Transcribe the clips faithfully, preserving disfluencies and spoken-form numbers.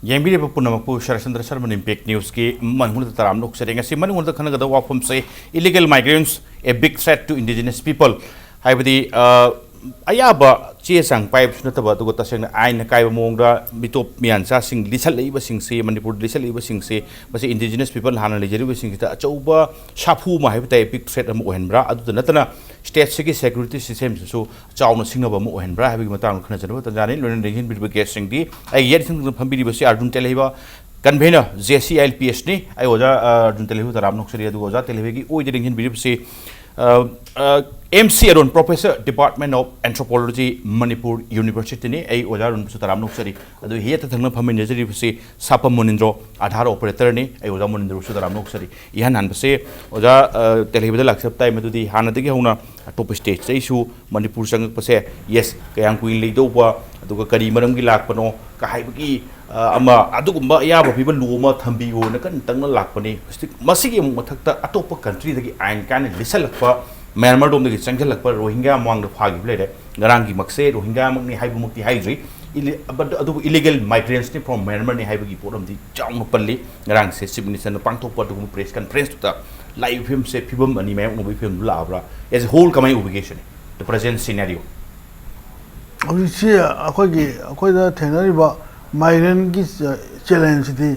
ꯌꯦꯡꯕꯤꯔꯤꯕ ꯄꯨꯝꯅꯃꯛꯄꯨ ꯁꯔꯠꯆꯟꯗ꯭ꯔ ꯁꯔꯃꯟ ꯏꯝꯄꯦꯛ ꯅ꯭ꯌꯨꯁꯀꯤ ꯃꯅꯨꯡꯗ ꯇꯔꯥꯝꯅ ꯑꯣꯛꯆꯔꯤ꯫ ꯉꯁꯤ ꯃꯅꯨꯡꯗ ꯈꯟꯅꯒꯗꯕ ꯋꯥꯐꯝꯁꯦ, illegal migrants, a big threat to indigenous people꯫ ꯍꯥꯏꯕꯗꯤ, ꯑ, ꯑꯌꯥꯕ ꯆꯦ ꯆꯥꯡ ꯄꯥꯏꯕꯁꯨ ꯅꯠꯇꯕ, ꯑꯗꯨꯒ ꯇꯁꯦꯡꯅ ꯑꯥꯏꯟꯅ ꯀꯥꯏꯕ ꯃꯑꯣꯡꯗ ꯃꯤꯇꯣꯞ ꯃꯤꯌꯥꯟꯆꯥꯁꯤꯡ ꯂꯤꯁꯜꯂꯛꯏꯕꯁꯤꯡꯁꯤ, ꯃꯅꯤꯄꯨꯔꯗ ꯂꯤꯁꯜꯂꯛꯏꯕꯁꯤꯡꯁꯤ, ꯃꯁꯤ indigenous people ꯍꯥꯟꯅ ꯂꯩꯖꯔꯤꯕꯁꯤꯡꯁꯤꯗ ꯑꯆꯧꯕ ꯁꯥꯐꯨ ꯑꯃ ꯍꯥꯏꯕ ꯇꯥꯏ, big threat ꯑꯃ ꯑꯣꯏꯍꯟꯕ꯭ꯔꯥ? ꯑꯗꯨꯗ ꯅꯠꯇꯅ state-ꯁꯤꯒꯤ security system-ꯁꯤꯁꯨ ꯆꯥꯎꯅ ꯁꯤꯡꯅꯕ ꯑꯃ ꯑꯣꯏꯍꯟꯕ꯭ꯔꯥ ꯍꯥꯏꯕꯒꯤ ꯃꯇꯥꯡꯗ ꯈꯟꯅꯖꯅꯕ ꯇꯥꯟꯖꯥꯅꯤ꯫ ꯂꯣꯏꯅꯅ ꯂꯦꯡꯁꯤꯟꯕꯤꯔꯤꯕ guest-ꯁꯤꯡꯗꯤ ꯑꯩꯒꯤ ꯌꯦꯠ ꯊꯪꯅ ꯐꯝꯕꯤꯔꯤꯕꯁꯤ Arjun ꯇꯦꯂꯩꯕ, convener, J C I L P H-ꯅꯤ꯫ ꯑꯩ ꯑꯣꯖꯥ, ꯑ, ꯑꯥꯔꯖꯨꯟ ꯇꯦꯂꯩꯕꯨ ꯇꯔꯥꯝꯅ ꯑꯣꯛꯆꯔꯤ꯫ ꯑꯗꯨꯒ ꯑꯣꯖꯥ ꯇꯦꯂꯩꯕꯒꯤ ꯑꯣꯏꯗ ꯂꯦꯡꯁꯤꯟꯕꯤꯔꯤꯕꯁꯤ, ꯑ, ꯑ, M C Arun, professor, Department of Anthropology, Manipur University-ꯅꯤ꯫ ꯑꯩ ꯑꯣꯖꯥ ꯑꯔꯨꯟꯕꯨꯁꯨ ꯇꯔꯥꯝꯅ ꯑꯣꯛꯆꯔꯤ꯫ ꯑꯗꯨ ꯌꯦꯠꯇ ꯊꯪꯅ ꯐꯝꯃꯤꯟꯅꯖꯔꯤꯕꯁꯤ ꯁꯥꯄꯝ ꯃꯣꯅꯤꯟꯗ꯭ꯔꯣ, ꯑꯙꯥꯔ operator-ꯅꯤ꯫ ꯑꯩ ꯑꯣꯖꯥ ꯃꯣꯅꯤꯟꯗ꯭ꯔꯣꯁꯨ ꯇꯔꯥꯝꯅ ꯑꯣꯛꯆꯔꯤ꯫ ꯏꯍꯥꯟ ꯍꯥꯟꯕꯁꯦ ꯑꯣꯖꯥ, ꯑ, ꯇꯦꯂꯩꯕꯗ ꯂꯥꯛꯆꯕ ꯇꯥꯏ꯫ ꯃꯗꯨꯗꯤ ꯍꯥꯟꯅꯗꯒꯤ ꯍꯧꯅ ꯑꯇꯣꯞꯄ state-ꯇꯩꯁꯨ ꯃꯅꯤꯄꯨꯔ ꯆꯪꯉꯛꯄꯁꯦ, yes, ꯀꯌꯥꯝ ꯀꯨꯏꯅ ꯂꯩꯗꯧꯕ, ꯑꯗꯨꯒ ꯀꯔꯤ ꯃꯔꯝꯒꯤ ꯂꯥꯛꯄꯅꯣ ꯀ ꯍꯥꯏꯕꯒꯤ, ꯑ, ꯑꯃ, ꯑꯗꯨꯒꯨꯝꯕ ꯑꯌꯥꯕ ꯄꯤꯕ law ꯑꯃ ꯊꯝꯕꯤꯌꯣꯅ ꯀꯟꯅ ꯇꯛꯅ ꯂꯥꯛꯄꯅꯤ꯫ ꯍꯧꯖꯤꯛ ꯃꯁꯤꯒꯤ ꯑꯃꯨꯛ ꯃꯊꯛꯇ ꯑꯇꯣꯞꯄ country-ꯗꯒꯤ ꯑꯥꯏꯟ ꯀꯥꯏꯅ ꯂꯤꯁꯜꯂꯛꯄ, ꯃ꯭ꯌꯥꯟꯃꯥꯔꯗꯣꯝꯗꯒꯤ ꯆꯪꯁꯤꯜꯂꯛꯄ ꯔꯣꯍꯤꯡꯒ꯭ꯌꯥ ꯃꯃꯥꯡꯗ ꯐꯥꯈꯤꯕ ꯂꯩꯔꯦ꯫ ꯉꯔꯥꯡꯒꯤꯃꯛꯁꯦ ꯔꯣꯍꯤꯡꯒ꯭ꯌꯥꯃꯛꯅꯤ ꯍꯥꯏꯕꯃꯛꯇꯤ ꯍꯥꯏꯗ꯭ꯔꯤ, ꯏꯂꯤ-, but ꯑꯗꯨꯕꯨ illegal migrants-ꯅꯤ from Myanmar-ꯅꯤ ꯍꯥꯏꯕꯒꯤ ꯄꯣꯠ ꯑꯃꯗꯤ ꯆꯥꯎꯅ ꯄꯜꯂꯤ꯫ ꯉꯔꯥꯡꯁꯦ Chief Minister-ꯅ ꯄꯥꯡꯊꯣꯛꯄ ꯑꯗꯨꯒꯨꯝꯕ press conference-ꯇꯨꯗ ꯂꯥꯛꯏꯕ ꯐꯤꯕꯝꯁꯦ, ꯐꯤꯕꯝ ꯑꯅꯤ ꯃꯥꯌꯣꯛꯅꯕꯒꯤ ꯐꯤꯕꯝꯗꯨ ꯂꯥꯛꯑꯕ꯭ꯔꯥ? As a whole ꯀꯃꯥꯏꯅ ꯎꯕꯤꯒꯦ ꯁꯤꯅꯤ, the present scenario? ꯍꯧꯖꯤꯛꯁꯤ ꯑꯩꯈꯣꯏꯒꯤ, ꯑꯩꯈꯣꯏꯗ ꯊꯦꯡꯅꯔꯤꯕ migrant-ꯀꯤ challenge-ꯁꯤꯗꯤ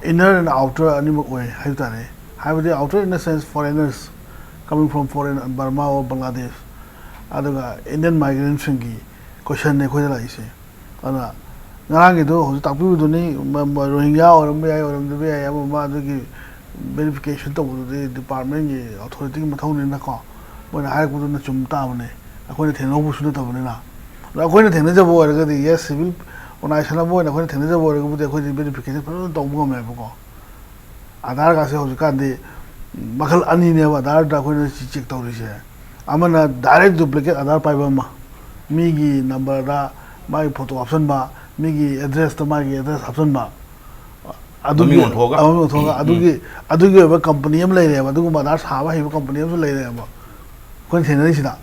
inner and outer ꯑꯅꯤꯃꯛ ꯑꯣꯏ ꯍꯥꯏꯕ ꯇꯥꯔꯦ꯫ ꯍꯥꯏꯕꯗꯤ outer in the sense foreigners coming from foreign, Burma or Bangladesh, ꯑꯗꯨꯒ Indian migrant-ꯁꯤꯡꯒꯤ question-ꯅꯦ ꯑꯩꯈꯣꯏꯗ ꯂꯥꯛꯏꯁꯦ꯫ ꯑꯗꯨꯅ ꯉꯔꯥꯡꯒꯤꯗꯣ ꯍꯧꯖꯤꯛ ꯇꯥꯛꯄꯤꯕꯗꯨꯅꯤ, ꯃ-, ꯃ-, ꯔꯣꯍꯤꯡꯒ꯭ꯌꯥ ꯑꯣꯏꯔꯝꯕ ꯌꯥꯏ, ꯑꯣꯏꯔꯝꯗꯕ ꯌꯥꯏ, ꯑꯃ ꯑꯃ ꯑꯗꯨꯒꯤ verification ꯇꯧꯕꯗꯨꯗꯤ department-ꯀꯤ authority-ꯒꯤ ꯃꯊꯧꯅꯤꯅꯀꯣ, ꯃꯣꯏꯅ ꯍꯥꯏꯔꯛꯄꯗꯨꯅ ꯆꯨꯝ ꯇꯥꯕꯅꯦ, ꯑꯩꯈꯣꯏꯅ ꯊꯦꯡꯅꯍꯧꯕꯁꯨ ꯅꯠꯇꯕꯅꯤꯅ꯫ ꯑꯗꯣ ꯑꯩꯈꯣꯏꯅ ꯊꯦꯡꯅꯖꯕ ꯑꯣꯏꯔꯒꯗꯤ, yes, civil organization ꯑꯃ ꯑꯣꯏꯅ ꯑꯩꯈꯣꯏꯅ ꯊꯦꯡꯅꯖꯕ ꯑꯣꯏꯔꯒꯕꯨꯗꯤ ꯑꯩꯈꯣꯏꯗꯤ verification ꯐꯖꯅ ꯇꯧꯕ ꯉꯝꯃꯦꯕꯀꯣ꯫ ꯑꯥꯙꯥꯔꯒꯁꯦ ꯍꯧꯖꯤꯛꯀꯥꯟꯗꯤ ꯃꯈꯜ ꯑꯅꯤꯅꯦꯕ ꯑꯥꯙꯥꯔꯗ ꯑꯩꯈꯣꯏꯅ check ꯇꯧꯔꯤꯁꯦ꯫ ꯑꯃꯅ direct duplicate ꯑꯥꯙꯥꯔ ꯄꯥꯏꯕ ꯑꯃ, ꯃꯤꯒꯤ number-ꯗ ꯃꯥꯒꯤ photo ꯍꯥꯞꯆꯤꯟꯕ, ꯃꯤꯒꯤ address-ꯇ ꯃꯥꯒꯤ address ꯍꯥꯞꯆꯤꯟꯕ, ꯑꯗꯨꯒꯤ ꯃꯃꯤꯡ ꯑꯣꯟꯊꯣꯛꯑꯒ? ꯑ, ꯃꯃꯤꯡ ꯑꯣꯟꯊꯣꯛꯑꯒ, ꯎꯝ, ꯑꯗꯨꯒꯤ, ꯑꯗꯨꯒꯤ ꯑꯣꯏꯕ company ꯑꯃ ꯂꯩꯔꯦꯕ, ꯑꯗꯨꯒꯨꯝꯕ ꯑꯥꯙꯥꯔ ꯁꯥꯕ ꯍꯩꯕ company ꯑꯃꯁꯨ ꯂꯩꯔꯦꯕ ꯑꯩꯈꯣꯏꯅ ꯊꯦꯡꯅꯔꯤꯁꯤꯗ꯫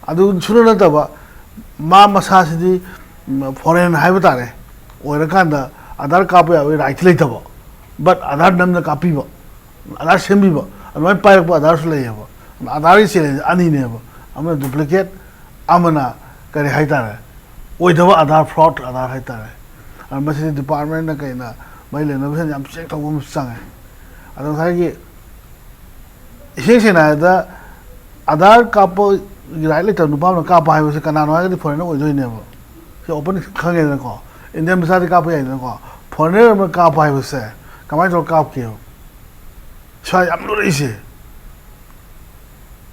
ꯑꯗꯨꯁꯨ ꯅꯠꯇꯕ, ꯃꯥ ꯃꯁꯥꯁꯤꯗꯤ, ꯎꯝ, foreign ꯍꯥꯏꯕ ꯇꯥꯔꯦ, ꯑꯣꯏꯔꯀꯥꯟꯗ ꯑꯥꯙꯥꯔ ꯀꯥꯞꯄ ꯌꯥꯕꯒꯤ ꯔꯥꯏꯠꯇꯤ ꯂꯩꯇꯕ, ꯕꯠ ꯑꯥꯙꯥꯔ ꯅꯝꯅ ꯀꯥꯞꯄꯤꯕ, ꯑꯥꯙꯥꯔ ꯁꯦꯝꯕꯤꯕ, ꯑꯗꯨꯃꯥꯏꯅ ꯄꯥꯏꯔꯛꯄ ꯑꯥꯙꯥꯔꯁꯨ ꯂꯩꯌꯦꯕ꯫ ꯑꯥꯙꯥꯔꯒꯤ ꯆꯦꯂꯦꯟꯖ ꯑꯅꯤꯅꯦꯕ, ꯑꯃꯅ ꯗꯨꯄ꯭ꯂꯤꯀꯦꯠ, ꯑꯃꯅ ꯀꯔꯤ ꯍꯥꯏꯇꯥꯔꯦ, ꯑꯣꯏꯗꯕ ꯑꯥꯙꯥꯔ, ꯐ꯭ꯔꯣꯗ ꯑꯥꯙꯥꯔ ꯍꯥꯏꯇꯥꯔꯦ꯫ ꯑꯗꯨ ꯃꯁꯤꯗꯤ ꯗꯤꯄꯥꯔꯠꯃꯦꯟꯅ ꯀꯩꯅ ꯃꯔꯤ ꯂꯩꯅꯕꯁꯤꯡ ꯌꯥꯝ ꯆꯦꯛ ꯇꯧꯕ ꯑꯃꯁꯨ ꯆꯪꯉꯦ꯫ ꯑꯗꯣ ꯉꯁꯥꯏꯒꯤ ꯏꯁꯦꯡ ꯁꯦꯡꯅ ꯍꯥꯏꯔꯕꯗ, ꯑꯥꯙꯥꯔ ꯀꯥꯞꯄꯒꯤ ꯔꯥꯏꯠ ꯂꯩꯇꯕ ꯅꯨꯄꯥ ꯑꯃꯅ ꯀꯥꯞꯄ ꯍꯥꯏꯕꯁꯦ ꯀꯅꯥꯅꯣ ꯍꯥꯏꯔꯒꯗꯤ ꯐꯣꯔꯦꯟꯅꯔ ꯑꯣꯏꯗꯣꯏꯅꯦꯕ꯫ ꯁꯤ ꯑꯣꯄꯟ ꯈꯪꯉꯦꯗꯅꯀꯣ, ꯏꯟꯗꯤꯌꯟ ꯃꯆꯥꯗꯤ ꯀꯥꯞꯄ ꯌꯥꯏꯗꯅꯀꯣ꯫ ꯐꯣꯔꯦꯟꯅꯔ ꯑꯃꯅ ꯀꯥꯞꯄ ꯍꯥꯏꯕꯁꯦ ꯀꯃꯥꯏꯅ ꯇꯧꯔꯒ ꯀꯥꯞꯀꯦꯕ? ꯁ꯭ꯋꯥꯏ ꯌꯥꯝ ꯂꯨꯔꯛꯏꯁꯦ꯫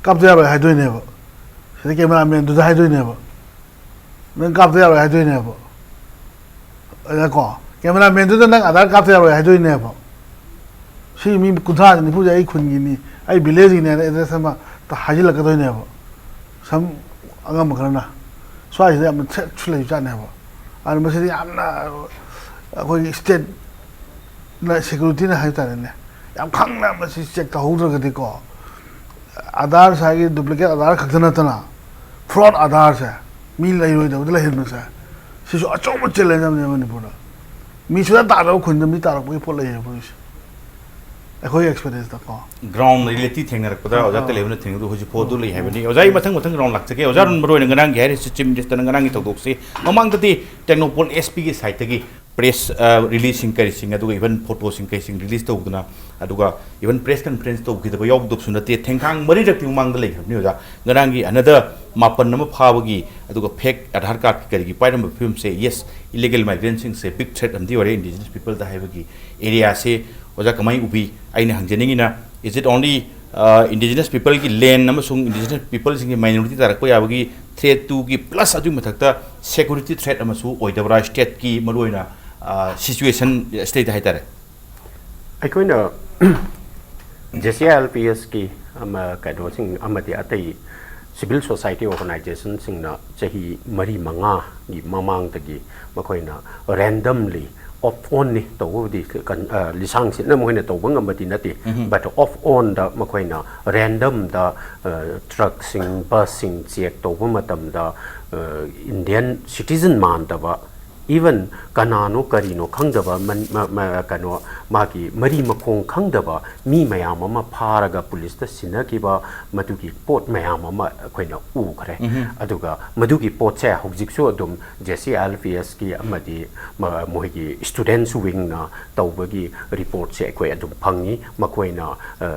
ꯀꯥꯞꯇ ꯌꯥꯔꯣꯏ ꯍꯥꯏꯗꯣꯏꯅꯦꯕ, ꯁꯤꯗ ꯀꯦꯃꯦꯔꯥꯃꯦꯟꯗꯨꯗ ꯍꯥꯏꯗꯣꯏꯅꯦꯕ, ꯅꯪ ꯀꯥꯞꯇ ꯌꯥꯔꯣꯏ ꯍꯥꯏꯗꯣꯏꯅꯦꯕ꯫ ꯑꯗꯀꯣ, ꯀꯦꯃꯦꯔꯥꯃꯦꯟꯗꯨꯗ ꯅꯪ ꯑꯥꯙꯥꯔ ꯀꯥꯞꯇ ꯌꯥꯔꯣꯏ ꯍꯥꯏꯗꯣꯏꯅꯦꯕ꯫ ꯁꯤ ꯃꯤ ꯀꯨꯟꯊ꯭ꯔꯥ ꯅꯤꯐꯨꯁꯦ ꯑꯩ ꯈꯨꯟꯒꯤꯅꯤ, ꯑꯩ ꯚꯤꯂꯦꯖꯀꯤꯅꯤ ꯍꯥꯏꯅ ꯑꯦꯗ꯭ꯔꯦꯁ ꯑꯃ ꯍꯥꯏꯖꯤꯜꯂꯛꯀꯗꯣꯏꯅꯦꯕ꯫ ꯁꯝ ꯑꯉꯝꯕ ꯈꯔꯅ ꯁ꯭ꯋꯥꯏꯁꯤꯗ ꯌꯥꯝꯅ ꯊ꯭ꯔꯦꯠꯁꯨ ꯂꯩꯕꯖꯥꯠꯅꯦꯕ꯫ ꯑꯗꯨꯅ ꯃꯁꯤꯗꯤ ꯌꯥꯝꯅ ꯑꯩꯈꯣꯏꯒꯤ ꯁ꯭ꯇꯦꯠꯅ, ꯁꯦꯀ꯭ꯌꯨꯔꯤꯇꯤꯅ ꯍꯥꯏ ꯇꯥꯔꯦꯅꯦ, ꯌꯥꯝ ꯈꯪꯅ ꯃꯁꯤ ꯆꯦꯛ ꯇꯧꯍꯧꯗ꯭ꯔꯒꯗꯤꯀꯣ, ꯑꯥꯙꯥꯔ ꯉꯁꯥꯏꯒꯤ ꯗꯨꯄ꯭ꯂꯤꯀꯦꯠ ꯑꯥꯙꯥꯔ ꯈꯛꯇ ꯅꯠꯇꯅ ꯐ꯭ꯔꯣꯗ ꯑꯥꯙꯥꯔꯁꯦ ꯃꯤ ꯂꯩꯔꯣꯏꯗꯕꯗ ꯂꯩꯍꯟꯕꯁꯦ, ꯁꯤꯁꯨ ꯑꯆꯧꯕ ꯆꯦꯂꯦꯟꯖ ꯑꯃꯅꯦ ꯃꯅꯤꯄꯨꯔꯗ꯫ ꯃꯤ ꯁꯨꯡꯇꯥ ꯇꯥꯗꯕ ꯈꯨꯟꯗ ꯃꯤ ꯇꯥꯔꯛꯄꯒꯤ ꯄꯣꯠ ꯂꯩꯌꯦꯕ ꯍꯧꯖꯤꯛꯁꯦ, ꯑꯩꯈꯣꯏꯒꯤ ꯑꯦꯛꯁꯄꯤꯔꯤꯌꯦꯟꯁꯇꯀꯣ꯫ ꯒ꯭ꯔꯥꯎꯟ ꯔꯤꯌꯦꯂꯤꯇꯤ ꯊꯦꯡꯅꯔꯛꯄꯗ ꯑꯣꯖꯥ ꯑꯥ꯫ ꯇꯦꯂꯦꯕꯅ ꯊꯦꯡꯅꯗꯨ ꯍꯧꯖꯤꯛ ꯐꯥꯎ ꯑꯗꯨ ꯂꯩ ꯍꯥꯏꯕꯅꯤ꯫ ꯑꯣꯖꯥ, ꯑꯩ ꯃꯊꯪ ꯃꯊꯪ ꯔꯥꯎꯟ ꯂꯥꯛꯆꯒꯦ꯫ ꯑꯣꯖꯥ ꯑꯔꯨꯟ, ꯃꯔꯨꯑꯣꯏꯅ ꯉꯔꯥꯡꯒꯤ ꯍꯥꯏꯔꯤꯁꯤ ꯆꯤꯐ ꯃꯤꯅꯤꯁꯇꯔꯅ ꯉꯔꯥꯡꯒꯤ ꯊꯧꯗꯣꯛꯁꯤ ꯃꯃꯥꯡꯗꯗꯤ ꯇꯦꯡꯅꯧꯄꯜ ꯑꯦꯁ ꯄꯤꯒꯤ ꯁꯥꯏꯠꯇꯒꯤ ꯄ꯭ꯔꯦꯁ ꯔꯤꯂꯤꯖꯁꯤꯡ ꯀꯔꯤꯁꯤꯡ, ꯑꯗꯨꯒ ꯏꯚꯟ ꯐꯣꯇꯣꯁꯤꯡ ꯀꯩꯁꯤꯡ ꯔꯤꯂꯤꯖ ꯇꯧꯗꯅ, ꯑꯗꯨꯒ ꯏꯚꯟ ꯄ꯭ꯔꯦꯁ ꯀꯟꯐꯔꯦꯟꯁ ꯇꯧꯈꯤꯗꯕ ꯌꯥꯎꯗꯕꯁꯨ ꯅꯠꯇꯦ꯫ ꯊꯦꯡꯈꯥꯡ ꯃꯔꯤꯔꯛꯇꯤ ꯃꯃꯥꯡꯗ ꯂꯩꯈ꯭ꯔꯕꯅꯤ ꯑꯣꯖꯥ꯫ ꯉꯔꯥꯡꯒꯤ ꯑꯅꯗꯔ ꯃꯥꯄꯟ ꯑꯃ ꯐꯥꯕꯒꯤ, ꯑꯗꯨꯒ ꯐꯦꯛ ꯑꯥꯙꯥꯔ ꯀꯥꯔꯗꯀꯤ ꯀꯔꯤꯒꯤ ꯄꯥꯏꯔꯝꯕ ꯐꯤꯕꯝꯁꯦ, ꯌꯦꯁ, ꯏꯂꯤꯒꯦꯜ ꯃꯥꯏꯒ꯭ꯔꯦꯟꯁꯤꯡꯁꯦ ꯕꯤꯛ ꯊ꯭ꯔꯦꯠ ꯑꯃꯗꯤ ꯑꯣꯏꯔꯦ ꯏꯟꯗꯤꯖꯤꯅꯁ ꯄꯤꯄꯜꯗ ꯍꯥꯏꯕꯒꯤ ꯑꯦꯔꯤꯌꯥꯁꯦ ꯑꯣꯖꯥ ꯀꯃꯥꯏꯅ ꯎꯕꯤ? ꯑꯩꯅ ꯍꯪꯖꯅꯤꯡꯉꯤꯅ, is it only indigenous peopleꯒꯤ ꯂꯦꯟ ꯑꯃꯁꯨꯡ ꯏꯟꯗꯤꯖꯤꯅꯁ ꯄꯤꯄꯜꯁꯤꯡꯒꯤ ꯃꯥꯏꯅꯣꯔꯤꯇꯤ ꯇꯥꯔꯛꯄ ꯌꯥꯕꯒꯤ ꯊ꯭ꯔꯦꯠꯇꯨꯒꯤ ꯄ꯭ꯂꯁ ꯑꯗꯨꯒꯤ ꯃꯊꯛꯇ ꯁꯦꯀ꯭ꯌꯨꯔꯤꯇꯤ ꯊ꯭ꯔꯦꯠ ꯑꯃꯁꯨ ꯑꯣꯏꯗꯕ꯭ꯔꯥ ꯁ꯭ꯇꯦꯠꯀꯤ ꯃꯔꯨꯑꯣꯏꯅ ꯁꯤꯆꯨꯋꯦꯁꯟ ꯁꯤꯗꯩꯗ ꯍꯥꯏꯇꯥꯔꯦ? ꯑꯩꯈꯣꯏꯅ ꯖꯦ ꯁꯤ ꯑꯥꯏ ꯑꯦꯜ ꯄꯤ ꯑꯦꯁꯀꯤ ꯑꯃ ꯀꯩꯅꯣꯁꯤꯡ ꯑꯃꯗꯤ ꯑꯇꯩ ꯁꯤꯚꯤꯜ ꯁꯣꯁꯥꯏꯇꯤ ꯑꯣꯔꯒꯅꯥꯏꯖꯦꯁꯟꯁꯤꯡꯅ ꯆꯍꯤ ꯃꯔꯤ ꯃꯉꯥꯒꯤ ꯃꯃꯥꯡꯗꯒꯤ ꯃꯈꯣꯏꯅ ꯔꯦꯟꯗꯝꯂꯤ ꯑꯣꯐ ꯑꯣꯟꯅꯤ ꯇꯧꯕꯕꯨꯗꯤ ꯀꯟ-, ꯑ, ꯂꯤꯁꯥꯡ ꯁꯤꯠꯅ ꯃꯈꯣꯏꯅ ꯇꯧꯕ ꯉꯝꯕꯗꯤ ꯅꯠꯇꯦ꯫ ꯎꯝꯍꯨꯝ꯫ But of onꯗ ꯃꯈꯣꯏꯅ ꯔꯦꯟꯗꯝꯗ, ꯑ, ꯇ꯭ꯔꯛꯁꯤꯡ, ꯕꯁꯁꯤꯡ ꯆꯦꯛ ꯇꯧꯕ ꯃꯇꯝꯗ, ꯑ, ꯏꯟꯗꯤꯌꯟ ꯁꯤꯇꯤꯖꯟ ꯃꯥꯟꯗꯕ Even ꯀꯅꯥꯅꯣ ꯀꯔꯤꯅꯣ ꯈꯪꯗꯕ ꯃꯟ- ꯃ- ꯃ- ꯀꯩꯅꯣ ꯃꯥꯒꯤ ꯃꯔꯤ ꯃꯈꯣꯡ ꯈꯪꯗꯕ ꯃꯤ ꯃꯌꯥꯝ ꯑꯃ ꯐꯥꯔꯒ ꯄꯨꯂꯤꯁꯇ ꯁꯤꯟꯅꯈꯤꯕ, ꯃꯗꯨꯒꯤ ꯄꯣꯠ ꯃꯌꯥꯝ ꯑꯃ ꯑꯩꯈꯣꯏꯅ ꯎꯈ꯭ꯔꯦ꯫ ꯑꯗꯨꯒ ꯃꯗꯨꯒꯤ ꯄꯣꯠꯁꯦ ꯍꯧꯖꯤꯛꯁꯨ ꯑꯗꯨꯝ ꯖꯦ ꯁꯤ ꯑꯥꯏ ꯑꯦꯜ ꯄꯤ ꯑꯦꯁꯀꯤ ꯑꯃꯗꯤ ꯃ- ꯃꯣꯏꯒꯤ ꯁ꯭ꯇꯨꯗꯦꯟꯠꯁ ꯋꯤꯡꯅ ꯇꯧꯕꯒꯤ ꯔꯤꯄꯣꯔꯠꯁꯦ ꯑꯩꯈꯣꯏ ꯑꯗꯨꯝ ꯐꯪꯉꯤ꯫ ꯃꯈꯣꯏꯅ ꯑ,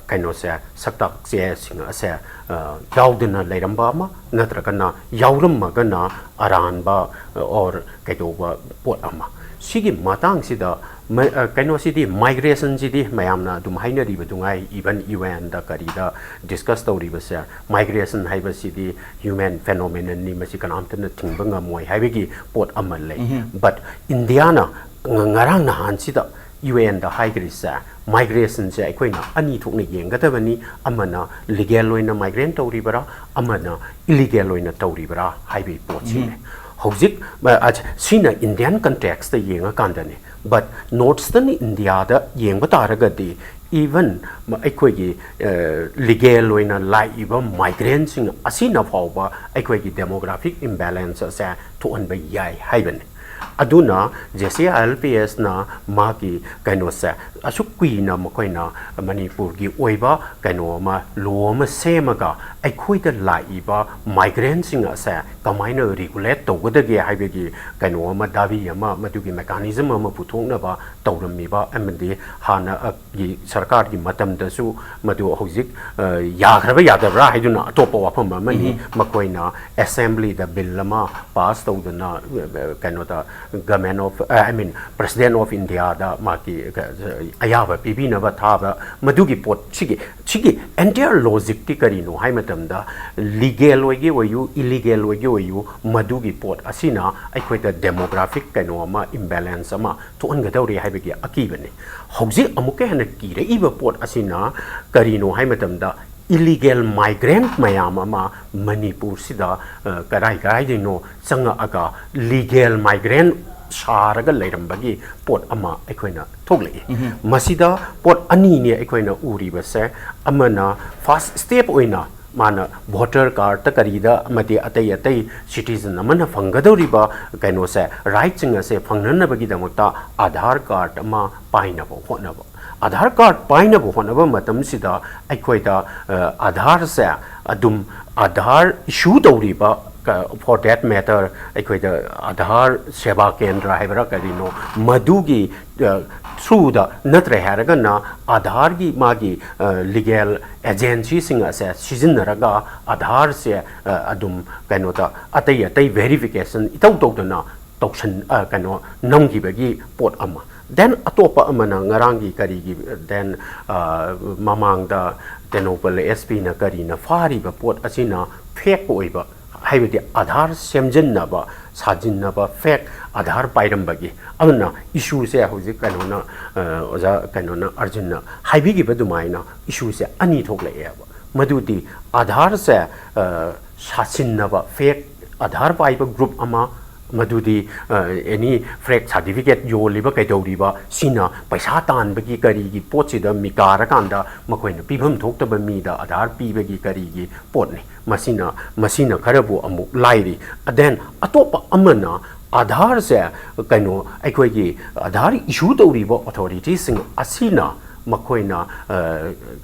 ꯀꯩꯅꯣꯁꯦ, ꯁꯛꯇꯥꯛ ꯆꯦꯁꯤꯡ ꯑꯁꯦ ꯑ, ꯌꯥꯎꯗꯅ ꯂꯩꯔꯝꯕ ꯑꯃ ꯅꯠꯇ꯭ꯔꯒꯅ ꯌꯥꯎꯔꯝꯃꯒꯅ ꯑꯔꯥꯟꯕ ꯑꯣꯔ ꯀꯩꯗꯧꯕ ꯄꯣꯠ ꯑꯃ꯫ ꯁꯤꯒꯤ ꯃꯇꯥꯡꯁꯤꯗ ꯃ- ꯑ, ꯀꯩꯅꯣꯁꯤꯗꯤ, ꯃꯥꯏꯒ꯭ꯔꯦꯁꯟꯁꯤꯗꯤ ꯃꯌꯥꯝꯅ ꯑꯗꯨꯝ ꯍꯥꯏꯅꯔꯤꯕꯗꯨꯉꯥꯏ, ꯏꯚꯟ ꯌꯨ ꯑꯦꯟꯗ ꯀꯔꯤꯗ ꯗꯤꯁꯀꯁ ꯇꯧꯔꯤꯕꯁꯦ, ꯃꯥꯏꯒ꯭ꯔꯦꯁꯟ ꯍꯥꯏꯕꯁꯤꯗꯤ ꯍ꯭ꯌꯨꯃꯦꯟ ꯐꯦꯅꯣꯃꯦꯅꯟꯅꯤ, ꯃꯁꯤ ꯀꯅꯥꯝꯇꯅ ꯊꯤꯡꯕ ꯉꯝꯃꯣꯏ ꯍꯥꯏꯕꯒꯤ ꯄꯣꯠ ꯑꯃ ꯂꯩ꯫ ꯕꯠ ꯏꯟꯗꯤꯌꯥꯅ ꯉ- ꯉꯔꯥꯡ ꯅꯍꯥꯟꯁꯤꯗ ꯌꯨ ꯑꯦꯟꯗ ꯍꯥꯏꯈ꯭ꯔꯤꯁꯦ, ꯃꯥꯏꯒ꯭ꯔꯦꯁꯟꯁꯦ ꯑꯩꯈꯣꯏꯅ ꯑꯅꯤ ꯊꯣꯛꯅ ꯌꯦꯡꯒꯗꯕꯅꯤ꯫ ꯑꯃꯅ ꯂꯤꯒꯦꯜ ꯑꯣꯏꯅ ꯃꯥꯏꯒ꯭ꯔꯦꯟ ꯇꯧꯔꯤꯕꯔꯥ, ꯑꯃꯅ ꯏꯂꯤꯒꯦꯜ ꯑꯣꯏꯅ ꯇꯧꯔꯤꯕꯔꯥ ꯍꯥꯏꯕꯒꯤ ꯄꯣꯠꯁꯤꯅꯦ꯫ ꯍꯧꯖꯤꯛ ꯑ, ꯑ, ꯁꯤꯅ ꯏꯟꯗꯤꯌꯥꯟ ꯀꯟꯇꯦꯛꯁꯇ ꯌꯦꯡꯉꯀꯥꯟꯗꯅꯤ꯫ ꯕꯠ ꯅꯣꯔꯠ ꯏꯁꯇꯔꯟ ꯏꯟꯗꯤꯌꯥꯗ ꯌꯦꯡꯕ ꯇꯥꯔꯒꯗꯤ, ꯏꯚꯟ ꯑꯩꯈꯣꯏꯒꯤ ꯂꯤꯒꯦꯜ ꯑꯣꯏꯅ ꯂꯥꯛꯏꯕ ꯃꯥꯏꯒ꯭ꯔꯦꯟꯁꯤꯡ ꯑꯁꯤꯅ ꯐꯥꯎꯕ ꯑꯩꯈꯣꯏꯒꯤ ꯗꯦꯃꯣꯒ꯭ꯔꯥꯐꯤꯛ ꯏꯝꯕꯦꯂꯦꯟꯁ ꯑꯁꯦ ꯊꯣꯛꯍꯟꯕ ꯌꯥꯏ ꯍꯥꯏꯕꯅꯤ꯫ ꯑꯗꯨꯅ J C I L P ꯑꯦꯁꯅ ꯃꯥꯒꯤ ꯀꯩꯅꯣꯁꯦ ꯑꯁꯨꯛ ꯀꯨꯏꯅ ꯃꯈꯣꯏꯅ ꯃꯅꯤꯄꯨꯔꯒꯤ ꯑꯣꯏꯕ ꯀꯩꯅꯣ ꯑꯃ, ꯂꯣ ꯑꯃ ꯁꯦꯝꯃꯒ ꯑꯩꯈꯣꯏꯗ ꯂꯥꯛꯏꯕ ꯃꯥꯏꯒ꯭ꯔꯦꯟꯁꯤꯡ ꯑꯁꯦ ꯀꯃꯥꯏꯅ ꯔꯤꯒꯨꯂꯦꯠ ꯇꯧꯒꯗꯒꯦ ꯍꯥꯏꯕꯒꯤ ꯀꯩꯅꯣ ꯑꯃ, ꯗꯥꯕꯤ ꯑꯃ, ꯃꯗꯨꯒꯤ ꯃꯦꯀꯥꯅꯤꯖꯝ ꯑꯃ ꯄꯨꯊꯣꯛꯅꯕ ꯇꯧꯔꯝꯃꯤꯕ ꯑꯃꯗꯤ ꯍꯥꯟꯅ ꯒꯤ ꯁꯔꯀꯥꯔꯒꯤ ꯃꯇꯝꯗꯁꯨ ꯃꯗꯨ ꯍꯧꯖꯤꯛ, ꯑ, ꯌꯥꯈ꯭ꯔꯕ ꯌꯥꯗꯕ꯭ꯔꯥ ꯍꯥꯏꯗꯨꯅ ꯑꯇꯣꯞꯄ ꯋꯥꯐꯝ ꯑꯃꯅꯤ꯫ ꯃꯈꯣꯏꯅ ꯑꯦꯁꯦꯝꯕ꯭ꯂꯤꯗ ꯕꯤꯜ ꯑꯃ ꯄꯥꯁ ꯇꯧꯗꯅ, ꯑ, ꯀꯩꯅꯣꯗ, ꯒꯃꯦꯟ ꯑꯣꯐ, ꯑ, I mean, ꯄ꯭ꯔꯁꯤꯗꯦꯟ ꯑꯣꯐ ꯏꯟꯗꯤꯌꯥꯗ ꯃꯥꯒꯤ, ꯑ, ꯑꯌꯥꯕ ꯄꯤꯕꯤꯅꯕ ꯊꯥꯕ, ꯃꯗꯨꯒꯤ ꯄꯣꯠꯁꯤꯒꯤ, ꯁꯤꯒꯤ ꯑꯦꯟꯇꯤꯌꯔ ꯂꯣꯖꯤꯛꯇꯤ ꯀꯔꯤꯅꯣ ꯍꯥꯏ ꯃꯇꯝꯗ, ꯂꯤꯒꯦꯜ ꯑꯣꯏꯒꯦ ꯑꯣꯏꯌꯨ, ꯏꯂꯤꯒꯦꯜ ꯑꯣꯏꯒꯦ ꯑꯣꯏꯌꯨ, ꯃꯗꯨꯒꯤ ꯄꯣꯠ ꯑꯁꯤꯅ ꯑꯩꯈꯣꯏꯗ ꯗꯦꯃꯣꯒ꯭ꯔꯥꯐꯤꯛ ꯀꯩꯅꯣ ꯑꯃ, ꯏꯝꯕꯦꯂꯦꯟꯁ ꯑꯃ ꯊꯣꯛꯍꯟꯒꯗꯧꯔꯤ ꯍꯥꯏꯕꯒꯤ ꯑꯀꯤꯕꯅꯤ꯫ ꯍꯧꯖꯤꯛ ꯑꯃꯨꯛꯀ ꯍꯦꯟꯅ ꯀꯤꯔꯛꯏꯕ ꯄꯣꯠ ꯑꯁꯤꯅ ꯀꯔꯤꯅꯣ ꯍꯥꯏ ꯃꯇꯝꯗ, ꯏꯂꯤꯒꯦꯜ ꯃꯥꯏꯒ꯭ꯔꯦꯟꯠ ꯃꯌꯥꯝ ꯑꯃ ꯃꯅꯤꯄꯨꯔꯁꯤꯗ, ꯑ, ꯀꯔꯥꯏ ꯀꯔꯥꯏꯗꯩꯅꯣ ꯆꯪꯉꯛꯑꯒ ꯂꯤꯒꯦꯜ ꯃꯥꯏꯒ꯭ꯔꯦꯟꯠ ꯁꯥꯔꯒ ꯂꯩꯔꯝꯕꯒꯤ ꯄꯣꯠ ꯑꯃ ꯑꯩꯈꯣꯏꯅ ꯊꯣꯛꯂꯛꯏ꯫ ꯃꯁꯤꯗ ꯄꯣꯠ ꯑꯅꯤꯅꯤ ꯑꯩꯈꯣꯏꯅ ꯎꯔꯤꯕꯁꯦ꯫ ꯑꯃꯅ, ꯐꯥꯔꯁ ꯁ꯭ꯇꯦꯞ ꯑꯣꯏꯅ ꯃꯥꯅ ꯚꯣꯇꯔ ꯀꯥꯔꯠꯇ ꯀꯔꯤꯗ ꯑꯃꯗꯤ ꯑꯇꯩ ꯑꯇꯩ ꯁꯤꯇꯤꯖꯟ ꯑꯃꯅ ꯐꯪꯒꯗꯧꯔꯤꯕ ꯀꯩꯅꯣꯁꯦ, ꯔꯥꯏꯠꯁꯤꯡ ꯑꯁꯦ ꯐꯪꯅꯅꯕꯒꯤꯗꯃꯛꯇ ꯑꯥꯙꯥꯔ ꯀꯥꯔꯠ ꯑꯃ ꯄꯥꯏꯅꯕ ꯍꯣꯠꯅꯕ꯫ ꯑꯥꯙꯥꯔ ꯀꯥꯔꯠ ꯄꯥꯏꯅꯕ ꯍꯣꯠꯅꯕ ꯃꯇꯝꯁꯤꯗ ꯑꯩꯈꯣꯏꯗ, ꯑ, ꯑꯥꯙꯥꯔꯁꯦ ꯑꯗꯨꯝ, ꯑꯥꯙꯥꯔ ꯏꯁꯨ ꯇꯧꯔꯤꯕ, for that matter, ꯑꯩꯈꯣꯏꯗ ꯑꯥꯙꯥꯔ ꯁꯦꯕꯥ ꯀꯦꯟꯗ꯭ꯔ ꯍꯥꯏꯕ꯭ꯔꯥ ꯀꯔꯤꯅꯣ, ꯃꯗꯨꯒꯤ, ꯑ, ꯊ꯭ꯔꯨꯗ ꯅꯠꯇ꯭ꯔꯦ ꯍꯥꯏꯔꯒꯅ ꯑꯥꯙꯥꯔꯒꯤ ꯃꯥꯒꯤ, ꯑ, ꯂꯤꯒꯦꯜ ꯑꯦꯖꯦꯟꯁꯤꯁꯤꯡ ꯑꯁꯦ ꯁꯤꯖꯤꯟꯅꯔꯒ ꯑꯥꯙꯥꯔꯁꯦ, ꯑ, ꯑꯗꯨꯝ ꯀꯩꯅꯣꯗ ꯑꯇꯩ ꯑꯇꯩ ꯚꯦꯔꯤꯐꯤꯀꯦꯁꯟ ꯏꯇꯧ ꯇꯧꯗꯅ ꯇꯧꯁꯟ-, ꯑ, ꯀꯩꯅꯣ ꯅꯝꯈꯤꯕꯒꯤ ꯄꯣꯠ ꯑꯃ꯫ ꯗꯦꯟ ꯑꯇꯣꯞꯄ ꯑꯃꯅ ꯉꯔꯥꯡꯒꯤ ꯀꯔꯤꯒꯤ, ꯗꯦꯟ, ꯑ, ꯃꯃꯥꯡꯗ ꯇꯦꯡꯅꯧꯄꯜ ꯑꯦꯁ ꯄꯤꯅ ꯀꯔꯤꯅ ꯐꯥꯔꯤꯕ ꯄꯣꯠ ꯑꯁꯤꯅ ꯐꯦꯛ ꯑꯣꯏꯕ, ꯍꯥꯏꯕꯗꯤ ꯑꯥꯙꯥꯔ ꯁꯦꯝꯖꯤꯟꯅꯕ, ꯁꯥꯖꯤꯟꯅꯕ, ꯐꯦꯛ ꯑꯥꯙꯥꯔ ꯄꯥꯏꯔꯝꯕꯒꯤ꯫ ꯑꯗꯨꯅ ꯏꯁꯨꯁꯦ ꯍꯧꯖꯤꯛ ꯀꯩꯅꯣꯅ, ꯑ, ꯑꯣꯖꯥ ꯀꯩꯅꯣꯅ, ꯑꯥꯔꯖꯨꯟꯅ ꯍꯥꯏꯕꯤꯈꯤꯕ ꯑꯗꯨꯃꯥꯏꯅ ꯏꯁꯨꯁꯦ ꯑꯅꯤ ꯊꯣꯛꯂꯛꯑꯦꯕ꯫ ꯃꯗꯨꯗꯤ ꯑꯥꯙꯥꯔꯁꯦ, ꯑ, ꯁꯥꯁꯤꯟꯅꯕ, ꯐꯦꯛ ꯑꯥꯙꯥꯔ ꯄꯥꯏꯕ ꯒ꯭ꯔꯨꯞ ꯑꯃ, ꯃꯗꯨꯗꯤ, ꯑ, ꯑꯦꯅꯤ ꯐꯦꯛ ꯁꯥꯔꯇꯤꯐꯤꯀꯦꯠ ꯌꯣꯜꯂꯤꯕ ꯀꯩꯗꯧꯔꯤꯕ ꯁꯤꯅ ꯄꯩꯁꯥ ꯇꯥꯟꯕꯒꯤ ꯀꯔꯤꯒꯤ ꯄꯣꯠꯁꯤꯗ ꯃꯤꯀꯥꯔꯀꯥꯟꯗ ꯃꯈꯣꯏꯅ ꯄꯤꯐꯝ ꯊꯣꯛꯇꯕ ꯃꯤꯗ ꯑꯥꯙꯥꯔ ꯄꯤꯕꯒꯤ ꯀꯔꯤꯒꯤ ꯄꯣꯠꯅꯤ꯫ ꯃꯁꯤꯅ, ꯃꯁꯤꯅ ꯈꯔꯕꯨ ꯑꯃꯨꯛ ꯂꯥꯏꯔꯤ꯫ ꯗꯦꯟ ꯑꯇꯣꯞꯄ ꯑꯃꯅ ꯑꯥꯙꯥꯔꯁꯦ ꯀꯩꯅꯣ, ꯑꯩꯈꯣꯏꯒꯤ ꯑꯥꯙꯥꯔ ꯏꯁꯨ ꯇꯧꯔꯤꯕ ꯑꯣꯊꯣꯔꯤꯇꯤꯁꯤꯡ ꯑꯁꯤꯅ ꯃꯈꯣꯏꯅ, ꯑ,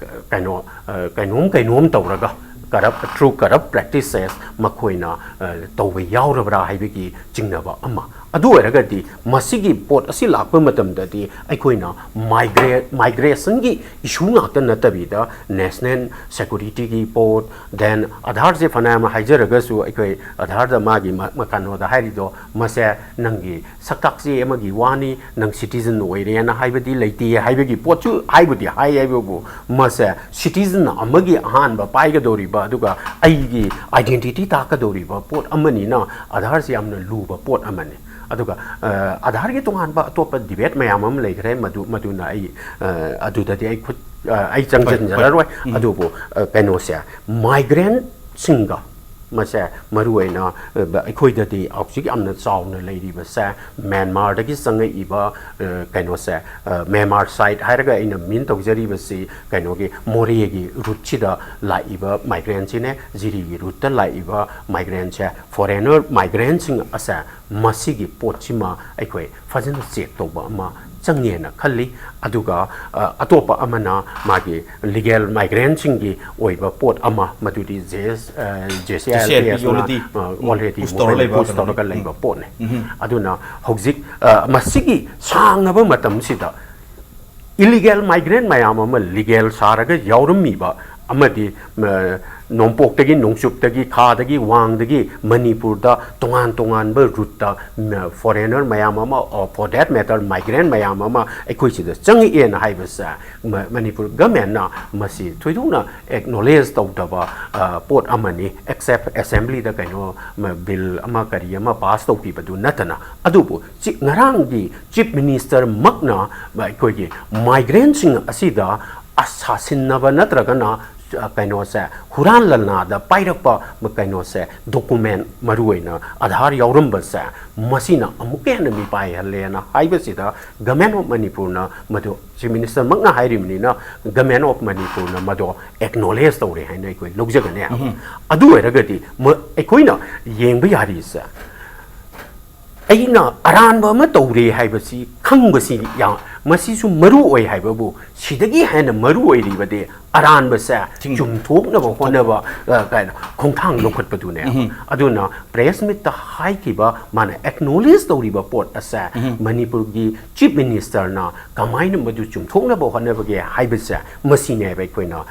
ꯀꯩꯅꯣ, ꯑ, ꯀꯩꯅꯣꯝ ꯀꯩꯅꯣꯝ ꯇꯧꯔꯒ ꯀꯔꯞ, ꯊ꯭ꯔꯨ ꯀꯔꯞ ꯄ꯭ꯔꯦꯛꯇꯤꯁꯦꯁ ꯃꯈꯣꯏꯅ, ꯑ, ꯇꯧꯕ ꯌꯥꯎꯔꯕ꯭ꯔꯥ ꯍꯥꯏꯕꯒꯤ ꯆꯤꯡꯅꯕ ꯑꯃ꯫ ꯑꯗꯨ ꯑꯣꯏꯔꯒꯗꯤ ꯃꯁꯤꯒꯤ ꯄꯣꯠ ꯑꯁꯤ ꯂꯥꯛꯄ ꯃꯇꯝꯗꯗꯤ ꯑꯩꯈꯣꯏꯅ ꯃꯥꯏꯒ꯭ꯔꯦ-, ꯃꯥꯏꯒ꯭ꯔꯦꯁꯟꯒꯤ ꯏꯁꯨ ꯉꯥꯛꯇ ꯅꯠꯇꯕꯤꯗ ꯅꯦꯁꯅꯦꯜ ꯁꯦꯀꯨꯔꯤꯇꯤꯒꯤ ꯄꯣꯠ, ꯗꯦꯟ ꯑꯥꯙꯥꯔꯁꯦ ꯐꯅꯌꯥꯝ ꯍꯥꯏꯖꯔꯒꯁꯨ ꯑꯩꯈꯣꯏ ꯑꯥꯙꯥꯔꯗ ꯃꯥꯒꯤ ꯃ-, ꯃ-, ꯀꯩꯅꯣꯗ ꯍꯥꯏꯔꯤꯗꯣ, ꯃꯁꯦ ꯅꯪꯒꯤ ꯁꯛꯇꯥꯛ ꯆꯦ ꯑꯃꯒꯤ ꯋꯥꯅꯤ, ꯅꯪ ꯁꯤꯇꯤꯖꯟ ꯑꯣꯏꯔꯦꯅ ꯍꯥꯏꯕꯗꯤ ꯂꯩꯇꯦ ꯍꯥꯏꯕꯒꯤ ꯄꯣꯠꯁꯨ ꯍꯥꯏꯕꯨꯗꯤ ꯍꯥꯏ, ꯍꯥꯏꯕꯕꯨ ꯃꯁꯦ ꯁꯤꯇꯤꯖꯟ ꯑꯃꯒꯤ ꯑꯍꯥꯟꯕ ꯄꯥꯏꯒꯗꯧꯔꯤꯕ, ꯑꯗꯨꯒ ꯑꯩꯒꯤ ꯑꯥꯏꯗꯦꯟꯇꯤꯇꯤ ꯇꯥꯛꯀꯗꯧꯔꯤꯕ ꯄꯣꯠ ꯑꯃꯅꯤꯅ ꯑꯥꯙꯥꯔꯁꯤ ꯌꯥꯝꯅ ꯂꯨꯕ ꯄꯣꯠ ꯑꯃꯅꯤ꯫ ꯑꯗꯨꯒ, ꯑ, ꯑꯥꯙꯥꯔꯒꯤ ꯇꯣꯉꯥꯟꯕ ꯑꯇꯣꯞꯄ ꯗꯤꯕꯦꯠ ꯃꯌꯥꯝ ꯑꯃ ꯂꯩꯈ꯭ꯔꯦ, ꯃꯗꯨ, ꯃꯗꯨꯅ ꯑꯩ, ꯑ, ꯑꯗꯨꯗꯗꯤ ꯑꯩ ꯈꯨꯠ, ꯑ, ꯑꯩ ꯆꯪꯁꯤꯟꯖꯔꯔꯣꯏ꯫ ꯍꯣꯏ, ꯍꯣꯏ꯫ ꯎꯝ꯫ ꯑꯗꯨꯕꯨ, ꯑ, ꯀꯩꯅꯣꯁꯦ, ꯃꯥꯏꯒ꯭ꯔꯦꯟꯁꯤꯡꯒ ꯃꯁꯦ ꯃꯔꯨꯑꯣꯏꯅ ꯑꯩꯈꯣꯏꯗꯗꯤ ꯍꯧꯖꯤꯛ ꯌꯥꯝꯅ ꯆꯥꯎꯅ ꯂꯩꯔꯤꯕꯁꯦ ꯃ꯭ꯌꯥꯟꯃꯥꯔꯗꯒꯤ ꯆꯪꯉꯛꯏꯕ ꯀꯩꯅꯣꯁꯦ, ꯃ꯭ꯌꯥꯟꯃꯥꯔ ꯁꯥꯏꯠ ꯍꯥꯏꯔꯒ ꯑꯩꯅ ꯃꯤꯟ ꯇꯧꯖꯔꯤꯕꯁꯤ ꯀꯩꯅꯣꯒꯤ ꯃꯣꯔꯦꯒꯤ ꯔꯨꯠꯁꯤꯗ ꯂꯥꯛꯏꯕ ꯃꯥꯏꯒ꯭ꯔꯦꯟꯁꯤꯅꯦ꯫ ꯖꯤꯔꯤꯒꯤ ꯔꯨꯠꯇ ꯂꯥꯛꯏꯕ ꯃꯥꯏꯒ꯭ꯔꯦꯟꯁꯦ, ꯐꯣꯔꯦꯅꯔ ꯃꯥꯏꯒ꯭ꯔꯦꯟꯁꯤꯡ ꯑꯁꯦ ꯃꯁꯤꯒꯤ ꯄꯣꯠꯁꯤꯃ ꯑꯩꯈꯣꯏ ꯐꯖꯅ ꯆꯦꯛ ꯇꯧꯕ ꯑꯃ ꯆꯪꯉꯦꯅ ꯈꯜꯂꯤ꯫ ꯑꯗꯨꯒ ꯑꯇꯣꯞꯄ ꯑꯃꯅ ꯃꯥꯒꯤ ꯂꯤꯒꯦꯜ ꯃꯥꯏꯒ꯭ꯔꯦꯟꯁꯤꯡꯒꯤ ꯑꯣꯏꯕ ꯄꯣꯠ ꯑꯃ, ꯃꯗꯨꯗꯤ J S, J C I L P ꯑꯦꯁꯅ already ꯎꯝ, already push ꯇꯧꯔ ꯃꯈꯣꯏꯅ ꯂꯩꯕ push ꯇꯧꯔꯒ ꯎꯝ, ꯂꯩꯕ ꯎꯝ, ꯄꯣꯠꯅꯤ꯫ ꯎꯝ꯫ ꯑꯗꯨꯅ ꯍꯧꯖꯤꯛ ꯃꯁꯤꯒꯤ ꯁꯥꯡꯉꯕ ꯃꯇꯝꯁꯤꯗ ꯏꯂꯤꯒꯦꯜ ꯃꯥꯏꯒ꯭ꯔꯦꯟ ꯃꯌꯥꯝ ꯑꯃ ꯂꯤꯒꯦꯜ ꯁꯥꯔꯒ ꯌꯥꯎꯔꯝꯃꯤꯕ ꯑꯃꯗꯤ ꯅꯣꯡꯄꯣꯛꯇꯒꯤ, ꯅꯣꯡꯆꯨꯞꯇꯒꯤ, ꯈꯥꯗꯒꯤ, ꯋꯥꯡꯗꯒꯤ ꯃꯅꯤꯄꯨꯔꯗ ꯇꯣꯉꯥꯟ ꯇꯣꯉꯥꯟꯕ ꯔꯨꯠꯇ ꯐꯣꯔꯦꯅꯔ ꯃꯌꯥꯝ ꯑꯃ, for that matter ꯃꯥꯏꯒ꯭ꯔꯦꯟ ꯃꯌꯥꯝ ꯑꯃ ꯑꯩꯈꯣꯏ ꯁꯤꯗ ꯆꯪꯉꯛꯑꯦꯅ ꯍꯥꯏꯕꯁꯦ ꯃꯅꯤꯄꯨꯔ ꯒꯃꯦꯟꯅ ꯃꯁꯤ ꯊꯣꯏꯗꯣꯛꯅ ꯑꯦꯛꯅꯣꯂꯦꯖ ꯇꯧꯗꯕ ꯄꯣꯠ ꯑꯃꯅꯤ꯫ ꯑꯦꯛꯁꯦꯞ ꯑꯦꯁꯦꯝꯕ꯭ꯂꯤꯗ ꯀꯩꯅꯣ ꯕꯤꯜ ꯑꯃ ꯀꯔꯤ ꯑꯃ ꯄꯥꯁ ꯇꯧꯈꯤꯕꯗꯨ ꯅꯠꯇꯅ꯫ ꯑꯗꯨꯕꯨ ꯉꯔꯥꯡꯒꯤ ꯆꯤꯐ ꯃꯤꯅꯤꯁꯇꯔꯃꯛꯅ ꯑꯩꯈꯣꯏꯒꯤ ꯃꯥꯏꯒ꯭ꯔꯦꯟꯁꯤꯡ ꯑꯁꯤꯗ ꯁꯥꯁꯤꯟꯅꯕ ꯅꯠꯇ꯭ꯔꯒꯅ ꯀꯩꯅꯣꯁꯦ, ꯍꯨꯔꯥꯟ ꯂꯟꯅꯥꯗ ꯄꯥꯏꯔꯛꯄ ꯀꯩꯅꯣꯁꯦ, ꯗꯣꯀꯨꯃꯦꯟ ꯃꯔꯨꯑꯣꯏꯅ ꯑꯙꯥꯔ ꯌꯥꯎꯔꯝꯕꯁꯦ, ꯃꯁꯤꯅ ꯑꯃꯨꯛꯀ ꯍꯦꯟꯅ ꯃꯤꯄꯥꯏꯍꯜꯂꯦꯅ ꯍꯥꯏꯕꯁꯤꯗ ꯒꯃꯦꯟ ꯑꯣꯐ ꯃꯅꯤꯄꯨꯔꯅ ꯃꯗꯨ ꯆꯤꯐ ꯃꯤꯅꯤꯁꯇꯔꯃꯛꯅ ꯍꯥꯏꯔꯤꯕꯅꯤꯅ ꯒꯃꯦꯟ ꯑꯣꯐ ꯃꯅꯤꯄꯨꯔꯅ ꯃꯗꯣ ꯑꯦꯛꯅꯣꯂꯦꯖ ꯇꯧꯔꯦ ꯍꯥꯏꯅ ꯑꯩꯈꯣꯏ ꯂꯧꯖꯒꯅꯤ꯫ ꯑꯗꯨ ꯑꯣꯏꯔꯒꯗꯤ ꯑꯩꯈꯣꯏꯅ ꯌꯦꯡꯕ ꯌꯥꯔꯤꯁꯦ, ꯑꯩꯅ ꯑꯔꯥꯟꯕ ꯑꯃ ꯇꯧꯔꯦ ꯍꯥꯏꯕꯁꯤ ꯈꯪꯕꯁꯤ ꯌꯥꯝ, ꯃꯁꯤꯁꯨ ꯃꯔꯨ ꯑꯣꯏ ꯍꯥꯏꯕꯕꯨ, ꯁꯤꯗꯒꯤ ꯍꯦꯟꯅ ꯃꯔꯨ ꯑꯣꯏꯔꯤꯕꯗꯤ ꯑꯔꯥꯟꯕꯁꯦ ꯆꯨꯝꯊꯣꯛꯅꯕ ꯍꯣꯠꯅꯕ, ꯀꯩꯅꯣ, ꯈꯣꯡꯊꯥꯡ ꯂꯧꯈꯠꯄꯗꯨꯅꯦ꯫ ꯑꯗꯨꯅ ꯄ꯭ꯔꯦꯁ ꯃꯤꯠꯇ ꯍꯥꯏꯈꯤꯕ, ꯃꯥꯅ ꯑꯦꯛꯅꯣꯂꯦꯖ ꯇꯧꯔꯤꯕ ꯄꯣꯠ ꯑꯁꯦ ꯃꯅꯤꯄꯨꯔꯒꯤ ꯆꯤꯐ ꯃꯤꯅꯤꯁꯇꯔꯅ ꯀꯃꯥꯏꯅ ꯃꯗꯨ ꯆꯨꯝꯊꯣꯛꯅꯕ ꯍꯣꯠꯅꯕꯒꯦ ꯍꯥꯏꯕꯁꯦ, ꯃꯁꯤꯅꯦꯕ ꯑꯩꯈꯣꯏꯅ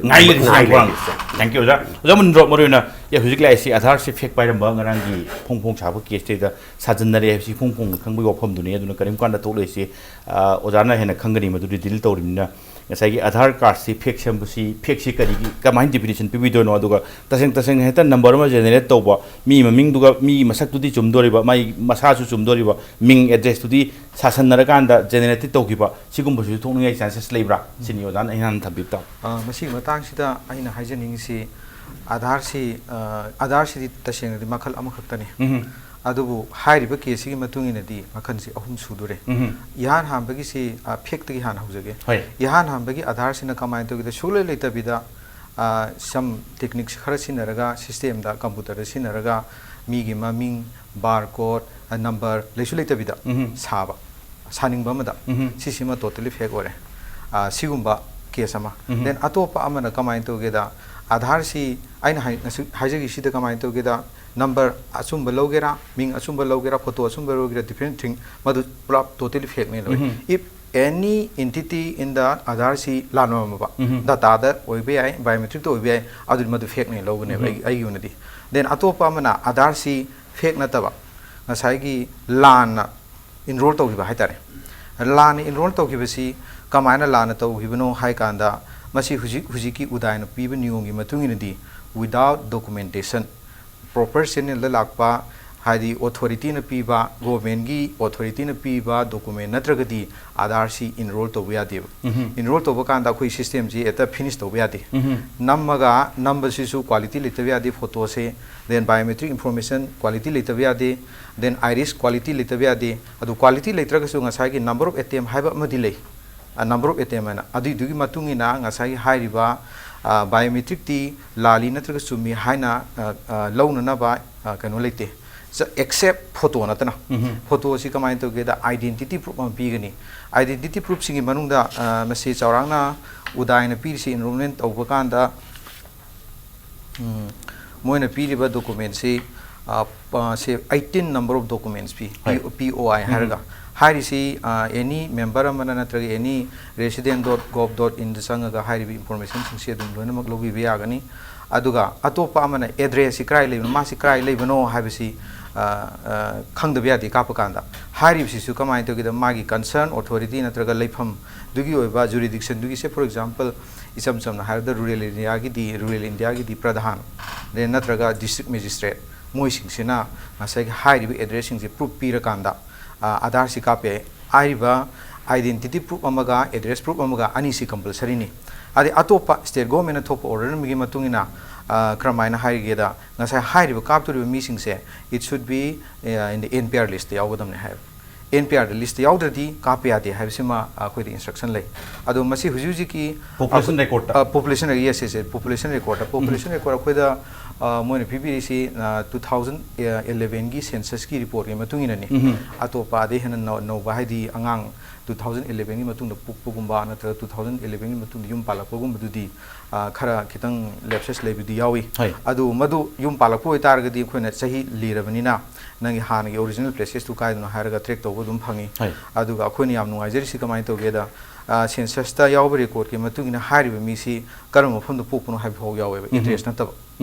ꯉꯥꯏ ꯂꯩꯔꯤꯁꯦ꯫ Thank you, ꯑꯣꯖꯥ꯫ ꯑꯣꯖꯥ ꯃꯨꯟꯗ꯭ꯔꯣ, ꯃꯔꯨꯑꯣꯏꯅ ꯍꯧꯖꯤꯛ ꯂꯥꯛꯏꯁꯤ ꯑꯥꯙꯥꯔꯁꯤ ꯐꯦꯛ ꯄꯥꯏꯔꯝꯕ ꯉꯔꯥꯡꯒꯤ ꯐꯣꯡ ꯐꯣꯡ ꯁꯥꯕ ꯀꯦꯁꯇꯨꯗ ꯁꯥꯖꯤꯟꯅꯔꯦ ꯍꯥꯏꯕꯁꯤ ꯐꯣꯡ ꯐꯣꯡꯅ ꯈꯪꯕꯒꯤ ꯋꯥꯐꯝꯗꯨꯅꯤ꯫ ꯑꯗꯨꯅ ꯀꯔꯤꯒꯨꯝꯕ ꯀꯥꯟꯗ ꯊꯣꯛꯂꯛꯏꯁꯤ, ꯑꯣꯖꯥꯅ ꯍꯦꯟꯅ ꯈꯪꯒꯅꯤ, ꯃꯗꯨꯗꯤ ꯗꯤꯜ ꯇꯧꯔꯤꯕꯅꯤꯅ꯫ ꯉꯁꯥꯏꯒꯤ ꯑꯥꯙꯥꯔ ꯀꯥꯔꯗꯁꯤ ꯐꯦꯛ ꯁꯦꯝꯕꯁꯤ, ꯐꯦꯛꯁꯤ ꯀꯔꯤꯒꯤ, ꯀꯃꯥꯏꯅ ꯗꯤꯐꯤꯅꯤꯁꯟ ꯄꯤꯕꯤꯗꯣꯏꯅꯣ? ꯑꯗꯨꯒ ꯇꯁꯦꯡ ꯇꯁꯦꯡꯅ ꯍꯦꯛꯇ ꯅꯝꯕꯔ ꯑꯃ ꯖꯦꯅꯦꯔꯦꯠ ꯇꯧꯕ, ꯃꯤ ꯃꯃꯤꯡꯗꯨꯒ ꯃꯤ ꯃꯁꯛꯇꯨꯗꯤ ꯆꯨꯝꯗꯣꯔꯤꯕ, ꯃꯥꯒꯤ ꯃꯁꯥꯁꯨ ꯆꯨꯝꯗꯣꯔꯤꯕ, ꯃꯤꯡ ꯑꯦꯗ꯭ꯔꯦꯁꯇꯨꯗꯤ ꯁꯥꯁꯟꯅꯔꯀꯥꯟꯗ ꯖꯦꯅꯦꯔꯦꯠꯇꯤ ꯇꯧꯈꯤꯕ, ꯁꯤꯒꯨꯝꯕꯁꯤꯁꯨ ꯊꯣꯛꯅꯤꯡꯉꯥꯏ ꯆꯥꯟꯁꯦꯁ ꯂꯩꯕ꯭ꯔꯥ? ꯁꯤꯅꯤ ꯑꯣꯖꯥꯅ ꯑꯩꯅ ꯍꯥꯟꯅ ꯊꯝꯕꯤꯕ ꯇꯥꯎ꯫ ꯑ, ꯃꯁꯤꯒꯤ ꯃꯇꯥꯡꯁꯤꯗ ꯑꯩꯅ ꯍꯥꯏꯖꯅꯤꯡꯉꯤꯁꯤ, ꯑꯥꯙꯥꯔꯁꯤ ꯑꯥꯙꯥꯔꯁꯤꯗꯤ ꯇꯁꯦꯡꯅꯗꯤ ꯃꯈꯜ ꯑꯃꯈꯛꯇꯅꯤ꯫ ꯑꯗꯨꯕꯨ ꯍꯥꯏꯔꯤꯕ ꯀꯦꯁꯁꯤꯒꯤ ꯃꯇꯨꯡ ꯏꯟꯅꯗꯤ ꯃꯈꯜꯁꯤ ꯑꯍꯨꯝ ꯁꯨꯗꯣꯔꯦ꯫ ꯏꯍꯥꯟ ꯍꯥꯟꯕꯒꯤꯁꯤ ꯐꯦꯛꯇꯒꯤ ꯍꯥꯟꯅ ꯍꯧꯖꯒꯦ꯫ ꯍꯣꯏ꯫ ꯏꯍꯥꯟ ꯍꯥꯟꯕꯒꯤ ꯑꯥꯙꯥꯔꯁꯤꯅ ꯀꯃꯥꯏꯅ ꯇꯧꯒꯦꯗ, ꯁꯨꯡꯂꯩ ꯂꯩꯇꯕꯤꯗ ꯁꯝ ꯇꯦꯛꯅꯤꯛꯁ ꯈꯔ ꯁꯤꯖꯤꯟꯅꯔꯒ, ꯁꯤꯁꯇꯦꯝꯗ, ꯀꯝꯄ꯭ꯌꯨꯇꯔꯗ ꯁꯤꯖꯤꯟꯅꯔꯒ ꯃꯤꯒꯤ ꯃꯃꯤꯡ, ꯕꯥꯔ ꯀꯣꯗ, ꯅꯝꯕꯔ ꯂꯩꯁꯨ ꯂꯩꯇꯕꯤꯗ ꯁꯥꯕ, ꯁꯥꯅꯤꯡꯕ ꯑꯃꯗ꯫ ꯁꯤꯁꯤꯃ ꯇꯣꯇꯦꯂꯤ ꯐꯦꯛ ꯑꯣꯏꯔꯦ꯫ ꯁꯤꯒꯨꯝꯕ ꯀꯦꯁ ꯑꯃ꯫ ꯗꯦꯟ ꯑꯇꯣꯞꯄ ꯑꯃꯅ ꯀꯃꯥꯏꯅ ꯇꯧꯒꯦꯗ, ꯑꯥꯙꯥꯔꯁꯤ ꯑꯩꯅ ꯍꯥꯏꯖꯈꯤꯁꯤꯗ ꯀꯃꯥꯏꯅ ꯇꯧꯒꯦꯗ, ꯅꯝꯕꯔ ꯑꯆꯨꯝꯕ ꯂꯧꯒꯦꯔꯥ, ꯃꯤꯡ ꯑꯆꯨꯝꯕ ꯂꯧꯒꯦꯔꯥ, ꯐꯣꯇꯣ ꯑꯆꯨꯝꯕ ꯂꯧꯒꯦꯔꯥ, ꯗꯤꯐ꯭ꯔꯦꯟ ꯊꯤꯡ, ꯃꯗꯨ ꯄꯨꯔꯥ ꯇꯣꯇꯦꯂꯤ ꯐꯦꯛꯅꯦ ꯂꯣꯏ꯫ If any entity in the ꯑꯥꯙꯥꯔꯁꯤ ꯂꯥꯟꯂꯝꯃꯕ, ꯗꯇꯥꯗ ꯑꯣꯏꯕ ꯌꯥꯏ, ꯕꯥꯏꯑꯣꯃꯦꯇ꯭ꯔꯤꯛꯇ ꯑꯣꯏꯕ ꯌꯥꯏ, ꯑꯗꯨꯗꯤ ꯃꯗꯨ ꯐꯦꯛꯅꯦ ꯂꯧꯒꯅꯦꯕ ꯑꯩ, ꯑꯩꯒꯤ ꯑꯣꯏꯅꯗꯤ꯫ ꯗꯦꯟ ꯑꯇꯣꯞꯄ ꯑꯃꯅ ꯑꯥꯙꯥꯔꯁꯤ ꯐꯦꯛ ꯅꯠꯇꯕ, ꯉꯁꯥꯏꯒꯤ ꯂꯥꯟꯅ ꯏꯟꯔꯣꯜ ꯇꯧꯈꯤꯕ ꯍꯥꯏꯇꯥꯔꯦ꯫ ꯂꯥꯟꯅ ꯏꯟꯔꯣꯜ ꯇꯧꯈꯤꯕꯁꯤ ꯀꯃꯥꯏꯅ ꯂꯥꯟꯅ ꯇꯧꯈꯤꯕꯅꯣ ꯍꯥꯏ ꯀꯥꯟꯗ, ꯃꯁꯤ ꯍꯧꯖꯤꯛ ꯍꯧꯖꯤꯛꯀꯤ ꯎꯗꯥꯏꯅ ꯄꯤꯕ ꯅꯤꯌꯣꯝꯒꯤ ꯃꯇꯨꯡ ꯏꯟꯅꯗꯤ, without documentation, ꯄ꯭ꯔꯣꯄꯔ ꯆꯦꯅꯦꯜꯗ ꯂꯥꯛꯄ, ꯍꯥꯏꯗꯤ ꯑꯣꯊꯣꯔꯤꯇꯤꯅ ꯄꯤꯕ, ꯒꯣꯔꯃꯦꯟꯒꯤ ꯑꯣꯊꯣꯔꯤꯇꯤꯅ ꯄꯤꯕ ꯗꯣꯀꯨꯃꯦꯟ ꯅꯠꯇ꯭ꯔꯒꯗꯤ ꯑꯥꯙꯥꯔꯁꯤ ꯏꯟꯔꯣꯜ ꯇꯧꯕ ꯌꯥꯗꯦꯕ꯫ ꯏꯟꯔꯣꯜ ꯇꯧꯕ ꯀꯥꯟꯗ ꯑꯩꯈꯣꯏ ꯁꯤꯁꯇꯦꯝꯁꯤ ꯍꯦꯛꯇ ꯐꯤꯅꯤꯁ ꯇꯧꯕ ꯌꯥꯗꯦ꯫ ꯅꯝꯃꯒ, ꯅꯝꯕꯁꯤꯁꯨ ꯀ꯭ꯋꯥꯂꯤꯇꯤ ꯂꯩꯇꯕ ꯌꯥꯗꯦ, ꯐꯣꯇꯣꯁꯦ, ꯗꯦꯟ ꯕꯥꯏꯑꯣꯃꯦꯇ꯭ꯔꯤꯛ ꯏꯟꯐꯣꯔꯃꯦꯁꯟ ꯀ꯭ꯋꯥꯂꯤꯇꯤ ꯂꯩꯇꯕ ꯌꯥꯗꯦ, ꯗꯦꯟ ꯑꯥꯏꯔꯤꯁ ꯀ꯭ꯋꯥꯂꯤꯇꯤ ꯂꯩꯇꯕ ꯌꯥꯗꯦ꯫ ꯑꯗꯨ ꯀ꯭ꯋꯥꯂꯤꯇꯤ ꯂꯩꯇ꯭ꯔꯒꯁꯨ ꯉꯁꯥꯏꯒꯤ number of attempt ꯍꯥꯏꯕ ꯑꯃꯗꯤ ꯂꯩ, number of attempt ꯍꯥꯏꯅ, ꯑꯗꯨꯏꯗꯨꯒꯤ ꯃꯇꯨꯡ ꯏꯟꯅ ꯉꯁꯥꯏꯒꯤ ꯍꯥꯏꯔꯤꯕ ꯕꯥꯏꯑꯣꯃꯦꯇ꯭ꯔꯤꯛꯇꯤ ꯂꯥꯜꯂꯤ ꯅꯠꯇ꯭ꯔꯒ ꯆꯨꯝꯃꯤ ꯍꯥꯏꯅ ꯂꯧꯅꯅꯕ ꯀꯩꯅꯣ ꯂꯩꯇꯦ, ꯑꯦꯛꯁꯦꯞ ꯐꯣꯇꯣ ꯅꯠꯇꯅ꯫ ꯐꯣꯇꯣꯁꯤ ꯀꯃꯥꯏꯅ ꯇꯧꯒꯦꯗ, ꯑꯥꯏꯗꯦꯟꯇꯤꯇꯤ ꯄ꯭ꯔꯨꯐ ꯑꯃ ꯄꯤꯒꯅꯤ꯫ ꯑꯥꯏꯗꯦꯟꯇꯤꯇꯤ ꯄ꯭ꯔꯨꯐꯁꯤꯡꯒꯤ ꯃꯅꯨꯡꯗ ꯃꯁꯤ ꯆꯥꯎꯔꯥꯛꯅ ꯎꯗꯥꯏꯅ ꯄꯤꯔꯤꯁꯤ, ꯏꯟꯔꯣꯜꯃꯦꯟ ꯇꯧꯕ ꯀꯥꯟꯗ ꯃꯣꯏꯅ ꯄꯤꯔꯤꯕ ꯗꯣꯀꯨꯃꯦꯟꯁꯤ, ꯁꯦ eighteen number of documents ꯄꯤ, ꯄꯤ ꯑꯣ ꯑꯥꯏ ꯍꯥꯏꯔꯒ꯫ ꯍꯥꯏꯔꯤꯁꯤ ꯑꯦꯅꯤ ꯃꯦꯝꯕꯔ ꯑꯃꯅ ꯅꯠꯇ꯭ꯔꯒ any resident dot gov dot inꯗ ꯆꯪꯉꯒ ꯍꯥꯏꯔꯤꯕ ꯏꯟꯐꯣꯔꯃꯦꯁꯟꯁꯤꯡꯁꯤ ꯑꯗꯨꯝ ꯂꯣꯏꯅꯃꯛ ꯂꯧꯕꯤꯕ ꯌꯥꯒꯅꯤ꯫ ꯑꯗꯨꯒ ꯑꯇꯣꯞꯄ ꯑꯃꯅ ꯑꯦꯗ꯭ꯔꯦꯁꯁꯤ ꯀꯗꯥꯏ ꯂꯩꯕꯅꯣ, ꯃꯥꯁꯤ ꯀꯗꯥꯏ ꯂꯩꯕꯅꯣ ꯍꯥꯏꯕꯁꯤ ꯈꯪꯗꯕ ꯌꯥꯗꯦ ꯀꯥꯞꯄ ꯀꯥꯟꯗ꯫ ꯍꯥꯏꯔꯤꯕꯁꯤꯁꯨ ꯀꯃꯥꯏꯅ ꯇꯧꯒꯦꯗ, ꯃꯥꯒꯤ ꯀꯟꯁꯔꯟ ꯑꯣꯊꯣꯔꯤꯇꯤ ꯅꯠꯇ꯭ꯔꯒ ꯂꯩꯐꯝꯗꯨꯒꯤ ꯑꯣꯏꯕ ꯖꯨꯔꯤꯗꯤꯛꯁꯟꯗꯨꯒꯤ, ꯁꯦ for example, ꯏꯆꯝ ꯆꯝꯅ ꯍꯥꯏꯔꯕꯗ ꯔꯨꯔꯦꯜ ꯑꯦꯔꯤꯌꯥꯒꯤꯗꯤ, ꯔꯨꯔꯦꯜ ꯏꯟꯗꯤꯌꯥꯒꯤꯗꯤ ꯄ꯭ꯔꯙꯥꯟ, ꯗꯦꯟ ꯅꯠꯇ꯭ꯔꯒ ꯗꯤꯁꯇ꯭ꯔꯤꯛ ꯃꯦꯖꯤꯁꯇ꯭ꯔꯦꯠ, ꯃꯣꯏꯁꯤꯡꯁꯤꯅ ꯉꯁꯥꯏꯒꯤ ꯍꯥꯏꯔꯤꯕ ꯑꯦꯗ꯭ꯔꯦꯁꯁꯤꯡꯁꯦ ꯄ꯭ꯔꯨꯐ ꯄꯤꯔꯀꯥꯟꯗ ꯑꯥꯙꯥꯔꯁꯤ ꯀꯥꯞꯄ ꯌꯥꯏ꯫ ꯍꯥꯏꯔꯤꯕ ꯑꯥꯏꯗꯦꯟꯇꯤꯇꯤ ꯄ꯭ꯔꯨꯐ ꯑꯃꯒ ꯑꯦꯗ꯭ꯔꯦꯁ ꯄ꯭ꯔꯨꯐ ꯑꯃꯒ ꯑꯅꯤꯁꯤ ꯀꯝꯄꯜꯁꯔꯤꯅꯤ꯫ ꯑꯗꯩ ꯑꯇꯣꯞꯄ ꯁ꯭ꯇꯦꯠ ꯒꯣꯔꯃꯦꯟꯅ ꯊꯣꯛꯄ ꯑꯣꯔꯗꯔ ꯑꯃꯒꯤ ꯃꯇꯨꯡ ꯏꯟꯅ ꯑ, ꯀꯔꯝꯍꯥꯏꯅ ꯍꯥꯏꯔꯤꯒꯦꯗ, ꯉꯁꯥꯏ ꯍꯥꯏꯔꯤꯕ ꯀꯥꯞꯇꯣꯔꯤꯕ ꯃꯤꯁꯤꯡꯁꯦ, it should be, uh, in the N P R list ꯌꯥꯎꯒꯗꯕꯅꯦ ꯍꯥꯏꯕ꯫ N P R ꯗ list ꯌꯥꯎꯗ꯭ꯔꯗꯤ ꯀꯥꯞꯄ ꯌꯥꯗꯦ ꯍꯥꯏꯕꯁꯤꯃ ꯑꯩꯈꯣꯏꯗ instruction ꯂꯩ꯫ ꯑꯗꯣ ꯃꯁꯤ ꯍꯧꯖꯤꯛ ꯍꯧꯖꯤꯛꯀꯤ population record ꯇ꯫ ꯑ, population, yes, yes, yes, population record ꯇ꯫ Population record ꯑꯩꯈꯣꯏꯗ, ꯑ, ꯃꯣꯏꯅ ꯄꯤꯕꯤꯔꯤꯁꯤ, ꯑ, two thousand eleven ꯒꯤ census ꯀꯤ report ꯀꯤ ꯃꯇꯨꯡ ꯏꯟꯅꯅꯤ꯫ ꯑꯇꯣꯞꯄ ꯑꯗꯩ ꯍꯦꯟꯅ ꯅꯧ-, ꯅꯧꯕ ꯍꯥꯏꯗꯤ ꯑꯉꯥꯡ two thousand eleven ꯒꯤ ꯃꯇꯨꯡꯗ ꯄꯣꯛꯄꯒꯨꯝꯕ ꯅꯠꯇ꯭ꯔꯒ two thousand eleven ꯒꯤ ꯃꯇꯨꯡꯗ ꯌꯨꯝ ꯄꯥꯜꯂꯛꯄꯒꯨꯝꯕꯗꯨꯗꯤ, ꯑ, ꯈꯔ ꯈꯤꯇꯪ lapses ꯂꯩꯕꯗꯤ ꯌꯥꯎꯏ꯫ ꯍꯣꯏ꯫ ꯑꯗꯨ ꯃꯗꯨ ꯌꯨꯝ ꯄꯥꯜꯂꯛꯄ ꯑꯣꯏꯇꯥꯔꯒꯗꯤ ꯑꯩꯈꯣꯏꯅ ꯆꯍꯤ ꯂꯤꯔꯕꯅꯤꯅ ꯅꯪꯒꯤ ꯍꯥꯟꯅꯒꯤ original places ꯇꯨ ꯀꯥꯏꯗꯅꯣ ꯍꯥꯏꯔꯒ track ꯇꯧꯕ ꯑꯗꯨꯝ ꯐꯪꯉꯤ꯫ ꯍꯣꯏ꯫ ꯑꯗꯨꯒ ꯑꯩꯈꯣꯏꯅ ꯌꯥꯝ ꯅꯨꯡꯉꯥꯏꯖꯔꯤꯁꯤ ꯀꯃꯥꯏꯅ ꯇꯧꯒꯦꯗ, ꯑ, census ꯇ ꯌꯥꯎꯕ record ꯀꯤ ꯃꯇꯨꯡ ꯏꯟꯅ ꯍꯥꯏꯔꯤꯕ ꯃꯤꯁꯤ ꯀꯔꯝꯕ ꯃꯐꯝꯗ ꯄꯣꯛꯄꯅꯣ ꯍꯥꯏꯕ ꯐꯥꯎ ꯌꯥꯎꯋꯦꯕ, address ꯅꯠꯇꯕ꯫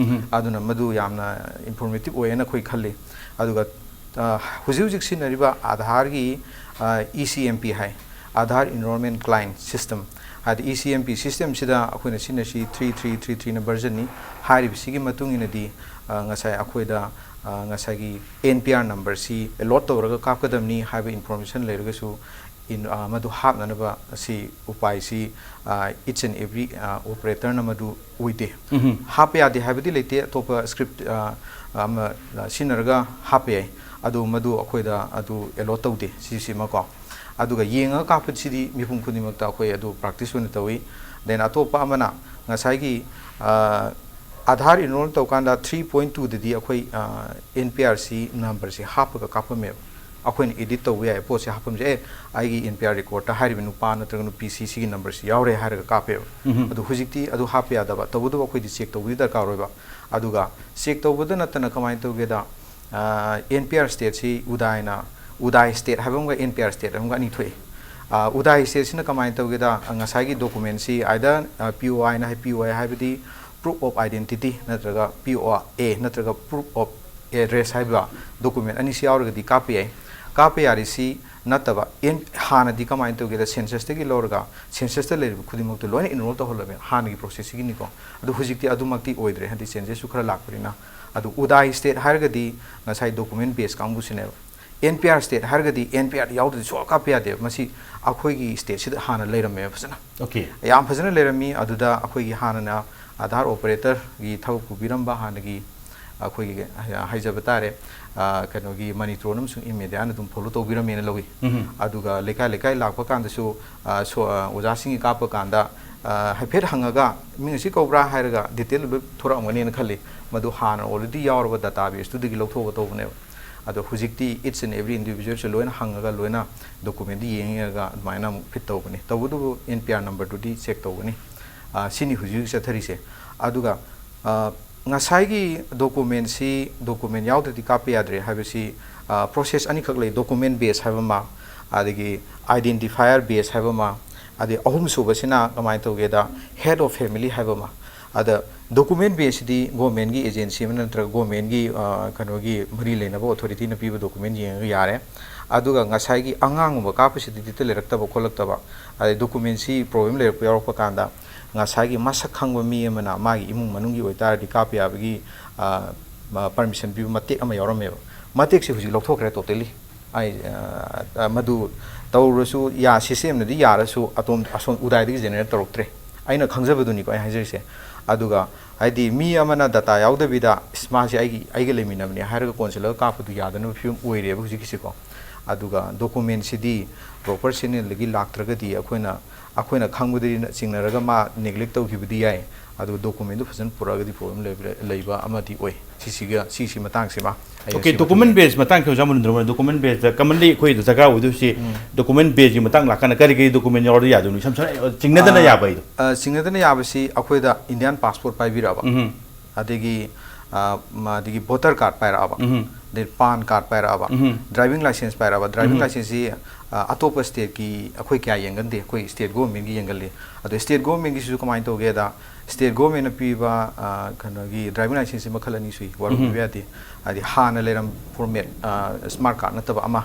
ꯑꯗꯨꯅ ꯃꯗꯨ ꯌꯥꯝꯅ informative ꯑꯣꯏꯌꯦꯅ ꯑꯩꯈꯣꯏ ꯈꯜꯂꯤ꯫ ꯑꯗꯨꯒ, ꯑ, ꯍꯧꯖꯤꯛ ꯍꯧꯖꯤꯛ ꯁꯤꯖꯤꯟꯅꯔꯤꯕ ꯑꯥꯙꯥꯔꯒꯤ, ꯑ, E C M P ꯍꯥꯏ, Aadhaar Enrollment Client System, ꯍꯥꯏꯗꯤ E C M P system ꯁꯤꯗ ꯑꯩꯈꯣꯏꯅ ꯁꯤꯖꯤꯟꯅꯔꯤꯁꯤ three three three three ꯅ version ꯅꯤ꯫ ꯍꯥꯏꯔꯤꯕꯁꯤꯒꯤ ꯃꯇꯨꯡ ꯏꯟꯅꯗꯤ, ꯑ, ꯉꯁꯥꯏ ꯑꯩꯈꯣꯏꯗ, ꯑ, ꯉꯁꯥꯏꯒꯤ N P R number ꯁꯤ allot ꯇꯧꯔꯒ ꯀꯥꯞꯀꯗꯕꯅꯤ ꯍꯥꯏꯕ information ꯂꯩꯔꯒꯁꯨ, in-, ꯑ, ꯃꯗꯨ ꯍꯥꯞꯅꯅꯕ ꯑꯁꯤ ꯎꯄꯥꯏꯁꯤ, ꯑ, each and every, ꯑ, operator ꯅ ꯃꯗꯨ ꯑꯣꯏꯗꯦ꯫ ꯍꯥꯞꯄ ꯌꯥꯗꯦ ꯍꯥꯏꯕꯗꯤ ꯂꯩꯇꯦ, ꯑꯇꯣꯞꯄ script, ꯑ, ꯑꯃ, ꯑ, ꯁꯤꯖꯤꯟꯅꯔꯒ ꯍꯥꯞꯄ ꯌꯥꯏ, ꯑꯗꯨ ꯃꯗꯨ ꯑꯩꯈꯣꯏꯗ ꯑꯗꯨ allot ꯇꯧꯗꯦ, ꯁꯤꯁꯤꯃꯀꯣ꯫ ꯑꯗꯨꯒ ꯌꯦꯡꯉꯒ ꯀꯥꯞꯄꯁꯤꯗꯤ ꯃꯤꯄꯨꯝ ꯈꯨꯗꯤꯡꯃꯛꯇ ꯑꯩꯈꯣꯏ ꯑꯗꯨ practice ꯑꯣꯏꯅ ꯇꯧꯏ꯫ Then ꯑꯇꯣꯞꯄ ꯑꯃꯅ ꯉꯁꯥꯏꯒꯤ, ꯑ, Aadhaar enroll ꯇꯧꯀꯥꯟꯗ three point two ꯗꯗꯤ ꯑꯩꯈꯣꯏ, ꯑ, N P R ꯁꯤ number ꯁꯤ ꯍꯥꯞꯄꯒ ꯀꯥꯞꯄꯝꯃꯦꯕ꯫ ꯑꯩꯈꯣꯏꯅ edit ꯇꯧꯕ ꯌꯥꯏ ꯄꯣꯠꯁꯦ ꯍꯥꯞꯐꯝꯁꯦ, "ꯑꯦ, ꯑꯩꯒꯤ N P R record ꯇ ꯍꯥꯏꯔꯤꯕ ꯅꯨꯄꯥ ꯅꯠꯇ꯭ꯔꯒ ꯅꯨꯄꯤ ꯁꯤ ꯁꯤꯒꯤ number ꯁꯤ ꯌꯥꯎꯔꯦ" ꯍꯥꯏꯔꯒ ꯀꯥꯞꯄꯦꯕ꯫ ꯑꯗꯣ ꯍꯧꯖꯤꯛꯇꯤ ꯑꯗꯨ ꯍꯥꯞꯄ ꯌꯥꯗꯕ꯫ ꯇꯧꯕꯇꯕꯨ ꯑꯩꯈꯣꯏꯗꯤ check ꯇꯧꯕꯗꯤ ꯗꯔꯀꯥꯔ ꯑꯣꯏꯕ꯫ ꯑꯗꯨꯒ check ꯇꯧꯕꯗ ꯅꯠꯇꯅ ꯀꯃꯥꯏꯅ ꯇꯧꯒꯦꯗ, ꯑ, N P R state ꯁꯤ ꯎꯗꯥꯏꯅ, ꯎꯗꯥꯏ state ꯍꯥꯏꯕ ꯑꯃꯒ N P R state ꯍꯥꯏꯕ ꯑꯃꯒ ꯑꯅꯤ ꯊꯣꯛꯑꯦ꯫ ꯑ, ꯎꯗꯥꯏ state ꯁꯤꯅ ꯀꯃꯥꯏꯅ ꯇꯧꯒꯦꯗ, ꯑ, ꯉꯁꯥꯏꯒꯤ document ꯁꯤ either, ꯑ, P O I ꯅ ꯍꯥꯏ, P O I ꯍꯥꯏꯕꯗꯤ proof of identity ꯅꯠꯇ꯭ꯔꯒ P O A ꯅꯠꯇ꯭ꯔꯒ proof of address ꯍꯥꯏꯕ document ꯑꯅꯤꯁꯤ ꯌꯥꯎꯔꯒꯗꯤ ꯀꯥꯞꯄ ꯌꯥꯏ꯫ ꯀꯥꯞꯄ ꯌꯥꯔꯤꯁꯤ ꯅꯠꯇꯕ, ꯑꯦꯟ-, ꯍꯥꯟꯅꯗꯤ ꯀꯃꯥꯏꯅ ꯇꯧꯒꯦꯗ, census ꯇꯒꯤ ꯂꯧꯔꯒ census ꯇ ꯂꯩꯔꯤꯕ ꯈꯨꯗꯤꯡꯃꯛꯇꯨ ꯂꯣꯏꯅ enroll ꯇꯧꯍꯜꯂꯝꯃꯦ ꯍꯥꯟꯅꯒꯤ process ꯁꯤꯒꯤꯅꯤꯀꯣ꯫ ꯑꯗꯨ ꯍꯧꯖꯤꯛꯇꯤ ꯑꯗꯨꯃꯛꯇꯤ ꯑꯣꯏꯗ꯭ꯔꯦ, ꯍꯥꯏꯗꯤ changes ꯁꯨ ꯈꯔ ꯂꯥꯛꯄꯅꯤꯅ꯫ ꯑꯗꯨ ꯎꯗꯥꯏ state ꯍꯥꯏꯔꯒꯗꯤ ꯉꯁꯥꯏ document base ꯀꯥꯡꯕꯨꯁꯤꯅꯦꯕ꯫ N P R state ꯍꯥꯏꯔꯒꯗꯤ N P R ꯌꯥꯎꯗ꯭ꯔꯗꯤ ꯁꯨꯡꯀꯥꯞ ꯀꯥꯞꯄ ꯌꯥꯗꯦꯕ꯫ ꯃꯁꯤ ꯑꯩꯈꯣꯏꯒꯤ state ꯁꯤꯗ ꯍꯥꯟꯅ ꯂꯩꯔꯝꯃꯦꯕ ꯐꯖꯅ꯫ Okay꯫ ꯌꯥꯝ ꯐꯖꯅ ꯂꯩꯔꯝꯃꯤ꯫ ꯑꯗꯨꯗ ꯑꯩꯈꯣꯏꯒꯤ ꯍꯥꯟꯅꯅ, ꯑꯥꯙꯥꯔ ꯑꯣꯄꯔꯦꯇꯔꯒꯤ ꯊꯕꯛ ꯄꯨꯕꯤꯔꯝꯕ ꯍꯥꯟꯅꯒꯤ ꯑꯩꯈꯣꯏꯒꯤ ꯍꯥꯏꯖꯕ ꯇꯥꯔꯦ, ꯑ, ꯀꯩꯅꯣꯒꯤ ꯃꯅꯤꯇ꯭ꯔꯣꯟ ꯑꯃꯁꯨꯡ ꯏꯃꯦꯗꯤꯌꯥꯅ ꯑꯗꯨꯝ ꯐꯣꯂꯣ ꯇꯧꯕꯤꯔꯝꯃꯦꯅ ꯂꯧꯏ꯫ ꯎꯝ꯫ ꯑꯗꯨꯒ ꯂꯩꯀꯥꯏ ꯂꯩꯀꯥꯏ ꯂꯥꯛꯄ ꯀꯥꯟꯗꯁꯨ, ꯑ, ꯁꯣ-, ꯑ, ꯑꯣꯖꯥꯁꯤꯡꯒꯤ ꯀꯥꯞꯄ ꯀꯥꯟꯗ, ꯑ, ꯍꯥꯏꯐꯦꯠ ꯍꯪꯉꯒ ꯃꯤꯡ ꯑꯁꯤ ꯀꯧꯕ꯭ꯔꯥ ꯍꯥꯏꯔꯒ ꯗꯤꯇꯦꯜ ꯂꯣꯏ ꯊꯣꯔꯛꯑꯝꯒꯅꯦꯅ ꯈꯜꯂꯤ꯫ ꯃꯗꯨ ꯍꯥꯟꯅ ꯑꯣꯜꯔꯦꯗꯤ ꯌꯥꯎꯔꯕ ꯗꯥꯇꯥꯕꯦꯁꯇꯨꯗꯒꯤ ꯂꯧꯊꯣꯛꯑꯒ ꯇꯧꯕꯅꯦꯕ꯫ ꯑꯗꯣ ꯍꯧꯖꯤꯛꯇꯤ each and every individualꯁꯦ ꯂꯣꯏꯅ ꯍꯪꯉꯒ ꯂꯣꯏꯅ ꯗꯣꯀꯨꯃꯦꯟꯗꯤ ꯌꯦꯡꯉꯒ ꯑꯗꯨꯃꯥꯏꯅ ꯑꯃꯨꯛ ꯐꯤꯠ ꯇꯧꯕꯅꯤ꯫ ꯇꯧꯕꯗꯨꯕꯨ ꯑꯦꯟ ꯄꯤ ꯑꯥꯔ ꯅꯝꯕꯔꯗꯨꯗꯤ ꯆꯦꯛ ꯇꯧꯒꯅꯤ꯫ ꯑ, ꯁꯤꯅꯤ ꯍꯧꯖꯤꯛ ꯍꯧꯖꯤꯛ ꯆꯠꯊꯔꯤꯁꯦ꯫ ꯑꯗꯨꯒ, ꯑ, ꯉꯁꯥꯏꯒꯤ ꯗꯣꯀꯨꯃꯦꯟꯁꯤ, ꯗꯣꯀꯨꯃꯦꯟ ꯌꯥꯎꯗ꯭ꯔꯗꯤ ꯀꯥꯞꯄ ꯌꯥꯗ꯭ꯔꯦ ꯍꯥꯏꯕꯁꯤ, ꯑ, ꯄ꯭ꯔꯣꯁꯦꯁ ꯑꯅꯤꯈꯛ ꯂꯩ, ꯗꯣꯀꯨꯃꯦꯟ ꯕꯦꯁ ꯍꯥꯏꯕ ꯑꯃ, ꯑꯗꯒꯤ ꯑꯥꯏꯗꯦꯟꯇꯤꯐꯥꯏꯌꯔ ꯕꯦꯁ ꯍꯥꯏꯕ ꯑꯃ, ꯑꯗꯩ ꯑꯍꯨꯝꯁꯨꯕꯁꯤꯅ ꯀꯃꯥꯏꯅ ꯇꯧꯒꯦꯗ, ꯍꯦꯗ ꯑꯣꯐ ꯐꯦꯃꯤꯂꯤ ꯍꯥꯏꯕ ꯑꯃ꯫ ꯑꯗ ꯗꯣꯀꯨꯃꯦꯟ ꯕꯦꯁꯁꯤꯗꯤ ꯒꯣꯔꯃꯦꯟꯒꯤ ꯑꯦꯖꯦꯟꯁꯤ ꯑꯃ ꯅꯠꯇ꯭ꯔꯒ ꯒꯣꯔꯃꯦꯟꯒꯤ, ꯑ, ꯀꯩꯅꯣꯒꯤ ꯃꯔꯤ ꯂꯩꯅꯕ ꯑꯣꯊꯣꯔꯤꯇꯤꯅ ꯄꯤꯕ ꯗꯣꯀꯨꯃꯦꯟ ꯌꯦꯡꯉꯒ ꯌꯥꯔꯦ꯫ ꯑꯗꯨꯒ ꯉꯁꯥꯏꯒꯤ ꯑꯉꯥꯡꯒꯨꯝꯕ ꯀꯥꯞꯄꯁꯤꯗꯗꯤ ꯂꯩꯔꯛꯇꯕ ꯈꯣꯠꯂꯛꯇꯕ, ꯑꯗꯩ ꯗꯣꯀꯨꯃꯦꯟꯁꯤ ꯄ꯭ꯔꯣꯕ꯭ꯂꯦꯝ ꯂꯩꯔꯛꯄ ꯌꯥꯎꯔꯛꯄ ꯀꯥꯟꯗ ꯉꯁꯥꯏꯒꯤ ꯃꯁꯛ ꯈꯪꯕ ꯃꯤ ꯑꯃꯅ ꯃꯥꯒꯤ ꯏꯃꯨꯡ ꯃꯅꯨꯡꯒꯤ ꯑꯣꯏꯇꯥꯔꯗꯤ ꯀꯥꯞꯄ ꯌꯥꯕꯒꯤ, ꯑ, ꯃ-, ꯄꯔꯃꯤꯁꯟ ꯄꯤꯕ ꯃꯇꯦꯛ ꯑꯃ ꯌꯥꯎꯔꯝꯃꯦꯕ꯫ ꯃꯇꯦꯛꯁꯤ ꯍꯧꯖꯤꯛ ꯂꯧꯊꯣꯛꯈ꯭ꯔꯦ ꯇꯣꯇꯦꯂꯤ꯫ ꯑꯩ, ꯑ, ꯑ, ꯃꯗꯨ ꯇꯧꯔꯁꯨ ꯌꯥ-, ꯁꯤꯁꯇꯦꯝꯅꯗꯤ ꯌꯥꯔꯁꯨ ꯑꯇꯣꯝ-, ꯑꯁꯣꯝ ꯎꯗꯥꯏꯗꯒꯤ ꯖꯦꯅꯦꯔꯦꯠ ꯇꯧꯔꯛꯇ꯭ꯔꯦ꯫ ꯑꯩꯅ ꯈꯪꯖꯕꯗꯨꯅꯤꯀꯣ ꯑꯩ ꯍꯥꯏꯖꯔꯤꯁꯦ꯫ ꯑꯗꯨꯒ ꯍꯥꯏꯗꯤ ꯃꯤ ꯑꯃꯅ ꯗꯇꯥ ꯌꯥꯎꯗꯕꯤꯗ, "ꯏꯁ, ꯃꯥꯁꯦ ꯑꯩꯒꯤ, ꯑꯩꯒ ꯂꯩꯃꯤꯟꯅꯕꯅꯦ" ꯍꯥꯏꯔꯒ ꯀꯣꯟꯁꯤꯜꯂꯒ ꯀꯥꯞꯄꯗꯨ ꯌꯥꯗꯅꯕ ꯐꯤꯕꯝ ꯑꯣꯏꯔꯦꯕ ꯍꯧꯖꯤꯛꯀꯤꯁꯤꯀꯣ꯫ ꯑꯗꯨꯒ ꯗꯣꯀꯨꯃꯦꯟꯁꯤꯗꯤ ꯄ꯭ꯔꯣꯄꯔ ꯆꯦꯅꯦꯜꯗꯒꯤ ꯂꯥꯛꯇ꯭ꯔꯒꯗꯤ ꯑꯩꯈꯣꯏꯅ, ꯑꯩꯈꯣꯏꯅ ꯈꯪꯕꯗꯒꯤ ꯆꯤꯡꯅꯔꯒ ꯃꯥ ꯅꯦꯒ꯭ꯂꯦꯛ ꯇꯧꯈꯤꯕꯗꯤ ꯌꯥꯏ, ꯑꯗꯨꯒ ꯗꯣꯀꯨꯃꯦꯟꯗꯨ ꯐꯖꯅ ꯄꯨꯔꯛꯑꯒꯗꯤ ꯄ꯭ꯔꯣꯕ꯭ꯂꯦꯝ ꯂꯩꯕ, ꯂꯩꯕ ꯑꯃꯗꯤ ꯑꯣꯏ꯫ ꯁꯤꯁꯤꯒ, ꯁꯤꯁꯤ ꯃꯇꯥꯡꯁꯤꯃ ꯑꯩ ꯑꯣꯀꯦ, ꯁꯤ ꯗꯣꯀꯨꯃꯦꯟ ꯃꯇꯥꯡꯗ ꯕꯦꯁ ꯃꯇꯥꯡꯁꯤ ꯑꯣꯖꯥ ꯃꯅꯤꯟꯗ꯭ꯔꯣ, ꯗꯣꯀꯨꯃꯦꯟ ꯕꯦꯁꯇ ꯀꯃꯟꯂꯤ ꯑꯩꯈꯣꯏꯗ ꯗꯔꯀꯥꯔ ꯑꯣꯏꯗꯣꯏꯁꯤ ꯎꯝ꯫ ꯗꯣꯀꯨꯃꯦꯟ ꯕꯦꯁꯀꯤ ꯃꯇꯥꯡ ꯂꯥꯛꯀꯥꯟꯗ ꯀꯔꯤ ꯀꯔꯤ ꯗꯣꯀꯨꯃꯦꯟ ꯌꯥꯎꯔꯗꯤ ꯌꯥꯗꯣꯏꯅꯣ? ꯏꯁꯝ ꯁꯝꯅ ꯆꯤꯡꯅꯗꯅ ꯑꯥ, ꯌꯥꯕ ꯑꯩꯗꯣ꯫ ꯑꯥ, ꯆꯤꯡꯅꯗꯅ ꯌꯥꯕꯁꯤ ꯑꯩꯈꯣꯏꯗ ꯏꯟꯗꯤꯌꯥꯟ ꯄꯥꯁꯄꯣꯔꯠ ꯄꯥꯏꯕꯤꯔꯛꯑꯕ, ꯎꯝ꯫ ꯑꯗꯒꯤ, ꯑꯥ, ꯃ-, ꯑꯗꯒꯤ ꯚꯣꯇꯔ ꯀꯥꯔꯗ ꯄꯥꯏꯔꯛꯑꯕ, ꯎꯝ꯫ ꯑꯗꯩ ꯄꯥꯟ ꯀꯥꯔꯗ ꯄꯥꯏꯔꯛꯑꯕ, ꯎꯝ꯫ ꯗ꯭ꯔꯥꯏꯚꯤꯡ ꯂꯥꯏꯁꯦꯟꯁ ꯄꯥꯏꯔꯛꯑꯕ꯫ Driving um. ꯂꯥꯏꯁꯦꯟꯁꯁꯤ, ꯑꯥ, ꯑꯇꯣꯞꯄ ꯁ꯭ꯇꯦꯠꯀꯤ ꯑꯩꯈꯣꯏ ꯀꯌꯥ ꯌꯦꯡꯒꯟꯗꯦ, ꯑꯩꯈꯣꯏ ꯁ꯭ꯇꯦꯠ ꯒꯣꯚꯔꯟꯃꯦꯟꯠꯀꯤ ꯌꯦꯡꯒꯜꯂꯤ꯫ ꯑꯗꯣ ꯁ꯭ꯇꯦꯠ ꯒꯣꯚꯔꯟꯃꯦꯟꯠꯀꯤꯁꯤꯁꯨ ꯀꯃꯥꯏꯅ ꯇꯧꯒꯦꯗ, ꯁ꯭ꯇꯦꯠ ꯒꯣꯚꯔꯟꯃꯦꯟꯠꯅ ꯄꯤꯕ, ꯑꯥ, ꯀꯩꯅꯣꯒꯤ ꯗ꯭ꯔꯥꯏꯚꯤꯡ ꯂꯥꯏꯁꯦꯟꯁꯁꯤ ꯃꯈꯜ ꯑꯅꯤ ꯁꯨꯏ, ꯋꯥꯔꯣꯜ ꯎꯝ꯫ ꯄꯤꯕ ꯌꯥꯗꯦ꯫ ꯍꯥꯏꯗꯤ ꯍꯥꯟꯅ ꯂꯩꯔꯝꯕ ꯐꯣꯔꯃꯦꯠ, ꯑꯥ, ꯁ꯭ꯃꯥꯔꯠ ꯀꯥꯔꯗ ꯅꯠꯇꯕ ꯑꯃ,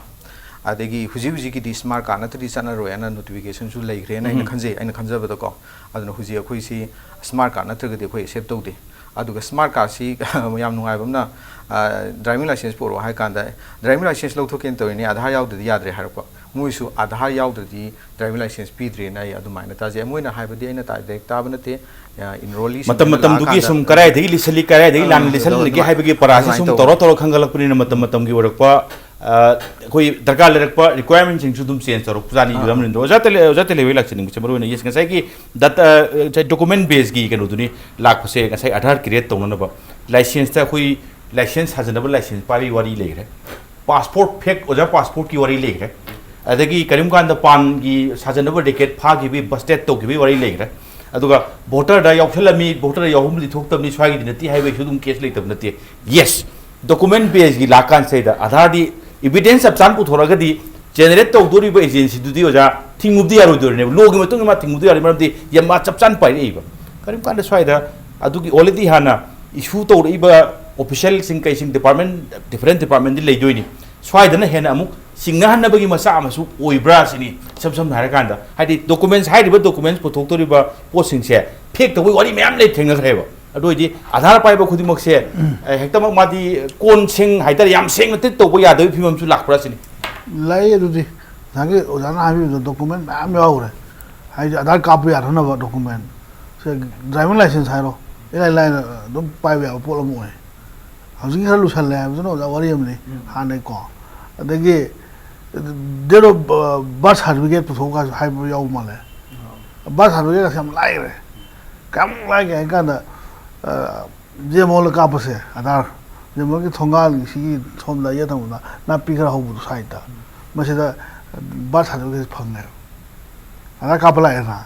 ꯑꯗꯒꯤ ꯍꯧꯖꯤꯛ ꯍꯧꯖꯤꯛꯀꯤꯗꯤ ꯁ꯭ꯃꯥꯔꯠ ꯀꯥꯔꯗ ꯅꯠꯇ꯭ꯔꯗꯤ ꯆꯠꯅꯔꯣꯏ ꯍꯥꯏꯅ ꯅꯣꯇꯤꯐꯤꯀꯦꯁꯟꯁꯨ ꯂꯩꯈ꯭ꯔꯦꯅ ꯑꯩꯅ ꯎꯝ꯫ ꯈꯟꯖꯩ, ꯑꯩꯅ ꯈꯟꯖꯕꯗꯀꯣ꯫ ꯑꯗꯨꯅ ꯍꯧꯖꯤꯛ ꯑꯩꯈꯣꯏꯁꯤ ꯁ꯭ꯃꯥꯔꯠ ꯀꯥꯔꯗ ꯅꯠꯇ꯭ꯔꯒꯗꯤ ꯑꯩꯈꯣꯏ ꯑꯦꯛꯁꯦꯞ ꯇꯧꯗꯦ꯫ ꯑꯗꯨꯒ ꯁ꯭ꯃꯥꯔꯠ ꯀꯥꯔꯗꯁꯤ ꯌꯥꯝ ꯅꯨꯡꯉꯥꯏꯕ ꯑꯃꯅ, ꯑꯥ, ꯗ꯭ꯔꯥꯏꯚꯤꯡ ꯂꯥꯏꯁꯦꯟꯁ ꯄꯨꯔꯛꯑꯣ ꯍꯥꯏ ꯀꯥꯟꯗ, "ꯗ꯭ꯔꯥꯏꯚꯤꯡ ꯂꯥꯏꯁꯦꯟꯁ ꯂꯧꯊꯣꯛꯀꯦꯅ ꯇꯧꯔꯤꯅꯦ, ꯑꯥꯙꯥꯔ ꯌꯥꯎꯗ꯭ꯔꯗꯤ ꯌꯥꯗ꯭ꯔꯦ" ꯍꯥꯏꯔꯛꯄ꯫ ꯃꯣꯏꯁꯨ ꯑꯥꯙꯥꯔ ꯌꯥꯎꯗ꯭ꯔꯗꯤ ꯗ꯭ꯔꯥꯏꯚꯤꯡ ꯂꯥꯏꯁꯦꯟꯁ ꯄꯤꯗ꯭ꯔꯦꯅ ꯑꯩ ꯑꯗꯨꯃꯥꯏꯅ ꯇꯥꯖꯩ꯫ ꯃꯣꯏꯅ ꯍꯥꯏꯕꯗꯤ ꯑꯩꯅ ꯇꯥꯏ ꯗꯥꯏꯔꯦꯛ ꯇꯥꯕ ꯅꯠꯇꯦ꯫ ꯑꯦꯟꯔꯣꯂꯤ ꯃꯇꯝ ꯃꯇꯝꯗꯨꯒꯤ ꯁꯨꯝ ꯀꯗꯥꯏꯗꯒꯤ ꯂꯤꯁꯜꯂꯤ, ꯀꯗꯥꯏꯗꯒꯤ ꯂꯥꯟꯅ ꯂꯤꯁꯜꯂꯒꯦ ꯍꯥꯏꯕꯒꯤ ꯄꯔꯥꯁꯦ ꯁꯨꯝ ꯇꯧꯔ ꯇꯧꯔ ꯈꯪꯒꯠꯂꯛꯄꯅꯤꯅ ꯃꯇꯝ ꯃꯇꯝꯒꯤ ꯑꯣꯏꯔꯛꯄ ꯑꯩꯈꯣꯏ ꯗꯔꯀꯥꯔ ꯂꯩꯔꯛꯄ ꯔꯤꯀ꯭ꯋꯥꯌꯔꯃꯦꯟꯁꯤꯡꯁꯨ ꯑꯗꯨꯝ ꯆꯦꯟꯖ ꯇꯧꯔꯛꯄꯖꯥꯠꯅꯤ꯫ ꯑꯣꯖꯥ ꯇꯦꯂꯦ, ꯑꯣꯖꯥ ꯇꯦꯂꯦꯕꯩ ꯂꯥꯛꯆꯅꯤꯡꯕꯁꯦ ꯃꯔꯨ ꯑꯣꯏꯅ ꯌꯦꯁ ꯉꯁꯥꯏꯒꯤ ꯗꯥꯇꯥ ꯗꯣꯀꯨꯃꯦꯟ ꯕꯦꯁꯀꯤ ꯀꯩꯅꯣꯗꯨꯅꯤ ꯂꯥꯛꯄꯁꯦ꯫ ꯉꯁꯥꯏ ꯑꯥꯙꯥꯔ ꯀ꯭ꯔꯤꯌꯦꯠ ꯇꯧꯅꯅꯕ ꯂꯥꯏꯁꯦꯟꯁꯇ ꯑꯩꯈꯣꯏ ꯂꯥꯏꯁꯦꯟꯁ ꯁꯥꯖꯟꯅꯕ ꯂꯥꯏꯁꯦꯟꯁ ꯄꯥꯏꯕꯒꯤ ꯋꯥꯔꯤ ꯂꯩꯈ꯭ꯔꯦ꯫ ꯄꯥꯁꯄꯣꯔꯠ ꯐꯦꯛ, ꯑꯣꯖꯥ, ꯄꯥꯁꯄꯣꯔꯠꯀꯤ ꯋꯥꯔꯤ ꯂꯩꯈ꯭ꯔꯦ꯫ ꯑꯗꯒꯤ ꯀꯔꯤꯒꯨꯝꯕ ꯀꯥꯟꯗ ꯄꯥꯟꯒꯤ ꯁꯥꯖꯟꯅꯕ ꯔꯦꯀꯦꯠ ꯐꯥꯈꯤꯕꯒꯤ, ꯕꯁꯇꯦꯠ ꯇꯧꯈꯤꯕꯒꯤ ꯋꯥꯔꯤ ꯂꯩꯈ꯭ꯔꯦ꯫ ꯑꯗꯨꯒ ꯚꯣꯇꯔꯗ ꯌꯥꯎꯁꯜꯂꯝꯃꯤ, ꯚꯣꯇꯔꯗ ꯌꯥꯎꯐꯝꯗꯤ ꯊꯣꯛꯇꯕꯅꯤ, ꯁ꯭ꯋꯥꯏꯒꯤꯗꯤ ꯅꯠꯇꯦ ꯍꯥꯏꯕꯒꯤꯁꯨ ꯑꯗꯨꯝ ꯀꯦꯁ ꯂꯩꯇꯕ ꯅꯠꯇꯦ꯫ ꯌꯦꯁ, ꯗꯣꯀꯨꯃꯦꯟ ꯕꯦꯁꯀꯤ ꯂꯥꯛꯀꯥꯟꯁꯤꯗ ꯑꯥꯙꯥꯔꯗꯤ ꯏꯕꯤꯗꯦꯟꯁ ꯆꯞ ꯆꯥꯅ ꯄꯨꯊꯣꯔꯛꯑꯒꯗꯤ ꯖꯦꯅꯦꯔꯦꯠ ꯇꯧꯗꯣꯔꯤꯕ ꯑꯦꯖꯦꯟꯁꯤꯗꯨꯗꯤ, ꯑꯣꯖꯥ, ꯊꯤꯡꯉꯨꯕꯗꯤ ꯌꯥꯔꯣꯏꯗꯣꯔꯤꯅꯦꯕ꯫ ꯂꯣꯒꯤ ꯃꯇꯨꯡ ꯏꯟꯅ ꯃꯥ ꯊꯤꯡꯉꯨꯕꯗꯤ ꯌꯥꯔꯣꯏ, ꯃꯔꯝꯗꯤ ꯌꯥꯝ ꯃꯥ ꯆꯞ ꯆꯥꯅ ꯄꯥꯏꯔꯛꯏꯕ꯫ ꯀꯔꯤꯒꯨꯝꯕ ꯀꯥꯟꯗ ꯁ꯭ꯋꯥꯏꯗ ꯑꯗꯨꯒꯤ ꯑꯣꯜꯔꯦꯗꯤ ꯍꯥꯟꯅ ꯏꯁꯨ ꯇꯧꯔꯛꯏꯕ ꯑꯣꯐꯤꯁꯤꯌꯦꯜꯁꯤꯡ ꯀꯩꯁꯤꯡ ꯗꯤꯄꯥꯔꯠꯃꯦꯟ, ꯗꯤꯐꯔꯦꯟ ꯗꯤꯄꯥꯔꯠꯃꯦꯟꯗꯤ ꯂꯩꯗꯣꯏꯅꯤ꯫ ꯁ꯭ꯋꯥꯏꯗꯅ ꯍꯦꯟꯅ ꯑꯃꯨꯛ ꯆꯤꯡꯅꯍꯟꯅꯕꯒꯤ ꯃꯆꯥꯛ ꯑꯃꯁꯨ ꯑꯣꯏꯕ꯭ꯔꯥ ꯁꯤꯅꯤ꯫ ꯏꯁꯝ ꯁꯝꯅ ꯍꯥꯏꯔꯀꯥꯟꯗ, ꯍꯥꯏꯗꯤ ꯗꯣꯀꯨꯃꯦꯟꯁ, ꯍꯥꯏꯔꯤꯕ ꯗꯣꯀꯨꯃꯦꯟꯁ ꯄꯨꯊꯣꯛꯇꯣꯔꯤꯕ ꯄꯣꯠꯁꯤꯡꯁꯦ ꯐꯦꯛ ꯇꯧꯕꯒꯤ ꯋꯥꯔꯤ ꯃꯌꯥꯝ ꯂꯩ, ꯊꯦꯡꯅꯈ꯭ꯔꯦꯕ꯫ ꯑꯗꯨ ꯑꯣꯏꯗꯤ ꯑꯥꯙꯥꯔ ꯄꯥꯏꯕ ꯈꯨꯗꯤꯡꯃꯛꯁꯦ, ꯑꯦ, ꯍꯦꯛꯇꯃꯛ ꯃꯥꯗꯤ ꯀꯣꯟ ꯁꯦꯡ ꯍꯥꯏꯇꯥꯔꯦ, ꯌꯥꯝ ꯁꯦꯡꯅ ꯇ꯭ꯔꯤꯠ ꯇꯧꯕ ꯌꯥꯗꯕꯒꯤ ꯐꯤꯕꯝꯁꯨ ꯂꯥꯛꯄ꯭ꯔꯥ ꯁꯤꯅꯤ꯫ ꯂꯩ ꯑꯗꯨꯗꯤ꯫ ꯉꯁꯥꯏꯒꯤ ꯑꯣꯖꯥꯅ ꯍꯥꯏꯕꯤꯕꯗꯣ ꯗꯣꯀꯨꯃꯦꯟ ꯃꯌꯥꯝ ꯌꯥꯎꯈ꯭ꯔꯦ꯫ ꯍꯥꯏꯗꯤ ꯑꯥꯙꯥꯔ ꯀꯥꯞꯄ ꯌꯥꯅꯅꯕ ꯗꯣꯀꯨꯃꯦꯟ꯫ ꯁꯦ, ꯗ꯭ꯔꯥꯏꯚꯤꯡ ꯂꯥꯏꯁꯦꯟꯁ ꯍꯥꯏꯔꯣ, ꯏꯔꯥꯏ ꯂꯥꯏꯅ ꯑꯗꯨꯝ ꯄꯥꯏꯕ ꯌꯥꯕ ꯄꯣꯠ ꯑꯃ ꯑꯣꯏ꯫ ꯍꯧꯖꯤꯛꯀꯤ ꯈꯔ ꯂꯨꯁꯜꯂꯦ ꯍꯥꯏꯕꯗꯨꯅ ꯑꯣꯖꯥ ꯋꯥꯔꯤ ꯑꯃꯅꯤ꯫ ꯎꯝ꯫ ꯍꯥꯟꯅꯩꯀꯣ꯫ ꯑꯗꯒꯤ date of birth certificate ꯄꯨꯊꯣꯛꯑꯒ ꯍꯥꯏꯕ ꯌꯥꯎꯕ ꯃꯥꯜꯂꯦ꯫ ꯕꯥꯔꯊ ꯁꯥꯔꯇꯤꯐꯤꯀꯦꯠ ꯑꯁꯤ ꯌꯥꯝ ꯂꯥꯏꯈ꯭ꯔꯦ꯫ ꯀꯌꯥꯃꯨꯛ ꯂꯥꯏꯒꯦ ꯍꯥꯏ ꯀꯥꯟꯗ, ꯑ, ꯖꯦꯃꯣꯜꯗ ꯀꯥꯞꯄꯁꯦ, ꯑꯥꯙꯥꯔ, ꯖꯦꯃꯣꯜꯒꯤ ꯊꯣꯡꯒꯥꯜꯒꯤ ꯁꯤꯒꯤ ꯁꯣꯝꯗ ꯌꯦꯠ ꯊꯪꯕꯗ ꯅꯥꯄꯤ ꯈꯔ ꯍꯧꯕꯗꯣ ꯁꯥꯏꯠꯇ, ꯃꯁꯤꯗ ꯕꯥꯔꯊ ꯁꯥꯔꯇꯤꯐꯤꯀꯦꯠ ꯐꯪꯉꯦꯕ꯫ ꯑꯥꯙꯥꯔ ꯀꯥꯞꯄ ꯂꯥꯛꯑꯦꯗꯅ,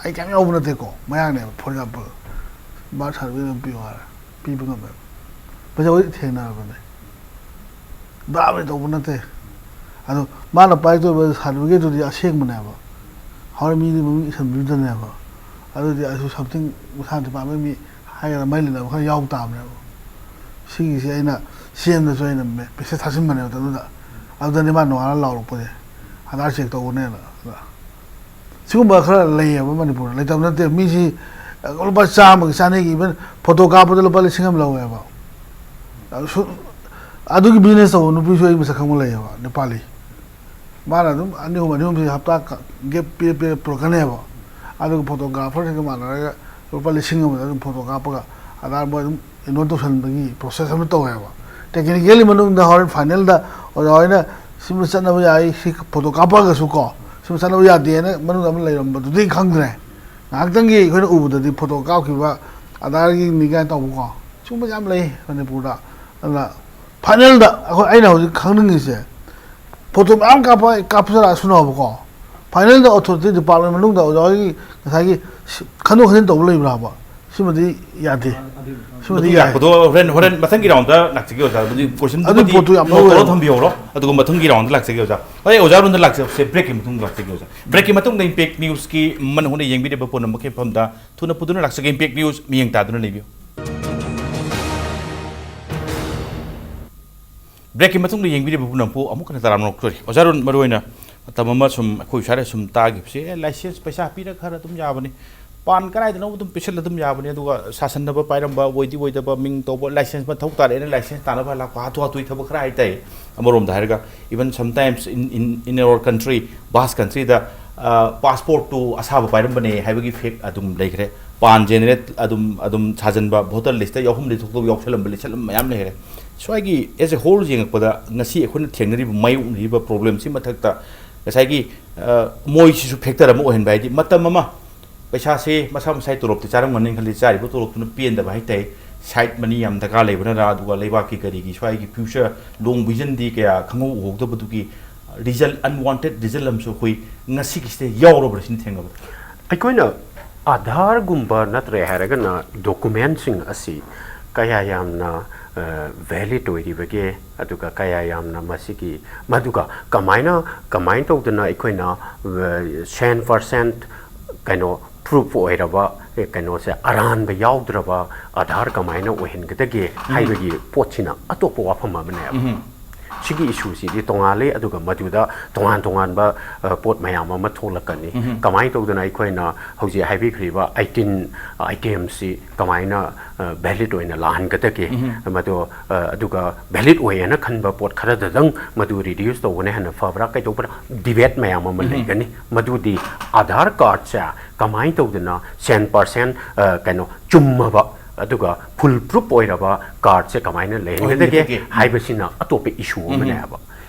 ꯑꯩ ꯀꯌꯥꯝ ꯌꯥꯎꯕ ꯅꯠꯇꯦꯀꯣ, ꯃꯌꯥꯡꯅꯦꯕ, for example, ꯕꯥꯔꯊ ꯁꯥꯔꯇꯤꯐꯤꯀꯦꯠ ꯑꯃ ꯄꯤꯌꯨ ꯍꯥꯏꯔꯦ, ꯄꯤꯕ ꯉꯝꯃꯦꯕ꯫ ꯃꯁꯤ ꯑꯩꯈꯣꯏ ꯊꯦꯡꯅꯔꯕꯅꯦ꯫ ꯕꯥꯕ꯭ꯔꯦ ꯇꯧꯕ ꯅꯠꯇꯦ꯫ ꯑꯗꯣ ꯃꯥꯅ ꯄꯥꯏꯔꯛꯇꯣꯏꯕ ꯁꯥꯔꯇꯤꯐꯤꯀꯦꯠꯇꯨꯗꯤ ꯑꯁꯦꯡꯕꯅꯦꯕ꯫ ꯍꯣꯔꯦꯟ ꯃꯤꯗꯤ ꯃꯃꯤꯡ ꯏꯁꯟꯕꯤꯗꯅꯦꯕ꯫ ꯑꯗꯨꯗꯤ ꯑꯩꯁꯨ something ꯃꯁꯥ ꯗꯤꯄꯥꯔꯠꯃꯦꯟ ꯃꯤ ꯍꯥꯏꯒꯗ꯭ꯔꯥ ꯃꯔꯤ ꯂꯩꯅꯕ ꯈꯔ ꯌꯥꯎ ꯇꯥꯕꯅꯦꯕ꯫ ꯁꯤꯒꯤꯁꯦ ꯑꯩꯅ ꯁꯤ ꯑꯦꯝꯗꯁꯨ ꯑꯩꯅ ꯃꯦ-, ꯃꯦꯁꯦꯖ ꯊꯥꯖꯤꯟꯕꯅꯦꯕ ꯑꯗꯨꯗ꯫ ꯑꯗꯨꯗꯅꯤ ꯃꯥ ꯅꯣꯡꯉꯥꯜꯂ ꯂꯥꯎꯔꯛꯄꯁꯦ, "ꯑꯥꯙꯥꯔ ꯆꯦꯛ ꯇꯧꯕꯅꯦꯅ"꯫ ꯑꯗ ꯁꯤꯒꯨꯝꯕ ꯈꯔ ꯂꯩꯌꯦꯕ ꯃꯅꯤꯄꯨꯔꯗ꯫ ꯂꯩꯇꯕ ꯅꯠꯇꯦ꯫ ꯃꯤꯁꯤ ꯂꯨꯄꯥ ꯆꯥꯝꯃꯒꯤ, ꯆꯅꯤꯒꯤ, even ꯐꯣꯇꯣ ꯀꯥꯞꯄꯗ ꯂꯨꯄꯥ ꯂꯤꯁꯤꯡ ꯑꯃ ꯂꯧꯋꯦꯕ꯫ ꯑꯗꯨ ꯁꯨ-, ꯑꯗꯨꯒꯤ ꯕꯤꯖꯤꯅꯦꯁ ꯇꯧꯕ ꯅꯨꯄꯤꯁꯨ ꯑꯩ ꯃꯁꯛ ꯈꯪꯕ ꯂꯩꯌꯦꯕ, ꯅꯦꯄꯥꯂꯤ꯫ ꯃꯥꯅ ꯑꯗꯨꯝ ꯑꯅꯤ ꯑꯍꯨꯝ ꯑꯅꯤ ꯑꯍꯨꯝꯁꯤ ꯍꯞꯇꯥ ꯒꯦꯞ ꯄꯤꯔ ꯄꯤꯔ ꯄꯨꯔꯛꯀꯅꯦꯕ꯫ ꯑꯗꯨꯒ ꯐꯣꯇꯣꯒ꯭ꯔꯥꯐꯔꯁꯤꯡꯒ ꯃꯥꯟꯅꯔꯒ ꯂꯨꯄꯥ ꯂꯤꯁꯤꯡ ꯑꯃꯗ ꯑꯗꯨꯝ ꯐꯣꯇꯣ ꯀꯥꯞꯄꯒ ꯑꯗꯥꯔ ꯃꯣꯏ ꯑꯗꯨꯝ ꯑꯦꯟꯔꯣꯜ ꯇꯧꯁꯟꯕꯒꯤ ꯄ꯭ꯔꯣꯁꯦꯁ ꯑꯃ ꯇꯧꯋꯦꯕ꯫ ꯇꯦꯛꯅꯤꯀꯦꯜꯒꯤ ꯃꯅꯨꯡꯗ ꯍꯣꯔꯦꯟ ꯐꯥꯏꯅꯦꯜꯗ ꯑꯣꯖꯥ ꯍꯣꯏꯅ ꯁꯤꯃ ꯆꯠꯅꯕ ꯌꯥꯏ, ꯁꯤ ꯐꯣꯇꯣ ꯀꯥꯞꯄꯛꯑꯒꯁꯨ ꯀꯣ, ꯁꯤꯃ ꯆꯠꯅꯕ ꯌꯥꯗꯦꯅ ꯃꯅꯨꯡꯗ ꯑꯃ ꯂꯩꯔꯝꯕꯗꯨꯗꯤ ꯈꯪꯗ꯭ꯔꯦ꯫ ꯉꯥꯏꯍꯥꯛꯇꯪꯒꯤ ꯑꯩꯈꯣꯏꯅ ꯎꯕꯗꯗꯤ ꯐꯣꯇꯣ ꯀꯥꯞꯈꯤꯕ ꯑꯗꯥꯔꯒꯤꯅꯤ ꯀꯥꯏꯅ ꯇꯧꯕꯀꯣ, ꯁꯤꯒꯨꯝꯕ ꯌꯥꯝ ꯂꯩ ꯃꯅꯤꯄꯨꯔꯗ꯫ ꯑꯗꯨꯅ ꯐꯥꯏꯅꯦꯜꯗ ꯑꯩꯈꯣꯏ, ꯑꯩꯅ ꯍꯧꯖꯤꯛ ꯈꯪꯅꯤꯡꯉꯤꯁꯦ, ꯐꯣꯇꯣ ꯃꯌꯥꯝ ꯀꯥꯞꯄ ꯀꯥꯞꯆꯔꯛꯑꯁꯅꯣꯕꯀꯣ, ꯐꯥꯏꯅꯦꯜꯗ ꯑꯣꯊꯣꯔꯤꯇꯤ ꯗꯤꯄꯥꯔꯠꯃꯦꯟ ꯃꯅꯨꯡꯗ ꯑꯣꯖꯥ ꯍꯣꯏꯒꯤ ꯉꯁꯥꯏꯒꯤ ꯁꯤ-, ꯈꯟꯗꯣꯛ ꯈꯟꯖꯤꯟ ꯇꯧꯕ ꯂꯩꯕ꯭ꯔꯥꯕ? ꯁꯤꯃꯗꯤ ꯌꯥꯗꯦ꯫ ꯁꯤꯃꯗꯤ ꯃꯇꯨꯡ ꯌꯥꯏ꯫ ꯂꯥꯛꯄꯗꯣ ꯍꯣꯔꯦꯟ, ꯍꯣꯔꯦꯟ ꯃꯊꯪꯒꯤ ꯔꯥꯎꯟꯗ ꯂꯥꯛꯆꯒꯦ ꯑꯣꯖꯥ꯫ ꯑꯗꯨꯗꯤ ꯀꯣꯏꯁꯟꯗꯨꯕꯨꯗꯤ ꯑꯗꯨꯒꯤ ꯄꯣꯠꯇꯨ ꯌꯥꯝ ꯅꯣꯠ ꯇꯧꯔ ꯂꯧꯋꯦꯕ꯫ ꯊꯝꯕꯤꯍꯧꯔꯣ꯫ ꯑꯗꯨꯒ ꯃꯊꯪꯒꯤ ꯔꯥꯎꯟꯗ ꯂꯥꯛꯆꯒꯦ ꯑꯣꯖꯥ꯫ ꯍꯣꯏ, ꯑꯣꯖꯥ ꯔꯨꯟꯗ ꯂꯥꯛꯆꯕꯁꯦ ꯕ꯭ꯔꯦꯛꯀꯤ ꯃꯇꯨꯡꯗ ꯂꯥꯛꯆꯒꯦ ꯑꯣꯖꯥ꯫ ꯕ꯭ꯔꯦꯛꯀꯤ ꯃꯇꯨꯡꯗ ꯏꯝꯄꯦꯛ ꯅ꯭ꯌꯨꯁꯀꯤ ꯃꯟ ꯍꯣꯟꯅ ꯌꯦꯡꯕꯤꯔꯤꯕ ꯄꯨꯝꯅꯃꯛꯀꯤ ꯃꯐꯝꯗ ꯊꯨꯅ ꯄꯨꯗꯨꯅ ꯂꯥꯛꯆꯒꯦ꯫ ꯏꯝꯄꯦꯛ ꯅ꯭ꯌꯨꯁ ꯃꯤꯠꯌꯦꯡ ꯇꯥꯗꯨꯅ ꯂꯩꯕꯤꯌꯨ꯫ ꯕ꯭ꯔꯦꯛꯀꯤ ꯃꯇꯨꯡꯗ ꯌꯦꯡꯕꯤꯔꯤꯕ ꯄꯨꯝꯅꯃꯛꯄꯨ ꯑꯃꯨꯛ ꯍꯟꯅ ꯇꯔꯥꯝꯅ ꯑꯣꯛꯆꯔꯤ꯫ ꯑꯣꯖꯥ ꯔꯨꯟ, ꯃꯔꯨꯑꯣꯏꯅ ꯃꯇꯝ ꯑꯃ ꯁꯨꯝ ꯑꯩꯈꯣꯏ ꯁ꯭ꯋꯥꯏꯗ ꯁꯨꯝ ꯇꯥꯈꯤꯕꯁꯦ, "ꯑꯦ, ꯂꯥꯏꯁꯦꯟꯁ ꯄꯩꯁꯥ ꯄꯤꯔ ꯈꯔ ꯑꯗꯨꯝ ꯌꯥꯕꯅꯤ, ꯄꯥꯟ ꯀꯗꯥꯏꯗꯅꯣ ꯑꯗꯨꯝ ꯄꯤꯁꯜꯂ ꯑꯗꯨꯝ ꯌꯥꯕꯅꯤ, ꯑꯗꯨꯒ ꯁꯥꯁꯟꯅꯕ ꯄꯥꯏꯔꯝꯕ, ꯑꯣꯏꯗꯤ ꯑꯣꯏꯗꯕ, ꯃꯤꯡ ꯇꯧꯕ, ꯂꯥꯏꯁꯦꯟꯁ ꯃꯊꯧ ꯇꯥꯔꯦꯅ ꯂꯥꯏꯁꯦꯟꯁ ꯇꯥꯅꯕ ꯂꯥꯛꯄ ꯍꯥꯊꯨ ꯍꯥꯊꯨꯒꯤ ꯊꯕꯛ ꯈꯔ ꯍꯥꯏꯇꯥꯏ꯫ ꯑꯃꯔꯣꯝꯗ ꯍꯥꯏꯔꯒ, even sometimes in, in, in our country, based countryꯗ, ꯑ, ꯄꯥꯁꯄꯣꯔꯠꯇꯨ ꯑꯁꯥꯕ ꯄꯥꯏꯔꯝꯕꯅꯦ ꯍꯥꯏꯕꯒꯤ ꯐꯦꯛ ꯑꯗꯨꯝ ꯂꯩꯈ꯭ꯔꯦ꯫ ꯄꯥꯟ ꯖꯦꯅꯦꯔꯦꯠ ꯑꯗꯨꯝ, ꯑꯗꯨꯝ ꯁꯥꯖꯟꯕ, ꯚꯣꯇꯔ ꯂꯤꯁꯇ ꯌꯥꯎꯐꯝ ꯂꯩꯊꯣꯛꯇꯕ ꯌꯥꯎꯁꯜꯂꯝꯕ, ꯂꯩꯁꯜꯂꯝꯕ ꯃꯌꯥꯝ ꯂꯩꯈ꯭ꯔꯦ꯫ ꯁ꯭ꯋꯥꯏꯒꯤ as a whole ꯌꯦꯡꯉꯛꯄꯗ ꯉꯁꯤ ꯑꯩꯈꯣꯏꯅ ꯊꯦꯡꯅꯔꯤꯕ, ꯃꯥꯌꯣꯛꯅꯔꯤꯕ ꯄ꯭ꯔꯣꯕ꯭ꯂꯦꯝꯁꯤ ꯃꯊꯛꯇ ꯉꯁꯥꯏꯒꯤ, ꯑ, ꯃꯣꯏꯁꯤꯁꯨ ꯐꯦꯛꯇꯔ ꯑꯃ ꯑꯣꯏꯍꯟꯕ, ꯍꯥꯏꯗꯤ ꯃꯇꯝ ꯑꯃ ꯄꯩꯁꯥꯁꯦ ꯃꯁꯥ ꯃꯁꯥꯒꯤ ꯇꯣꯂꯣꯞꯇꯤ ꯆꯥꯔꯝꯒꯅꯤ ꯈꯜꯂꯤ, ꯆꯥꯔꯤꯕ ꯇꯣꯂꯣꯞꯇꯨꯅ ꯄꯦꯟꯗꯕ ꯍꯥꯏꯇꯥꯔꯦ, ꯁꯥꯏꯠ ꯃꯅꯤ ꯌꯥꯝ ꯗꯔꯀꯥꯔ ꯂꯩꯕꯅꯔ, ꯑꯗꯨꯒ ꯂꯩꯕꯥꯛꯀꯤ ꯀꯔꯤꯒꯤ ꯁ꯭ꯋꯥꯏꯒꯤ ꯐ꯭ꯌꯨꯆꯔ ꯂꯣꯡ ꯚꯤꯖꯟꯗꯤ ꯀꯌꯥ ꯈꯪꯍꯧ ꯎꯍꯧꯗꯕꯗꯨꯒꯤ ꯔꯤꯖꯜ, ꯑꯟꯋꯥꯟꯇꯦꯗ ꯔꯤꯖꯜ ꯑꯃꯁꯨ ꯑꯩꯈꯣꯏ ꯉꯁꯤꯒꯤꯁꯤꯗ ꯌꯥꯎꯔꯕ꯭ꯔꯥ ꯁꯤꯅꯤ ꯊꯦꯡꯅꯕꯗ꯫ ꯑꯩꯈꯣꯏꯅ ꯑꯥꯙꯥꯔꯒꯨꯝꯕ ꯅꯠꯇ꯭ꯔꯦ ꯍꯥꯏꯔꯒꯅ ꯗꯣꯀꯨꯃꯦꯟꯁꯤꯡ ꯑꯁꯤ ꯀꯌꯥ ꯌꯥꯝꯅ, ꯑ, ꯚꯦꯂꯤꯗ ꯑꯣꯏꯔꯤꯕꯒꯦ, ꯑꯗꯨꯒ ꯀꯌꯥ ꯌꯥꯝꯅ ꯃꯁꯤꯒꯤ, ꯃꯗꯨꯒ ꯀꯃꯥꯏꯅ, ꯀꯃꯥꯏꯅ ꯇꯧꯗꯅ ꯑꯩꯈꯣꯏꯅ, ꯑ, ꯁꯦꯟ ꯄꯔꯁꯦꯟ ꯀꯩꯅꯣ ꯄ꯭ꯔꯨꯐ ꯑꯣꯏꯔꯕ, ꯑꯦ, ꯀꯩꯅꯣꯁꯦ ꯑꯔꯥꯟꯕ ꯌꯥꯎꯗ꯭ꯔꯕ ꯑꯥꯙꯥꯔ ꯀꯃꯥꯏꯅ ꯑꯣꯏꯍꯟꯒꯗꯒꯦ ꯍꯥꯏꯕꯒꯤ ꯄꯣꯠꯁꯤꯅ ꯑꯇꯣꯞꯄ ꯋꯥꯐꯝ ꯑꯃꯅꯦꯕ꯫ ꯎꯝ꯫ ꯁꯤꯒꯤ ꯏꯁꯨꯁꯤꯗꯤ ꯇꯣꯉꯥꯜꯂꯤ꯫ ꯑꯗꯨꯒ ꯃꯗꯨꯗ ꯇꯣꯉꯥꯟ ꯇꯣꯉꯥꯟꯕ ꯑ, ꯄꯣꯠ ꯃꯌꯥꯝ ꯑꯃ ꯊꯣꯛꯂꯛꯀꯅꯤ꯫ ꯀꯃꯥꯏꯅ ꯇꯧꯗꯅ ꯑꯩꯈꯣꯏꯅ ꯍꯧꯖꯤꯛ ꯍꯥꯏꯕꯤꯈ꯭ꯔꯤꯕ ꯑꯥꯏꯇꯤꯟ ꯑꯥꯏꯇꯦꯝꯁꯤ ꯀꯃꯥꯏꯅ ꯚꯦꯂꯤꯠ ꯑꯣꯏꯅ ꯂꯥꯛꯍꯟꯒꯗꯒꯦ? ꯃꯗꯣ ꯑ, ꯑꯗꯨꯒ ꯚꯦꯂꯤꯠ ꯑꯣꯏꯌꯦꯅ ꯈꯟꯕ ꯄꯣꯠ ꯈꯔꯗꯗꯪ ꯃꯗꯨ ꯔꯤꯗ꯭ꯌꯨꯁ ꯇꯧꯕꯅ ꯍꯦꯟꯅ ꯐꯕ꯭ꯔꯥ ꯀꯩꯗꯧꯕ꯭ꯔꯥ, ꯗꯤꯕꯦꯠ ꯃꯌꯥꯝ ꯑꯃ ꯂꯩꯒꯅꯤ꯫ ꯃꯗꯨꯗꯤ ꯑꯥꯙꯥꯔ ꯀꯥꯔꯗꯁꯦ ꯀꯃꯥꯏꯅ ꯇꯧꯗꯅ ꯁꯦꯟ ꯄꯥꯔꯁꯦꯟ ꯀꯩꯅꯣ ꯆꯨꯝꯃꯕ ꯑꯗꯨꯒ ꯐꯨꯜ ꯄ꯭ꯔꯨꯞ ꯑꯣꯏꯔꯕ ꯀꯥꯔꯗꯁꯦ ꯀꯃꯥꯏꯅ ꯂꯩꯍꯟꯒꯗꯒꯦ? ꯑꯣꯏꯍꯟꯒꯗꯒꯦ꯫ ꯎꯝ꯫ ꯍꯥꯏꯕꯁꯤꯅ ꯑꯇꯣꯞꯄ ꯏꯁꯨ ꯑꯃꯅꯦ ꯍꯥꯏꯕ꯫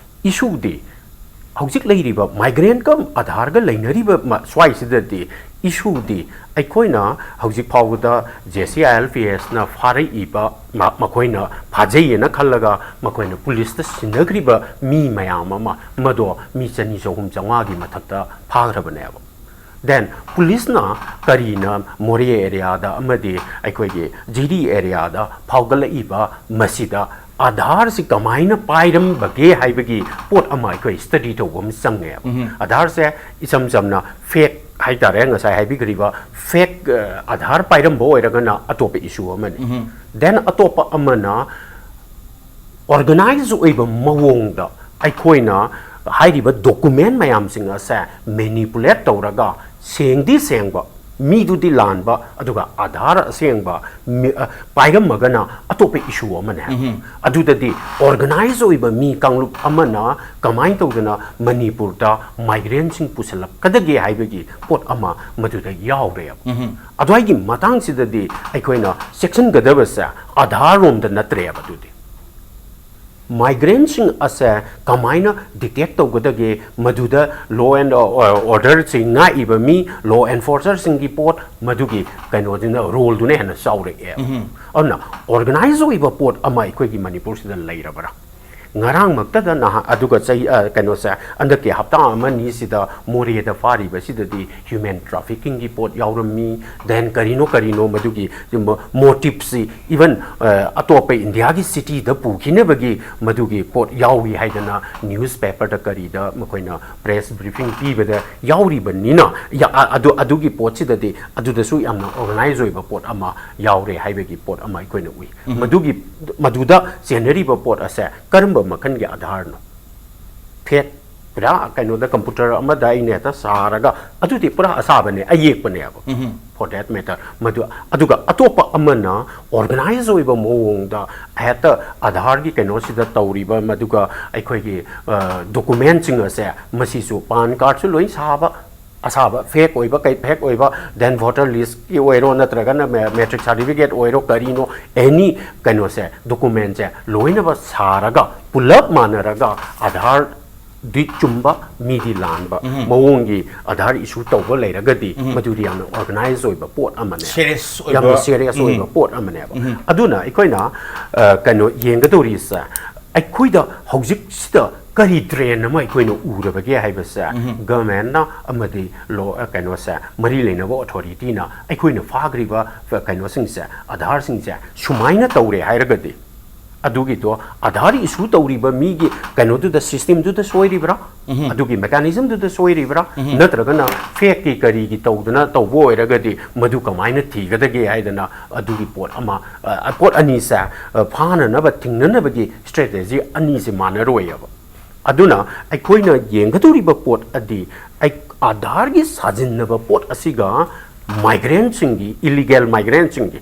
ꯏꯁꯨꯗꯤ ꯍꯧꯖꯤꯛ ꯂꯩꯔꯤꯕ ꯃꯥꯏꯒ꯭ꯔꯦꯟꯒ ꯑꯥꯙꯥꯔꯒ ꯂꯩꯅꯔꯤꯕ ꯃ- ꯁ꯭ꯋꯥꯏꯁꯤꯗꯗꯤ ꯏꯁꯨꯗꯤ ꯑꯩꯈꯣꯏꯅ ꯍꯧꯖꯤꯛ ꯐꯥꯎꯕꯗ J C I L P ꯑꯦꯁꯅ ꯐꯥꯔꯛꯏꯕ ꯃ- ꯃꯈꯣꯏꯅ ꯐꯥꯖꯩꯌꯦꯅ ꯈꯜꯂꯒ ꯃꯈꯣꯏꯅ ꯄꯨꯂꯤꯁꯇ ꯁꯤꯟꯅꯈ꯭ꯔꯤꯕ ꯃꯤ ꯃꯌꯥꯝ ꯑꯃ, ꯃꯗꯣ ꯃꯤ ꯆꯅꯤ ꯆꯍꯨꯝ ꯆꯥꯝꯃꯉꯥꯒꯤ ꯃꯊꯛꯇ ꯐꯥꯈ꯭ꯔꯕꯅꯦꯕ꯫ ꯗꯦꯟ ꯄꯨꯂꯤꯁꯅ ꯀꯔꯤꯅ ꯃꯣꯔꯦ ꯑꯦꯔꯤꯌꯥꯗ ꯑꯃꯗꯤ ꯑꯩꯈꯣꯏꯒꯤ ꯖꯤꯔꯤ ꯑꯦꯔꯤꯌꯥꯗ ꯐꯥꯎꯒꯠꯂꯛꯏꯕ ꯃꯁꯤꯗ ꯑꯥꯙꯥꯔꯁꯤ ꯀꯃꯥꯏꯅ ꯄꯥꯏꯔꯝꯕꯒꯦ ꯍꯥꯏꯕꯒꯤ ꯄꯣꯠ ꯑꯃ ꯑꯩꯈꯣꯏ ꯁ꯭ꯇꯗꯤ ꯇꯧꯕ ꯑꯃ ꯆꯪꯉꯦꯕ꯫ ꯑꯥꯙꯥꯔꯁꯦ ꯏꯆꯝ ꯆꯝꯅ ꯐꯦꯛ ꯍꯥꯏꯇꯥꯔꯦ, ꯉꯁꯥꯏ ꯍꯥꯏꯕꯤꯈ꯭ꯔꯤꯕ ꯐꯦꯛ ꯑꯥꯙꯥꯔ ꯄꯥꯏꯔꯝꯕ ꯑꯣꯏꯔꯒꯅ ꯑꯇꯣꯞꯄ ꯏꯁꯨ ꯑꯃꯅꯤ꯫ ꯗꯦꯟ ꯑꯇꯣꯞꯄ ꯑꯃꯅ ꯑꯣꯔꯒꯅꯥꯏꯖ ꯑꯣꯏꯕ ꯃꯑꯣꯡꯗ ꯑꯩꯈꯣꯏꯅ ꯍꯥꯏꯔꯤꯕ ꯗꯣꯀꯨꯃꯦꯟ ꯃꯌꯥꯝꯁꯤꯡ ꯑꯁꯦ ꯃꯦꯅꯤꯄꯨꯂꯦꯠ ꯇꯧꯔꯒ ꯁꯦꯡꯗꯤ ꯁꯦꯡꯕ, ꯃꯤꯗꯨꯗꯤ ꯂꯥꯟꯕ, ꯑꯗꯨꯒ ꯑꯥꯙꯥꯔ ꯑꯁꯦꯡꯕ ꯃꯤ- ꯑ, ꯄꯥꯏꯔꯝꯃꯒꯅ ꯑꯇꯣꯞꯄ ꯏꯁꯨ ꯑꯃꯅꯦ ꯍꯥꯏꯕ꯫ ꯑꯗꯨꯗꯗꯤ ꯑꯣꯔꯒꯅꯥꯏꯖ ꯑꯣꯏꯕ ꯃꯤ ꯀꯥꯡꯂꯨꯞ ꯑꯃꯅ ꯀꯃꯥꯏꯅ ꯇꯧꯗꯅ ꯃꯅꯤꯄꯨꯔꯗ ꯃꯥꯏꯒ꯭ꯔꯦꯟꯁꯤꯡ ꯄꯨꯁꯜꯂꯛꯀꯗꯒꯦ ꯍꯥꯏꯕꯒꯤ ꯄꯣꯠ ꯑꯃ ꯃꯗꯨꯗ ꯌꯥꯎꯔꯦꯕ꯫ ꯑꯗꯨꯋꯥꯏꯒꯤ ꯃꯇꯥꯡꯁꯤꯗꯗꯤ ꯑꯩꯈꯣꯏꯅ ꯆꯦꯛꯁꯤꯟꯒꯗꯕꯁꯦ ꯑꯥꯙꯥꯔ ꯔꯣꯝꯗ ꯅꯠꯇ꯭ꯔꯦꯕ꯫ ꯑꯗꯨꯗꯤ ꯃꯥꯏꯒ꯭ꯔꯦꯟꯁꯤꯡ ꯑꯁꯦ ꯀꯃꯥꯏꯅ ꯗꯤꯇꯦꯛ ꯇꯧꯒꯗꯒꯦ, ꯃꯗꯨꯗ ꯂꯣ ꯑꯦꯟ ꯑꯣꯔꯗꯔꯁꯤ ꯉꯥꯛꯏꯕ ꯃꯤ, ꯂꯣ ꯑꯦꯟꯐꯣꯔꯁꯔꯁꯤꯡꯒꯤ ꯄꯣꯠ, ꯃꯗꯨꯒꯤ ꯀꯩꯅꯣꯗꯨꯅ, ꯔꯣꯜꯗꯨꯅ ꯍꯦꯟꯅ ꯆꯥꯎꯔꯛꯑꯦ꯫ ꯑꯗꯨꯅ ꯑꯣꯔꯒꯅꯥꯏꯖ ꯑꯣꯏꯕ ꯄꯣꯠ ꯑꯃ ꯑꯩꯈꯣꯏꯒꯤ ꯃꯅꯤꯄꯨꯔꯁꯤꯗ ꯂꯩꯔꯕ꯭ꯔꯥ? ꯉꯔꯥꯡꯃꯛꯇꯗ ꯅꯍꯥ ꯑꯗꯨꯒ ꯆꯍꯤ ꯑ, ꯀꯩꯅꯣꯁꯦ, ꯍꯟꯗꯛꯀꯤ ꯍꯞꯇꯥ ꯑꯃ ꯑꯅꯤꯁꯤꯗ ꯃꯣꯔꯦꯗ ꯐꯥꯔꯤꯕꯁꯤꯗꯗꯤ ꯍ꯭ꯌꯨꯃꯦꯟ ꯇ꯭ꯔꯥꯐꯤꯀꯤꯡꯒꯤ ꯄꯣꯠ ꯌꯥꯎꯔꯝꯃꯤ, ꯗꯦꯟ ꯀꯔꯤꯅꯣ ꯀꯔꯤꯅꯣ ꯃꯗꯨꯒꯤ ꯃꯣꯇꯤꯞꯁꯤ, ꯏꯚꯟ ꯑꯇꯣꯞꯄ ꯏꯟꯗꯤꯌꯥꯒꯤ ꯁꯤꯇꯤꯗ ꯄꯨꯈꯤꯅꯕꯒꯤ ꯃꯗꯨꯒꯤ ꯄꯣꯠ ꯌꯥꯎꯏ ꯍꯥꯏꯗꯅ ꯅ꯭ꯌꯨꯁ ꯄꯦꯄꯔꯗ ꯀꯔꯤꯗ ꯃꯈꯣꯏꯅ ꯄ꯭ꯔꯦꯁ ꯕ꯭ꯔꯤꯐꯤꯡ ꯄꯤꯕꯗ ꯌꯥꯎꯔꯤꯕꯅꯤꯅ, ꯌꯥ- ꯑ- ꯑꯗꯨ ꯑꯗꯨꯒꯤ ꯄꯣꯠꯁꯤꯗꯗꯤ ꯑꯗꯨꯗꯁꯨ ꯌꯥꯝꯅ ꯑꯣꯔꯒꯅꯥꯏꯖ ꯑꯣꯏꯕ ꯄꯣꯠ ꯑꯃ ꯌꯥꯎꯔꯦ ꯍꯥꯏꯕꯒꯤ ꯄꯣꯠ ꯑꯃ ꯑꯩꯈꯣꯏꯅ ꯎꯏ꯫ ꯃꯗꯨꯒꯤ ꯃꯗꯨꯗ ꯆꯦꯟꯅꯔꯤꯕ ꯄꯣꯠ ꯑꯁꯦ ꯀꯔꯝꯕ ꯃꯈꯜꯒꯤ ꯑꯙꯥꯔꯅꯣ? ꯐꯦꯛ, ꯄꯨꯔꯥ ꯀꯩꯅꯣꯗ ꯀꯝꯄ꯭ꯌꯨꯇꯔ ꯑꯃꯗ ꯑꯩꯅ ꯍꯦꯛꯇ ꯁꯥꯔꯒ, ꯑꯗꯨꯗꯤ ꯄꯨꯔꯥ ꯑꯁꯥꯕꯅꯦ, ꯑꯌꯦꯛꯄꯅꯦꯕ꯫ ꯎꯝ For that matter, ꯃꯗꯨ, ꯑꯗꯨꯒ ꯑꯇꯣꯞꯄ ꯑꯃꯅ ꯑꯣꯔꯒꯅꯥꯏꯖ ꯑꯣꯏꯕ ꯃꯑꯣꯡꯗ ꯍꯦꯛꯇ ꯑꯙꯥꯔꯒꯤ ꯀꯩꯅꯣꯁꯤꯗ ꯇꯧꯔꯤꯕ, ꯃꯗꯨꯒ ꯑꯩꯈꯣꯏꯒꯤ ꯗꯣꯀꯨꯃꯦꯟꯁꯤꯡ ꯑꯁꯦ, ꯃꯁꯤꯁꯨ ꯄꯥꯟ ꯀꯥꯔꯗꯁꯨ ꯂꯣꯏ ꯁꯥꯕ, ꯑꯁꯥꯕ, ꯐꯦꯛ ꯑꯣꯏꯕ, ꯀꯩ ꯐꯦꯛ ꯑꯣꯏꯕ, then voter listꯀꯤ ꯑꯣꯏꯔꯣ, ꯅꯠꯇ꯭ꯔꯒꯅ ꯃꯦꯇ꯭ꯔꯤꯛ ꯁꯥꯔꯇꯤꯐꯤꯀꯦꯠ ꯑꯣꯏꯔꯣ, ꯀꯔꯤꯅꯣ, ꯑꯦꯅꯤ ꯀꯩꯅꯣꯁꯦ, ꯗꯣꯀꯨꯃꯦꯟꯁꯦ ꯂꯣꯏꯅꯃꯛ ꯁꯥꯔꯒ, ꯄꯨꯂꯞ ꯃꯥꯟꯅꯔꯒ, ꯑꯙꯥꯔꯗꯤ ꯆꯨꯝꯕ, ꯃꯤꯗꯤ ꯂꯥꯟꯕ ꯃꯑꯣꯡꯒꯤ ꯑꯙꯥꯔ ꯏꯁꯨ ꯇꯧꯕ ꯂꯩꯔꯒꯗꯤ, ꯃꯗꯨꯗꯤ ꯌꯥꯝꯅ ꯑꯣꯔꯒꯅꯥꯏꯖ ꯑꯣꯏꯕ ꯄꯣꯠ ꯑꯃꯅꯦ, ꯁꯦꯔꯤꯌꯁ ꯌꯥꯝꯅ ꯑꯣꯏꯕ ꯁꯦꯔꯤꯌꯁ ꯑꯣꯏꯕ ꯄꯣꯠ ꯑꯃꯅꯦꯕ꯫ ꯑꯗꯨꯅ ꯑꯩꯈꯣꯏꯅ ꯑ, ꯀꯩꯅꯣ ꯌꯦꯡꯒꯗꯧꯔꯤꯁꯦ, ꯑꯩꯈꯣꯏꯗ ꯍꯧꯖꯤꯛꯁꯤꯗ ꯀꯔꯤ ꯇ꯭ꯔꯦꯟ ꯑꯃ ꯑꯩꯈꯣꯏꯅ ꯎꯔꯕꯒꯦ ꯍꯥꯏꯕꯁꯦ, ꯒꯃꯦꯟꯅ ꯑꯃꯗꯤ ꯂꯣ, ꯀꯩꯅꯣꯁꯦ, ꯃꯔꯤ ꯂꯩꯅꯕ ꯑꯣꯊꯣꯔꯤꯇꯤꯅ ꯑꯩꯈꯣꯏꯅ ꯐꯥꯈ꯭ꯔꯤꯕ ꯀꯩꯅꯣꯁꯤꯡꯁꯦ, ꯑꯙꯥꯔꯁꯤꯡꯁꯦ ꯁꯨꯃꯥꯏꯅ ꯇꯧꯔꯦ ꯍꯥꯏꯔꯒꯗꯤ, ꯑꯗꯨꯒꯤꯗꯣ ꯑꯙꯥꯔ ꯏꯁꯨ ꯇꯧꯔꯤꯕ ꯃꯤꯒꯤ ꯀꯩꯅꯣꯗꯨꯗ, ꯁꯤꯁꯇꯦꯝꯗꯨꯗ ꯁꯣꯏꯔꯤꯕ꯭ꯔꯥ, ꯑꯗꯨꯒꯤ ꯃꯦꯀꯥꯅꯤꯖꯝꯗꯨꯗ ꯁꯣꯏꯔꯤꯕ꯭ꯔꯥ, ꯅꯠꯇ꯭ꯔꯒꯅ ꯐꯦꯛꯀꯤ ꯀꯔꯤꯒꯤ ꯇꯧꯗꯅ ꯇꯧꯕ ꯑꯣꯏꯔꯒꯗꯤ, ꯃꯗꯨ ꯀꯃꯥꯏꯅ ꯊꯤꯒꯗꯒꯦ ꯍꯥꯏꯗꯅ, ꯑꯗꯨꯒꯤ ꯄꯣꯠ ꯑꯃ, ꯑ, ꯄꯣꯠ ꯑꯅꯤꯁꯦ, ꯑ, ꯐꯥꯅꯅꯕ, ꯊꯤꯡꯅꯅꯕꯒꯤ ꯁ꯭ꯇ꯭ꯔꯦꯇꯦꯖꯤ ꯑꯅꯤꯁꯦ ꯃꯥꯟꯅꯔꯣꯏꯑꯕ꯫ ꯑꯗꯨꯅ ꯑꯩꯈꯣꯏꯅ ꯌꯦꯡꯒꯗꯧꯔꯤꯕ ꯄꯣꯠ ꯑꯗꯤ, ꯑꯩ, ꯑꯥꯙꯥꯔꯒꯤ ꯁꯥꯖꯤꯟꯅꯕ ꯄꯣꯠ ꯑꯁꯤꯒ ꯃꯥꯏꯒ꯭ꯔꯦꯟꯁꯤꯡꯒꯤ, ꯏꯂꯤꯒꯦꯜ ꯃꯥꯏꯒ꯭ꯔꯦꯟꯁꯤꯡꯒꯤ,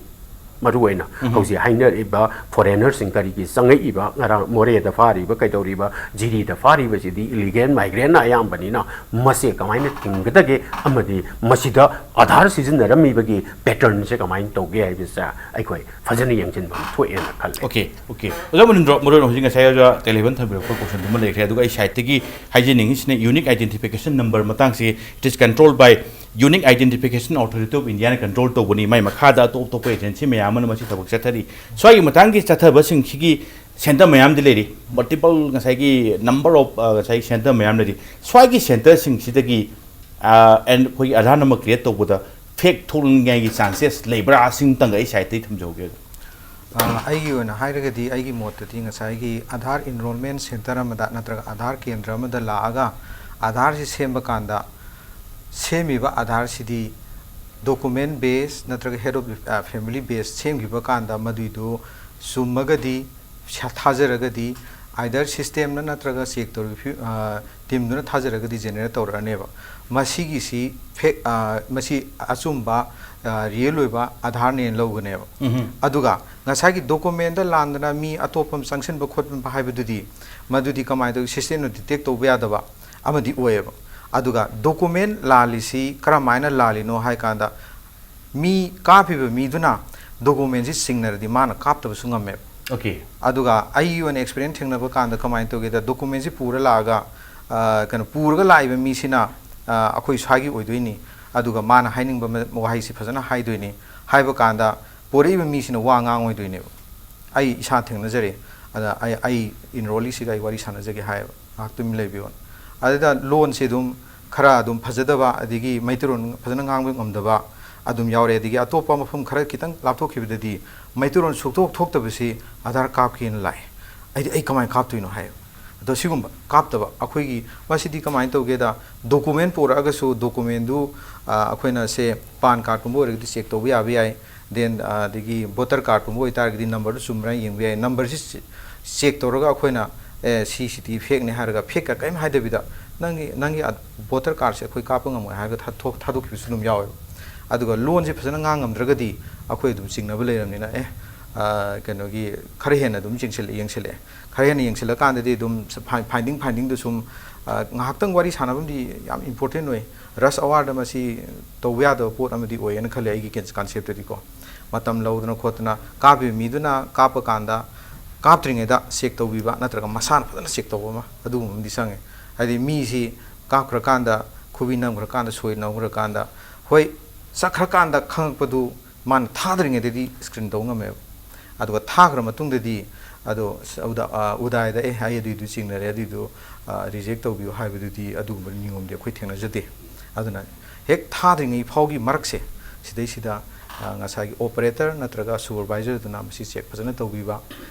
ꯃꯔꯨꯑꯣꯏꯅ ꯍꯧꯖꯤꯛ ꯍꯥꯏꯅꯔꯤꯕ ꯐꯣꯔꯦꯅꯔꯁꯤꯡ ꯀꯔꯤꯒꯤ ꯆꯪꯉꯛꯏꯕ, ꯉꯔꯥꯡ ꯃꯣꯔꯦꯗ ꯐꯥꯔꯤꯕ, ꯀꯩꯗꯧꯔꯤꯕ, ꯖꯤꯔꯤꯗ ꯐꯥꯔꯤꯕꯁꯤꯗꯤ ꯏꯂꯤꯒꯦꯜ ꯃꯥꯏꯒ꯭ꯔꯦꯟꯅ ꯑꯌꯥꯝꯕꯅꯤꯅ, ꯃꯁꯦ ꯀꯃꯥꯏꯅ ꯊꯤꯡꯒꯗꯒꯦ ꯑꯃꯗꯤ ꯃꯁꯤꯗ ꯑꯥꯙꯥꯔ ꯁꯤꯖꯤꯟꯅꯔꯝꯃꯤꯕꯒꯤ ꯄꯦꯇꯔꯟꯁꯦ ꯀꯃꯥꯏꯅ ꯇꯧꯒꯦ ꯍꯥꯏꯕꯁꯦ ꯑꯩꯈꯣꯏ ꯐꯖꯅ ꯌꯦꯡꯁꯤꯟꯕ ꯑꯃ ꯊꯣꯛꯑꯦꯅ ꯈꯜꯂꯦ꯫ Okay, okay. ꯑꯣꯖꯥ ꯃꯅꯤꯟꯗ꯭ꯔꯣ, ꯃꯔꯨ ꯑꯣꯏꯅ ꯍꯧꯖꯤꯛ ꯉꯁꯥꯏ ꯑꯣꯖꯥ ꯇꯦꯂꯦꯕꯟ ꯊꯝꯕꯤꯔꯛꯄ ꯀꯣꯏꯁꯟꯗꯨꯃ ꯂꯩꯈ꯭ꯔꯦ, ꯑꯗꯨꯒ ꯑꯩ ꯁꯥꯏꯠꯇꯒꯤ ꯍꯥꯏꯖꯅꯤꯡꯉꯤꯁꯤꯅ, ꯌꯨꯅꯤꯛ ꯑꯥꯏꯗꯦꯟꯇꯤꯐꯤꯀꯦꯁꯟ ꯅꯝꯕꯔ ꯃꯇꯥꯡꯁꯤ, it is controlled by Unique Identification Authority of Indiaꯅ ꯀꯟꯇ꯭ꯔꯣꯜ ꯇꯧꯕꯅꯤ, ꯃꯥꯏ ꯃꯈꯥꯗ ꯑꯇꯣꯞ ꯑꯇꯣꯞꯄ ꯑꯦꯖꯦꯟꯁꯤ ꯃꯌꯥꯝ ꯑꯃꯅ ꯃꯁꯤ ꯊꯕꯛ ꯆꯠꯊꯔꯤ꯫ ꯁ꯭ꯋꯥꯏꯒꯤ ꯃꯇꯥꯡꯒꯤ ꯆꯠꯊꯕꯁꯤꯡꯁꯤꯒꯤ ꯁꯦꯟꯇꯔ ꯃꯌꯥꯝꯗꯤ ꯂꯩꯔꯤ, ꯃꯜꯇꯤꯄꯜ, ꯉꯁꯥꯏꯒꯤ ꯅꯝꯕꯔ ꯑꯣꯐ, ꯑ, ꯉꯁꯥꯏꯒꯤ ꯁꯦꯟꯇꯔ ꯃꯌꯥꯝ ꯂꯩꯔꯤ꯫ ꯁ꯭ꯋꯥꯏꯒꯤ ꯁꯦꯟꯇꯔꯁꯤꯡꯁꯤꯗꯒꯤ, ꯑ, ꯑꯦꯟ ꯑꯩꯈꯣꯏꯒꯤ ꯑꯥꯙꯥꯔ ꯅꯝꯕꯔ ꯀ꯭ꯔꯤꯌꯦꯠ ꯇꯧꯕꯗ ꯐꯦꯛ ꯊꯣꯛꯅꯤꯡꯉꯥꯏꯒꯤ ꯆꯥꯟꯁꯦꯁ ꯂꯩꯕ꯭ꯔꯥ? ꯑꯁꯤꯃꯇꯪꯒ ꯑꯩ ꯁꯥꯏꯠꯇꯒꯤ ꯊꯝꯖꯍꯧꯒꯦ꯫ ꯑ, ꯑꯩꯒꯤ ꯑꯣꯏꯅ ꯍꯥꯏꯔꯒꯗꯤ, ꯑꯩꯒꯤ ꯃꯣꯠꯇꯗꯤ, ꯉꯁꯥꯏꯒꯤ ꯑꯥꯙꯥꯔ ꯏꯟꯔꯣꯜꯃꯦꯟ ꯁꯦꯟꯇꯔ ꯑꯃꯗ ꯅꯠꯇ꯭ꯔꯒ ꯑꯥꯙꯥꯔ ꯀꯦꯟꯗ꯭ꯔ ꯑꯃꯗ ꯂꯥꯛꯑꯒ ꯑꯥꯙꯥꯔꯁꯤ ꯁꯦꯝꯕ ꯀꯥꯟꯗ ꯁꯦꯝꯃꯤꯕ ꯑꯥꯙꯥꯔꯁꯤꯗꯤ ꯗꯣꯀꯨꯃꯦꯟ ꯕꯦꯁ ꯅꯠꯇ꯭ꯔꯒ ꯍꯦꯠ ꯑꯣꯐ ꯐꯦꯃꯤꯂꯤ ꯕꯦꯁ ꯁꯦꯝꯈꯤꯕ ꯀꯥꯟꯗ, ꯃꯗꯨꯏꯗꯨ ꯆꯨꯝꯃꯒꯗꯤ, ꯁ-, ꯊꯥꯖꯔꯒꯗꯤ, ꯑꯥꯏꯗꯔ ꯁꯤꯁꯇꯦꯝꯅ ꯅꯠꯇ꯭ꯔꯒ ꯆꯦꯛ ꯇꯧꯔꯤꯕ ꯐꯤ- ꯑ, ꯇꯤꯝꯗꯨꯅ ꯊꯥꯖꯔꯒꯗꯤ ꯖꯦꯅꯦꯔꯦꯠ ꯇꯧꯔꯛꯑꯅꯦꯕ꯫ ꯃꯁꯤꯒꯤꯁꯤ ꯐꯦꯛ, ꯑ, ꯃꯁꯤ ꯑꯆꯨꯝꯕ, ꯑ, ꯔꯤꯌꯦꯜ ꯑꯣꯏꯕ ꯑꯙꯥꯔꯅꯦꯅ ꯂꯧꯒꯅꯦꯕ꯫ ꯑꯗꯨꯒ ꯉꯁꯥꯏꯒꯤ ꯗꯣꯀꯨꯃꯦꯟꯗ ꯂꯥꯟꯗꯅ ꯃꯤ ꯑꯇꯣꯞꯄ ꯑꯃ ꯆꯪꯁꯤꯟꯕ ꯈꯣꯠꯄ ꯍꯥꯏꯕꯗꯨꯗꯤ, ꯃꯗꯨꯗꯤ ꯀꯃꯥꯏꯅ ꯇꯧꯋꯤ, ꯁꯤꯁꯇꯦꯝꯅ ꯗꯤꯇꯦꯛ ꯇꯧꯕ ꯌꯥꯗꯕ ꯑꯃꯗꯤ ꯑꯣꯏꯌꯦꯕ꯫ ꯑꯗꯨꯒ ꯗꯣꯀꯨꯃꯦꯟ ꯂꯥꯜꯂꯤꯁꯤ ꯀꯔꯝꯍꯥꯏꯅ ꯂꯥꯜꯂꯤꯅꯣ ꯍꯥꯏ ꯀꯥꯟꯗ, ꯃꯤ ꯀꯥꯞꯄꯤꯕ ꯃꯤꯗꯨꯅ ꯗꯣꯀꯨꯃꯦꯟꯁꯤ ꯆꯤꯡꯅꯔꯗꯤ ꯃꯥꯅ ꯀꯥꯞꯇꯕꯁꯨ ꯉꯝꯃꯦꯕ꯫ ꯑꯣꯀꯦ꯫ ꯑꯗꯨꯒ ꯑꯩꯒꯤ ꯑꯣꯏꯅ ꯑꯦꯛꯁꯄꯤꯔꯤꯌꯦꯟꯁ ꯊꯦꯡꯅꯕ ꯀꯥꯟꯗ ꯀꯃꯥꯏꯅ ꯇꯧꯒꯦꯗ, ꯗꯣꯀꯨꯃꯦꯟꯁꯤ ꯄꯨꯔ ꯂꯥꯛꯑꯒ, ꯑ, ꯀꯩꯅꯣ, ꯄꯨꯔꯒ ꯂꯥꯛꯏꯕ ꯃꯤꯁꯤꯅ, ꯑ, "ꯑꯩꯈꯣꯏ ꯁ꯭ꯋꯥꯏꯒꯤ ꯑꯣꯏꯗꯣꯏꯅꯤ", ꯑꯗꯨꯒ ꯃꯥꯅ ꯍꯥꯏꯅꯤꯡꯕ ꯃ- ꯋꯥꯍꯩꯁꯤ ꯐꯖꯅ ꯍꯥꯏꯗꯣꯏꯅꯤ ꯍꯥꯏꯕ ꯀꯥꯟꯗ, ꯄꯣꯔꯛꯏꯕ ꯃꯤꯁꯤꯅ ꯋꯥ ꯉꯥꯡꯉꯣꯏꯗꯣꯏꯅꯦꯕ꯫ ꯑꯩ ꯏꯁꯥ ꯊꯦꯡꯅꯖꯔꯦ꯫ ꯑꯗ ꯑꯩ, ꯑꯩ ꯏꯟꯔꯣꯂꯤꯁꯤꯒ ꯑꯩ ꯋꯥꯔꯤ ꯁꯥꯟꯅꯖꯒꯦ ꯍꯥꯏꯌꯦꯕ, "ꯉꯥꯏꯍꯥꯛ ꯇꯨꯃꯤꯟ ꯂꯩꯕꯤꯌꯣꯅ"꯫ ꯑꯗꯨꯗ ꯂꯣꯟꯁꯦ ꯑꯗꯨꯝ ꯈꯔ ꯑꯗꯨꯝ ꯐꯖꯗꯕ, ꯑꯗꯒꯤ ꯃꯩꯇꯩꯂꯣꯟ ꯐꯖꯅ ꯉꯥꯡꯕ ꯉꯝꯗꯕ ꯑꯗꯨꯝ ꯌꯥꯎꯔꯦ꯫ ꯑꯗꯒꯤ ꯑꯇꯣꯞꯄ ꯃꯐꯝ ꯈꯔ ꯈꯤꯇꯪ ꯂꯥꯞꯊꯣꯛꯈꯤꯕꯗꯗꯤ ꯃꯩꯇꯩꯂꯣꯟ ꯁꯨꯛꯊꯣꯛ ꯊꯣꯛꯇꯕꯁꯤ "ꯑꯙꯥꯔ ꯀꯥꯞꯀꯦꯅ ꯂꯥꯛꯑꯦ", ꯑꯩꯗꯤ "ꯑꯩ ꯀꯃꯥꯏꯅ ꯀꯥꯞꯇꯣꯏꯅꯣ?" ꯍꯥꯏꯌꯦꯕ꯫ ꯑꯗꯣ ꯁꯤꯒꯨꯝꯕ ꯀꯥꯞꯇꯕ ꯑꯩꯈꯣꯏꯒꯤ, ꯃꯁꯤꯗꯤ ꯀꯃꯥꯏꯅ ꯇꯧꯒꯦꯗ, ꯗꯣꯀꯨꯃꯦꯟ ꯄꯨꯔꯛꯑꯒꯁꯨ ꯗꯣꯀꯨꯃꯦꯟꯗꯨ, ꯑ, ꯑꯩꯈꯣꯏꯅ ꯁꯦ ꯄꯥꯟ ꯀꯥꯔꯠꯀꯨꯝꯕ ꯑꯣꯏꯔꯒꯗꯤ ꯆꯦꯛ ꯇꯧꯕ ꯌꯥꯕ ꯌꯥꯏ, ꯗꯦꯟ ꯑꯗꯒꯤ ꯚꯣꯇꯔ ꯀꯥꯔꯠꯀꯨꯝꯕ ꯑꯣꯏꯇꯥꯔꯒꯗꯤ ꯅꯝꯕꯔꯗꯨ ꯆꯨꯝꯕ꯭ꯔꯥ ꯌꯦꯡꯕ ꯌꯥꯏ꯫ ꯅꯝꯕꯔꯁꯤ ꯆꯦꯛ ꯇꯧꯔꯒ ꯑꯩꯈꯣꯏꯅ, "ꯑꯦ, ꯁꯤ ꯁꯤꯗꯤ ꯐꯦꯛꯅꯦ" ꯍꯥꯏꯔꯒ, ꯐꯦꯛꯀ ꯀꯔꯤꯝ ꯍꯥꯏꯗꯕꯤꯗ, "ꯅꯪꯒꯤ, ꯅꯪꯒꯤ ꯚꯣꯇꯔ ꯀꯥꯔꯠꯁꯦ ꯑꯩꯈꯣꯏ ꯀꯥꯞꯄ ꯉꯝꯃꯣꯏ" ꯍꯥꯏꯔꯒ ꯊꯥ- ꯊꯣꯛ- ꯊꯥꯗꯣꯛꯈꯤꯕꯁꯨ ꯑꯗꯨꯝ ꯌꯥꯎꯋꯦꯕ꯫ ꯑꯗꯨꯒ ꯂꯣꯟꯁꯦ ꯐꯖꯅ ꯉꯥꯡ ꯉꯝꯗ꯭ꯔꯒꯗꯤ ꯑꯩꯈꯣꯏ ꯑꯗꯨꯝ ꯆꯤꯡꯅꯕ ꯂꯩꯔꯕꯅꯤꯅ, ꯑꯦ, ꯑ, ꯀꯩꯅꯣꯒꯤ ꯈꯔ ꯍꯦꯟꯅ ꯑꯗꯨꯝ ꯌꯦꯡꯁꯤꯜꯂꯛꯑꯦ, ꯌꯦꯡꯁꯤꯜꯂꯛꯑꯦ꯫ ꯈꯔ ꯍꯦꯟꯅ ꯌꯦꯡꯁꯤꯜꯂꯀꯥꯟꯗꯗꯤ ꯑꯗꯨꯝ ꯐꯥꯏ- ꯐꯥꯏꯟꯗꯤꯡ, ꯐꯥꯏꯟꯗꯤꯡꯗꯨ ꯁꯨꯝ, ꯑ, ꯉꯥꯏꯍꯥꯛꯇꯪ ꯋꯥꯔꯤ ꯁꯥꯟꯅꯕ ꯑꯃꯗꯤ ꯌꯥꯝ ꯏꯝꯄꯣꯔꯇꯦꯟ ꯑꯣꯏ꯫ ꯔꯁ ꯑꯋꯥꯔꯗ ꯃꯁꯤ ꯇꯧꯕ ꯌꯥꯗꯕ ꯄꯣꯠ ꯑꯃꯗꯤ ꯑꯣꯏꯌꯦꯅ ꯈꯜꯂꯦ ꯑꯩꯒꯤ ꯀꯦꯟ- ꯀꯟꯁꯦꯞꯇꯗꯤꯀꯣ꯫ ꯃꯇꯝ ꯂꯧꯗꯅ ꯈꯣꯠꯇꯅ ꯀꯥꯞꯄꯤꯕ ꯃꯤꯗꯨꯅ ꯀꯥꯞꯄ ꯀꯥꯟꯗ ꯀꯥꯞꯇ꯭ꯔꯤꯉꯩꯗ ꯆꯦꯛ ꯇꯧꯕꯤꯕ ꯅꯠꯇ꯭ꯔꯒ ꯃꯁꯥꯅ ꯐꯖꯅ ꯆꯦꯛ ꯇꯧꯕ ꯑꯃ, ꯑꯗꯨꯒꯨꯝꯕ ꯑꯃꯗꯤ ꯆꯪꯉꯦ꯫ ꯍꯥꯏꯗꯤ ꯃꯤꯁꯤ ꯀꯥꯞꯈ꯭ꯔꯀꯥꯟꯗ ꯈꯨꯕꯤ ꯅꯝꯈ꯭ꯔꯀꯥꯟꯗ ꯁꯣꯏ ꯅꯝꯈ꯭ꯔꯀꯥꯟꯗ, ꯍꯣꯏ, ꯆꯠꯈ꯭ꯔꯀꯥꯟꯗ ꯈꯪꯉꯛꯄꯗꯨ ꯃꯥꯅ ꯊꯥꯗ꯭ꯔꯤꯉꯩꯗꯗꯤ ꯁ꯭ꯀ꯭ꯔꯤꯟ ꯇꯧꯕ ꯉꯝꯃꯦꯕ꯫ ꯑꯗꯨꯒ ꯊꯥꯈ꯭ꯔ ꯃꯇꯨꯡꯗꯗꯤ ꯑꯗꯣ ꯁ- ꯎꯗꯥ- ꯑ, ꯎꯗꯥꯏꯗ "ꯑꯦ, ꯑꯩ ꯑꯗꯨꯏꯗꯨ ꯆꯤꯡꯅꯔꯦ, ꯑꯗꯨꯏꯗꯨ, ꯑ, ꯔꯤꯖꯦꯛ ꯇꯧꯕꯤꯌꯨ" ꯍꯥꯏꯕꯗꯨꯗꯤ ꯑꯗꯨꯒꯨꯝꯕ ꯅꯤꯌꯣꯝꯗꯤ ꯑꯩꯈꯣꯏ ꯊꯦꯡꯅꯖꯗꯦ꯫ ꯑꯗꯨꯅ ꯍꯦꯛ ꯊꯥꯗ꯭ꯔꯤꯉꯩ ꯐꯥꯎꯒꯤ ꯃꯔꯛꯁꯦ ꯁꯤꯗꯩꯁꯤꯗ, ꯑ, ꯉꯁꯥꯏꯒꯤ ꯑꯣꯄꯔꯦꯇꯔ ꯅꯠꯇ꯭ꯔꯒ ꯁꯨꯄꯔꯚꯥꯏꯖꯔꯗꯨꯅ ꯃꯁꯤ ꯆꯦꯛ ꯐꯖꯅ ꯇꯧꯕꯤꯕ,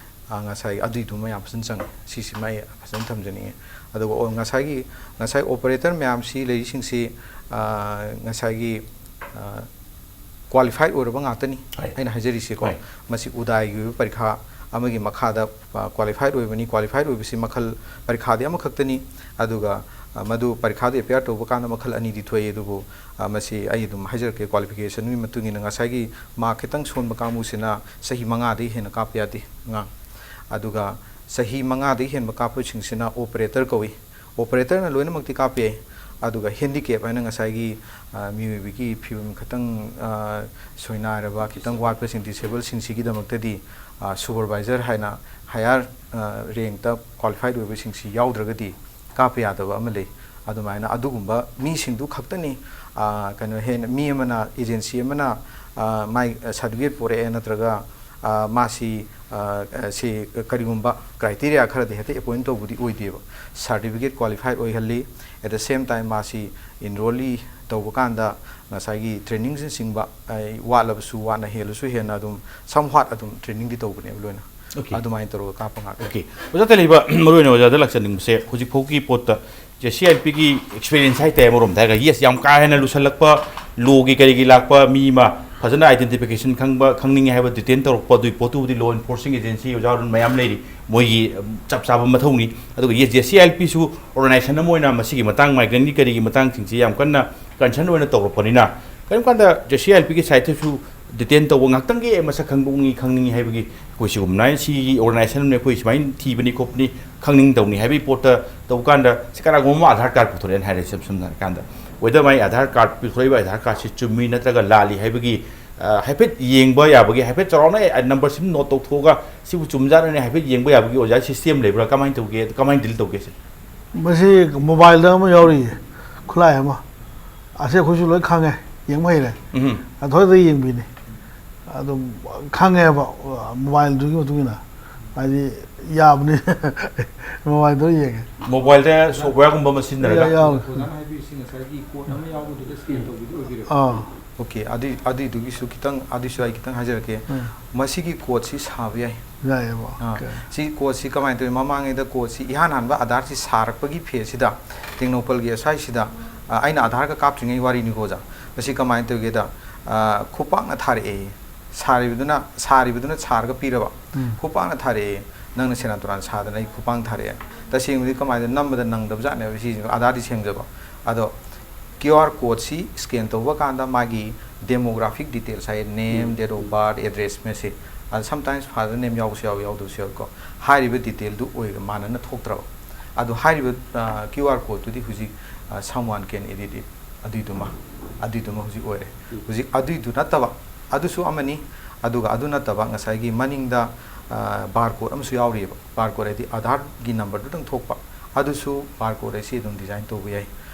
ꯑ, ꯉꯁꯥꯏꯒꯤ ꯑꯗꯨꯏꯗꯨꯃ ꯌꯥꯝ ꯐꯖꯅ ꯆꯪꯉꯤ꯫ ꯁꯤꯁꯤꯃ ꯑꯩ ꯐꯖꯅ ꯊꯝꯖꯅꯤꯡꯉꯤ꯫ ꯑꯗꯨꯒ ꯑꯣ- ꯉꯁꯥꯏꯒꯤ, ꯉꯁꯥꯏ ꯑꯣꯄꯔꯦꯇꯔ ꯃꯌꯥꯝꯁꯤ ꯂꯩꯔꯤꯁꯤꯡꯁꯤ, ꯑ, ꯉꯁꯥꯏꯒꯤ, ꯑ, ꯀ꯭ꯋꯥꯂꯤꯐꯥꯏꯠ ꯑꯣꯏꯔꯕ ꯉꯥꯛꯇꯅꯤ꯫ ꯍꯣꯏ꯫ ꯑꯩꯅ ꯍꯥꯏꯖꯔꯤꯁꯤꯀꯣ, ꯍꯣꯏ꯫ ꯃꯁꯤ ꯎꯗꯥꯏꯒꯤ ꯑꯣꯏꯕ ꯄꯔꯤꯈꯥ, ꯑꯃꯒꯤ ꯃꯈꯥꯗ ꯀ꯭ꯋꯥꯂꯤꯐꯥꯏꯠ ꯑꯣꯏꯕꯅꯤ꯫ ꯀ꯭ꯋꯥꯂꯤꯐꯥꯏꯠ ꯑꯣꯏꯕꯁꯤ ꯃꯈꯜ, ꯄꯔꯤꯈꯥꯗꯤ ꯑꯃꯈꯛꯇꯅꯤ, ꯑꯗꯨꯒ ꯑ, ꯃꯗꯨ ꯄꯔꯤꯈꯥꯗꯨ ꯑꯦꯄꯤꯌꯥꯔ ꯇꯧꯕ ꯀꯥꯟꯗ ꯃꯈꯜ ꯑꯅꯤꯗꯤ ꯊꯣꯛꯏ꯫ ꯑꯗꯨꯕꯨ ꯑ, ꯃꯁꯤ ꯑꯩ ꯑꯗꯨꯝ ꯍꯥꯏꯖꯔꯛꯀꯦ, ꯀ꯭ꯋꯥꯂꯤꯐꯤꯀꯦꯁꯟꯒꯤ ꯃꯇꯨꯡ ꯏꯟꯅ ꯉꯁꯥꯏꯒꯤ ꯃꯥꯔꯛ ꯈꯤꯇꯪ ꯁꯣꯟꯕ ꯀꯥꯡꯕꯨꯁꯤꯅ ꯆꯍꯤ ꯃꯉꯥꯗꯒꯤ ꯍꯦꯟꯅ ꯀꯥꯞꯄ ꯌꯥꯗꯦ ꯑꯉꯥꯡ꯫ ꯑꯗꯨꯒ ꯆꯍꯤ ꯃꯉꯥꯗꯒꯤ ꯍꯦꯟꯕ ꯀꯥꯞꯄꯁꯤꯡꯁꯤꯅ ꯑꯣꯄꯔꯦꯇꯔ ꯀꯧꯏ꯫ ꯑꯣꯄꯔꯦꯇꯔꯅ ꯂꯣꯏꯅꯃꯛꯇꯤ ꯀꯥꯞꯄ ꯌꯥꯏ꯫ ꯑꯗꯨꯒ ꯍꯦꯟꯗꯤꯀꯦꯞ ꯍꯥꯏꯅ ꯉꯁꯥꯏꯒꯤ ꯑ, ꯃꯤꯑꯣꯏꯕꯒꯤ ꯐꯤꯕꯝ ꯈꯤꯇꯪ ꯑ, ꯁꯣꯏꯅꯥꯏꯔꯕ, ꯈꯤꯇꯪ ꯋꯥꯠꯄꯁꯤꯡ, ꯗꯤꯁꯦꯕꯜꯁꯤꯡꯁꯤꯒꯤꯗꯃꯛꯇꯗꯤ ꯁꯨꯄꯔꯚꯥꯏꯖꯔ ꯍꯥꯏꯅ ꯍꯥꯌꯔ ꯔꯦꯡꯇ ꯀ꯭ꯋꯥꯂꯤꯐꯥꯏꯠ ꯑꯣꯏꯕꯁꯤꯡꯁꯤ ꯌꯥꯎꯗ꯭ꯔꯒꯗꯤ ꯀꯥꯞꯄ ꯌꯥꯗꯕ ꯑꯃ ꯂꯩ꯫ ꯑꯗꯨꯃꯥꯏꯅ ꯑꯗꯨꯒꯨꯝꯕ ꯃꯤꯁꯤꯡꯗꯨ ꯈꯛꯇꯅꯤ꯫ ꯑ, ꯀꯩꯅꯣ, ꯍꯦꯟꯅ ꯃꯤ ꯑꯃꯅ, ꯑꯦꯖꯦꯟꯁꯤ ꯑꯃꯅ ꯑ, ꯃꯥꯏ ꯁꯥꯔꯇꯤꯐꯤꯀꯦꯠ ꯄꯣꯔꯛꯑꯦ ꯅꯠꯇ꯭ꯔꯒ ꯑ, ꯃꯥꯁꯤ ꯑ, ꯁꯤ ꯀꯔꯤꯒꯨꯝꯕ ꯀ꯭ꯔꯥꯏꯇꯦꯔꯤꯌꯥ ꯈꯔꯗ ꯍꯦꯛꯇ ꯑꯦꯄꯣꯏꯟ ꯇꯧꯕꯗꯤ ꯑꯣꯏꯗꯦꯕ꯫ ꯁꯥꯔꯇꯤꯐꯤꯀꯦꯠ ꯀ꯭ꯋꯥꯂꯤꯐꯥꯏꯠ ꯑꯣꯏꯍꯜꯂꯤ꯫ At the same time ꯃꯥꯁꯤ ꯏꯟꯔꯣꯂꯤ ꯇꯧꯕ ꯀꯥꯟꯗ ꯉꯁꯥꯏꯒꯤ ꯇ꯭ꯔꯦꯅꯤꯡꯁꯤꯅꯆꯤꯡꯕ, ꯑ, ꯋꯥꯠꯂꯕꯁꯨ ꯋꯥꯠꯅ, ꯍꯦꯜꯂꯁꯨ ꯍꯦꯟꯅ ꯑꯗꯨꯝ somewhat ꯑꯗꯨꯝ ꯇ꯭ꯔꯦꯅꯤꯡꯗꯤ ꯇꯧꯕꯅꯦꯕ ꯂꯣꯏꯅ꯫ Okay. ꯑꯗꯨꯃꯥꯏꯅ ꯇꯧꯔꯒ ꯀꯥꯞꯄ ꯉꯥꯛꯇꯅꯤ꯫ Okay. ꯑꯣꯖꯥ ꯇꯦꯂꯩꯕ, ꯃꯔꯨꯑꯣꯏꯅ ꯑꯣꯖꯥꯗ ꯂꯥꯛꯆꯅꯤꯡꯕꯁꯦ ꯍꯧꯖꯤꯛ ꯐꯥꯎꯒꯤ ꯄꯣꯠꯇ ꯖꯦ ꯁꯤ ꯑꯦꯜ ꯄꯤꯒꯤ ꯑꯦꯛꯁꯄꯤꯔꯤꯌꯦꯟꯁ ꯍꯥꯏꯇꯥꯔꯦ, ꯑꯃꯔꯣꯝꯗ ꯍꯥꯏꯔꯒ, ꯌꯦꯁ, ꯌꯥꯝ ꯀꯥ ꯍꯦꯟꯅ ꯂꯨꯁꯜꯂꯛꯄ, ꯂꯣꯒꯤ ꯀꯔꯤꯒꯤ ꯂꯥꯛꯄ ꯃꯤ ꯑꯃ ꯐꯖꯅ ꯑꯥꯏꯗꯦꯟꯇꯤꯐꯤꯀꯦꯁꯟ ꯈꯪꯕ, ꯈꯪꯅꯤꯡꯉꯦ ꯍꯥꯏꯕ ꯗꯤꯇꯦꯟ ꯇꯧꯔꯛꯄ, ꯑꯗꯨꯒꯤ ꯄꯣꯠꯇꯨꯕꯨꯗꯤ ꯂꯣ ꯏꯟꯐꯣꯔꯁꯤꯡ ꯑꯦꯖꯦꯟꯁꯤ ꯑꯣꯖꯥ ꯑꯔꯨꯟ ꯃꯌꯥꯝ ꯂꯩꯔꯤ, ꯃꯣꯏꯒꯤ, ꯎꯝ, ꯆꯞ ꯆꯥꯕ ꯃꯊꯧꯅꯤ꯫ ꯑꯗꯨꯒ ꯌꯦꯁ, ꯖꯦ ꯁꯤ ꯑꯦꯜ ꯄꯤꯁꯨ ꯑꯣꯔꯒꯅꯥꯏꯖꯦꯁꯟ ꯑꯃ ꯑꯣꯏꯅ ꯃꯁꯤꯒꯤ ꯃꯇꯥꯡ, ꯃꯥꯏꯒ꯭ꯔꯦꯟꯒꯤ ꯀꯔꯤꯒꯤ ꯃꯇꯥꯡꯁꯤꯡꯁꯤ ꯌꯥꯝ ꯀꯟꯅ ꯀꯟꯁꯔꯟ ꯑꯣꯏꯅ ꯇꯧꯔꯛꯄꯅꯤꯅ, ꯀꯔꯤꯒꯨꯝꯕ ꯀꯥꯟꯗ ꯖꯦ ꯁꯤ ꯑꯦꯜ ꯄꯤꯒꯤ ꯁꯥꯏꯠꯇꯁꯨ ꯗꯤꯇꯦꯟ ꯇꯧꯕ ꯉꯥꯛꯇꯪꯒꯤ ꯃꯁꯛ ꯈꯪꯗꯣꯛꯅꯤꯡꯉꯤ, ꯈꯪꯅꯤꯡꯉꯤ ꯍꯥꯏꯕꯒꯤ ꯑꯩꯈꯣꯏ ꯁꯤꯒꯨꯝꯕ ꯁꯤꯒꯤ ꯑꯣꯔꯒꯅꯥꯏꯖꯦꯁꯟ ꯑꯃꯅ ꯑꯩꯈꯣꯏ ꯁꯨꯃꯥꯏꯅ ꯊꯤꯕꯅꯤ ꯈꯣꯠꯄꯅꯤ ꯈꯪꯅꯤꯡ ꯇꯧꯅꯤ ꯍꯥꯏꯕꯒꯤ ꯄꯣꯠꯇ ꯇꯧꯕ ꯀꯥꯟꯗ, ꯁꯤ ꯀꯅꯥꯒꯨꯝꯕ ꯑꯃ ꯑꯙꯥꯔ ꯀꯥꯔꯗ ꯄꯨꯊꯣꯔꯛꯑꯦꯅ ꯍꯥꯏꯔꯦ, ꯏꯁꯝ ꯁꯝꯅ ꯍꯥꯏꯔꯀꯥꯟꯗ, whether ꯃꯥꯏ ꯑꯙꯥꯔ ꯀꯥꯔꯗ ꯄꯨꯊꯣꯔꯛꯏꯕ ꯑꯙꯥꯔ ꯀꯥꯔꯗꯁꯤ ꯆꯨꯝꯃꯤ ꯅꯠꯇ꯭ꯔꯒ ꯂꯥꯜꯂꯤ ꯍꯥꯏꯕꯒꯤ, ꯑ, ꯍꯥꯏꯐꯦꯠ ꯌꯦꯡꯕ ꯌꯥꯕꯒꯤ, ꯍꯥꯏꯐꯦꯠ ꯆꯥꯎꯔꯥꯛꯅ, ꯑ, ꯅꯝꯕꯔꯁꯤ ꯅꯣꯠ ꯇꯧꯊꯣꯛꯑꯒ ꯁꯤꯕꯨ ꯆꯨꯝꯖꯥꯠꯅꯅꯦ ꯍꯥꯏꯐꯦꯠ ꯌꯦꯡꯕ ꯌꯥꯕꯒꯤ ꯑꯣꯖꯥ ꯁꯤꯁꯇꯦꯝ ꯂꯩꯕ꯭ꯔꯥ? ꯀꯃꯥꯏꯅ ꯇꯧꯒꯦ? ꯀꯃꯥꯏꯅ ꯗꯤꯜ ꯇꯧꯒꯦ ꯁꯤ? ꯃꯁꯤ ꯃꯣꯕꯥꯏꯜꯗ ꯑꯃ ꯌꯥꯎꯔꯤꯌꯦ, ꯈꯨꯠꯂꯥꯏ ꯑꯃ꯫ ꯑꯁꯤ ꯑꯩꯈꯣꯏꯁꯨ ꯂꯣꯏ ꯈꯪꯉꯦ, ꯌꯦꯡꯕ ꯍꯩꯔꯦ꯫ ꯎꯝ꯫ ꯑꯊꯣꯏꯗ ꯌꯦꯡꯕꯤꯅꯤ꯫ ꯑꯗꯨꯝ ꯈꯪꯉꯦꯕ, ꯃꯣꯕꯥꯏꯜꯗꯨꯒꯤ ꯃꯇꯨꯡ ꯏꯟꯅ꯫ ꯍꯥꯏꯗꯤ ꯌꯥꯕꯅꯤ꯫ ꯃꯣꯕꯥꯏꯜꯗ ꯌꯦꯡꯉꯦ꯫ ꯃꯣꯕꯥꯏꯜꯗ ꯁꯣꯐꯋꯦꯌꯔꯒꯨꯝꯕ ꯑꯃ ꯁꯤꯖꯤꯟꯅꯔꯒ? ꯌꯥ-, ꯌꯥꯎꯋꯦ꯫ ꯑꯣꯖꯥꯅ ꯍꯥꯏꯕꯤꯔꯤꯁꯤ ꯉꯁꯥꯏꯒꯤ ꯀꯣꯗ ꯑꯃ ꯌꯥꯎꯕꯗꯨꯗ ꯁ꯭ꯀꯦꯟ ꯇꯧꯕꯤꯗꯨ ꯑꯣꯏꯕꯤꯔꯕ? ꯑꯥ꯫ ꯑꯣꯀꯦ, ꯑꯗꯨꯏ, ꯑꯗꯨꯏꯗꯨꯒꯤꯁꯨ ꯈꯤꯇꯪ, ꯑꯗꯨꯏꯁꯨ ꯑꯩ ꯈꯤꯇꯪ ꯍꯥꯏꯖꯔꯛꯀꯦ꯫ ꯎꯝ꯫ ꯃꯁꯤꯒꯤ ꯀꯣꯗꯁꯤ ꯁꯥꯕ ꯌꯥꯏ꯫ ꯌꯥꯏꯌꯦꯕ꯫ ꯑꯥ, ꯑꯣꯀꯦ꯫ ꯁꯤ ꯀꯣꯗꯁꯤ ꯀꯃꯥꯏꯅ ꯇꯧꯋꯤ? ꯃꯃꯥꯡꯉꯩꯗ ꯀꯣꯗꯁꯤ ꯏꯍꯥꯟ ꯍꯥꯟꯕ ꯑꯙꯥꯔꯁꯤ ꯁꯥꯔꯛꯄꯒꯤ ꯐꯦꯁꯁꯤꯗ, ꯇꯦꯡꯅꯧꯄꯜꯒꯤ ꯑꯁ꯭ꯋꯥꯏꯁꯤꯗ, ꯑ, ꯑꯩꯅ ꯑꯙꯥꯔꯒ ꯀꯥꯞꯇ꯭ꯔꯤꯉꯩ ꯋꯥꯔꯤꯅꯤꯀꯣ ꯑꯣꯖꯥ꯫ ꯃꯁꯤ ꯀꯃꯥꯏꯅ ꯇꯧꯒꯦꯗ, ꯑ, ꯈꯨꯄꯥꯛꯅ ꯊꯥꯔꯛꯑꯦ꯫ ꯁꯥꯔꯤꯕꯗꯨꯅ ꯁꯥꯔꯤꯕꯗꯨꯅ ꯁꯥꯔꯒ ꯄꯤꯔꯕ, ꯎꯝ꯫ ꯈꯨꯄꯥꯛꯅ ꯊꯥꯔꯛꯑꯦ, ꯅꯪꯅ ꯁꯦꯔꯥꯟ ꯇꯨꯔꯥꯟ ꯁꯥꯗꯅ ꯑꯩ ꯈꯨꯄꯥꯡ ꯊꯥꯔꯛꯑꯦ꯫ ꯇꯁꯦꯡꯕꯗꯤ ꯀꯃꯥꯏꯅ ꯅꯝꯕꯗ ꯅꯪꯗꯕꯖꯥꯠꯅꯦꯕ ꯁꯤꯁꯤꯡꯗꯣ, ꯑꯥꯙꯥꯔꯗꯤ ꯁꯦꯝꯖꯕ꯫ ꯑꯗꯣ ꯀ꯭ꯌꯨ ꯑꯥꯔ ꯀꯣꯗꯁꯤ ꯁ꯭ꯀꯦꯟ ꯇꯧꯕ ꯀꯥꯟꯗ ꯃꯥꯒꯤ demographic details ꯍꯥꯏ, name, um. Date of birth, address, ꯃꯁꯤ, ꯑꯗ sometimes father name ꯌꯥꯎꯕꯁꯨ ꯌꯥꯎꯏ, ꯌꯥꯎꯗꯕꯁꯨ ꯌꯥꯎꯏꯀꯣ꯫ ꯍꯥꯏꯔꯤꯕ ꯗꯤꯇꯦꯜꯗꯨ ꯑꯣꯏ ꯃꯥꯟꯅꯅ ꯊꯣꯛꯇ꯭ꯔꯕ꯫ ꯑꯗꯣ ꯍꯥꯏꯔꯤꯕ ꯀ꯭ꯌꯨ ꯑꯥꯔ ꯀꯣꯗꯇꯨꯗꯤ ꯍꯧꯖꯤꯛ someone can edit it, ꯑꯗꯨꯏꯗꯨꯃ ꯑꯗꯨꯏꯗꯨꯃ ꯍꯧꯖꯤꯛ ꯑꯣꯏꯔꯦ꯫ ꯎꯝ꯫ ꯍꯧꯖꯤꯛ ꯑꯗꯨꯏꯗꯨ ꯅꯠꯇꯕ, ꯑꯗꯨꯁꯨ ꯑꯃꯅꯤ꯫ ꯑꯗꯨꯒ ꯑꯗꯨ ꯅꯠꯇꯕ ꯉꯁꯥꯏꯒꯤ ꯃꯅꯤꯡꯗ ꯕꯥꯔ ꯀꯣꯗ ꯑꯃꯁꯨ ꯌꯥꯎꯔꯤꯑꯕ꯫ ꯕꯥꯔ ꯀꯣꯗ ꯍꯥꯏꯗꯤ ꯑꯥꯙꯥꯔꯒꯤ ꯅꯝꯕꯔꯗꯨꯗꯪ ꯊꯣꯛꯄ, ꯑꯗꯨꯁꯨ ꯕꯥꯔ ꯀꯣꯗ ꯑꯁꯤ ꯑꯗꯨꯝ ꯗꯤꯖꯥꯏꯟ ꯇꯧꯕ ꯌꯥꯏ,